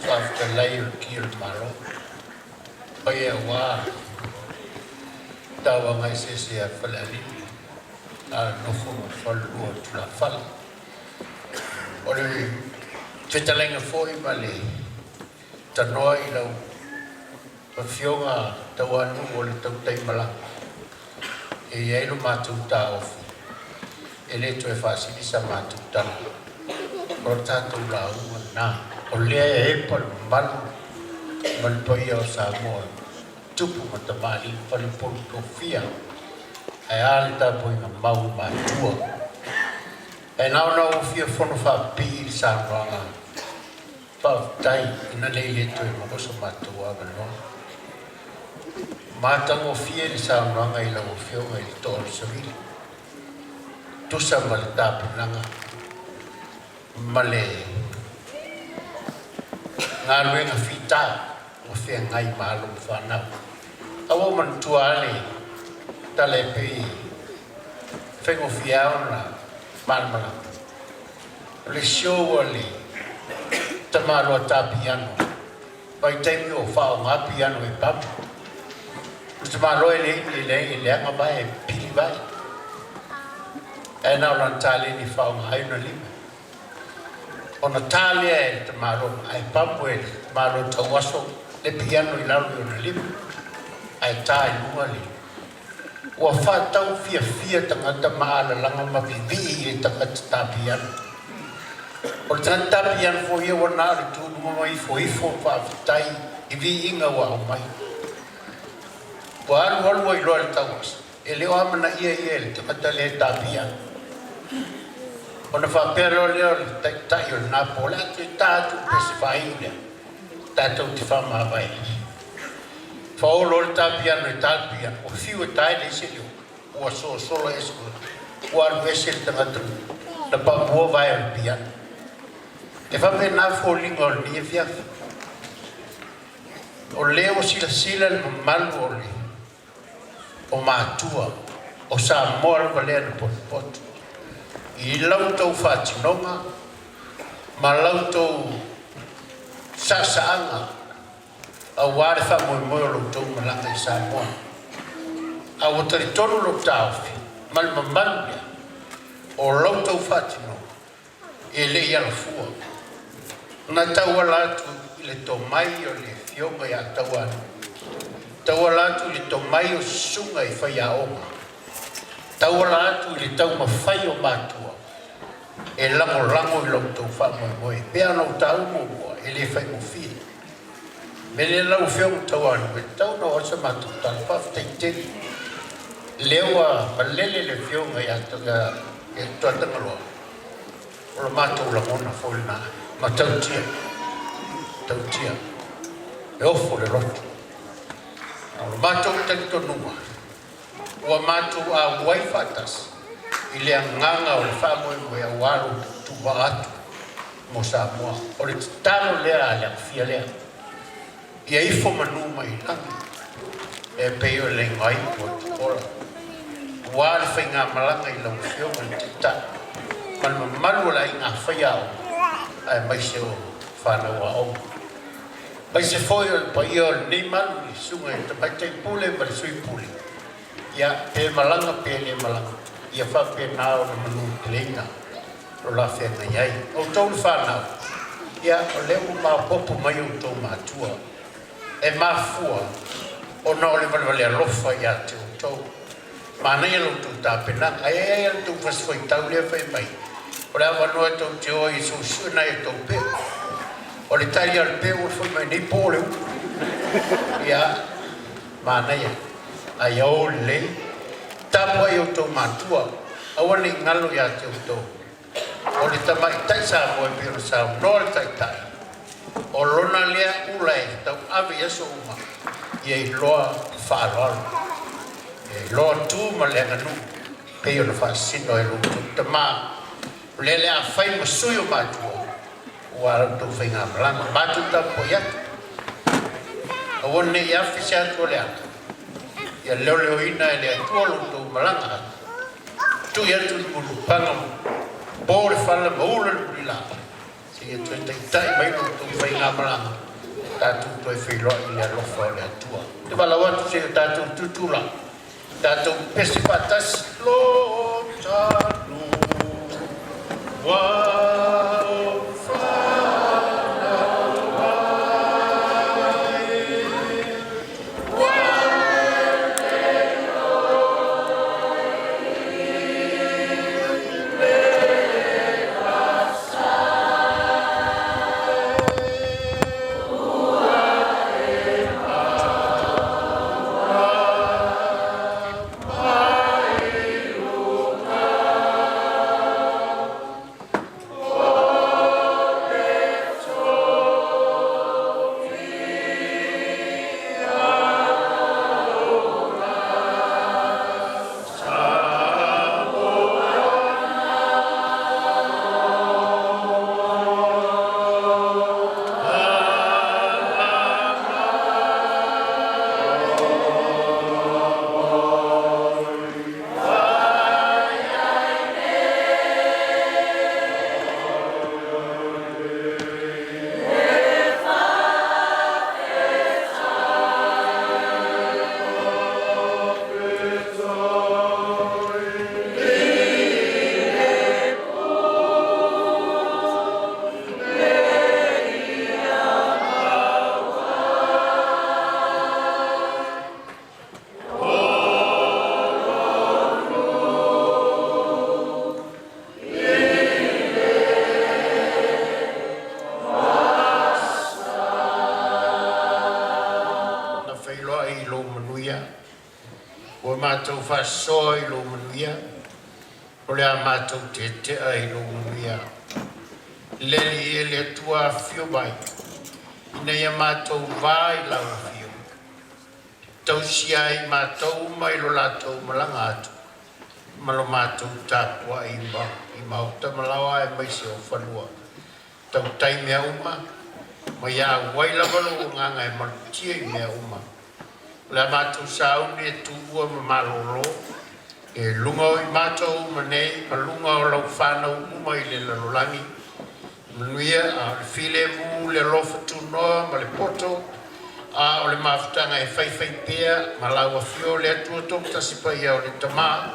Faafetalai o le Ki o le Malo. Paia aua tauaga eseese a Falealili a le nofo ma falelua o Tulafale. O le fetalaiga foi ma le tanoa i lau Afioga Tauanuu o le Tautaimalaga, e i ai lo matou taofi e le toe faasili sa matou tala, o le tatou lauga lena, o lea e epa le mamalu ma le paia o Samoa, tupu ma tamalii, faleupolu tofia, ae a le tapuaiga mau i matua. Ae na ona ou fia fono faapipii i le saunoaga. Faafetai ina nei le toe maua so matou avanoa. Matagofie le saunoaga i lau Afioga i le Too o le Savili. Tusa ma le tapenaga ma le galuega fita ua feagai ma alo ma fanau. A ua ou manatua lava le tala e pei e faigofie lava ona malamalama. O le show a le tamaloa ta piano, vaitaimi o faaaoga piano e pamu. O le tamaloa e leai e leaga vae, e pili vae. Ae na o lana taleni e faaaoga ai ona lima. Ona ta lea e le tamaloa, ae pamu e le tamaloa tauaso le piano i lalo i ona lima, ae ta i luga le Ua faatau fiafia tagata ma alalaga ma vivii i le tagata ta piano. O le tagata ta piano foi ia ua na o le tu i luga ma ifoifo faafetai i viiga ua aumai. Ua alualu ai loa le tauasa, e le o amanaia ia e le tagata lea e ta piano. Ona faapea loa lea o le taitai o lena po, o le a toe ta atu pe se faaiu lea, tatou te faamavae ai. Faolo le ta piano e ta le piano, ua fiu e ta e leai se leo, ua sosolo ese ua alu ese le tagata na pamua vae o le piano. E faapena foliga o lenei afiafi. O lea ua silasila le mamalu o le o matua o Samoa lava lea na potopoto i la outou faatinoga ma la outou saasaaga aua le faamoemoe o lo outou malaga i Samoa. A ua talitonu lou taofi ma le mamalu lea o la outou faatinoga e le i alafua. Na tauala atu i le tomai o le Afioga ia Tauanuu, tauala atu i le tomai o susuga i faiaoga, tauala atu i le taumafai o matua e lagolago i la outou faamoemoe. E pei ona ou taua muamua, e le faigofie. O le mea lea lau Afioga Tauanuu, e tatau ona oo atu sa matou tala. Faafetai tele. Lea ua malele le Afioga ia Tuatagaloa. O le matou lagona foi lena, matautia, matautia, e ofo le loto. A o le matou talitonuga, ua matou auai faatasi i le agaga o le faamoemoe aua lo outou tuuvaa atu mo Samoa. O le tatalo lea a le Afia lea, ia ifo manu mai i lagi, e pei o le igoaipu o le Tupola, aua le faigamalaga i lau Afioga i le Taitai ma le mamalu o le aiga faiaoga aemaise o fanau aoga. Aemaise foi o le paia o lenei malu i le Susuga i le Tamaitai Pule ma le Sui Pule, ia, pe malaga pe le malaga, ia faapena ona manuteleina lo la feagai ai. Outou le fanau, ia, o lea ua maopoopo mai outou matua, e mafua ona o le valevale alofa ia te outou. Manaia lo outou tapenaga, ae ai a le tou fasifuaitau lea fai mai, o le avanoa e tou te o ai e suesue nai a tou peu. O le tali a le peu o le foi mai nei po o le ulu. Ia, manaia, ae ia o lelei, tapuai outou matua, aua ne i galo ia te outou. O le tamaitai Samoa e pei ona saunoa le Taitai, o lona lea ula e tauave i aso uma, ia iloa faaaloalo, ia iloa tu ma le aganuu pei ona faasino e lo outou tama, o lea le a fai ma sui o matua aua la outou faigamalaga. Matou tapuai atu, aua ne i afe se atu o le ala, ia leoleoina e le Atua lo outou malaga atu. Tui atu i le ulupaga po le fala ma ula le mulila. Seia toe taitai mai lo outou faigamalaga, tatou toe feiloai i le alofa o le Atua. Ou te valaau atu seia o tatou tutula, tatou pese faatasi. Lo tanu ua Na feiloai i lou manuia, ua matou faasoa i lou manuia, o le a matou tetea i lou manuia. Le Alii e le Atua afifio mai, ina ia matou va i lau afio, tausia ai matou uma i lo latou malaga atu ma lo matou tapuai i maota ma laoa aemaise o fanua tautai mea uma, ma ia auai lava lou agaga e malutia i mea uma. O le a matou sauni e tuua ma malolo, e luga o i matou uma nei ma luga o lau fanau uma i le lalolagi, manuia, a o le filemu, le alofa tunoa ma le poto, a o le mafutaga e faifai pea ma lau afio le Atua Toatasi Paia o le Tama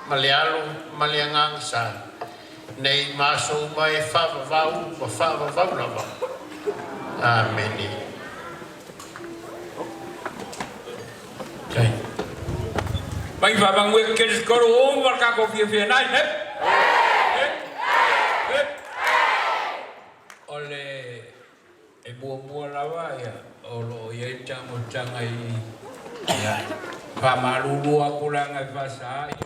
ma le Alo ma le Agaga Sa, nei ma aso uma e faavavau ma faavavau lava. Amene. Mai faamanuia Kenneth Kolo ua uma le tatou fiafia nai. Hep! Hep! Hep! O le e muamua lava ia o lo o i ai le tagotaga i ia faamalulu atu leaga e faasaai.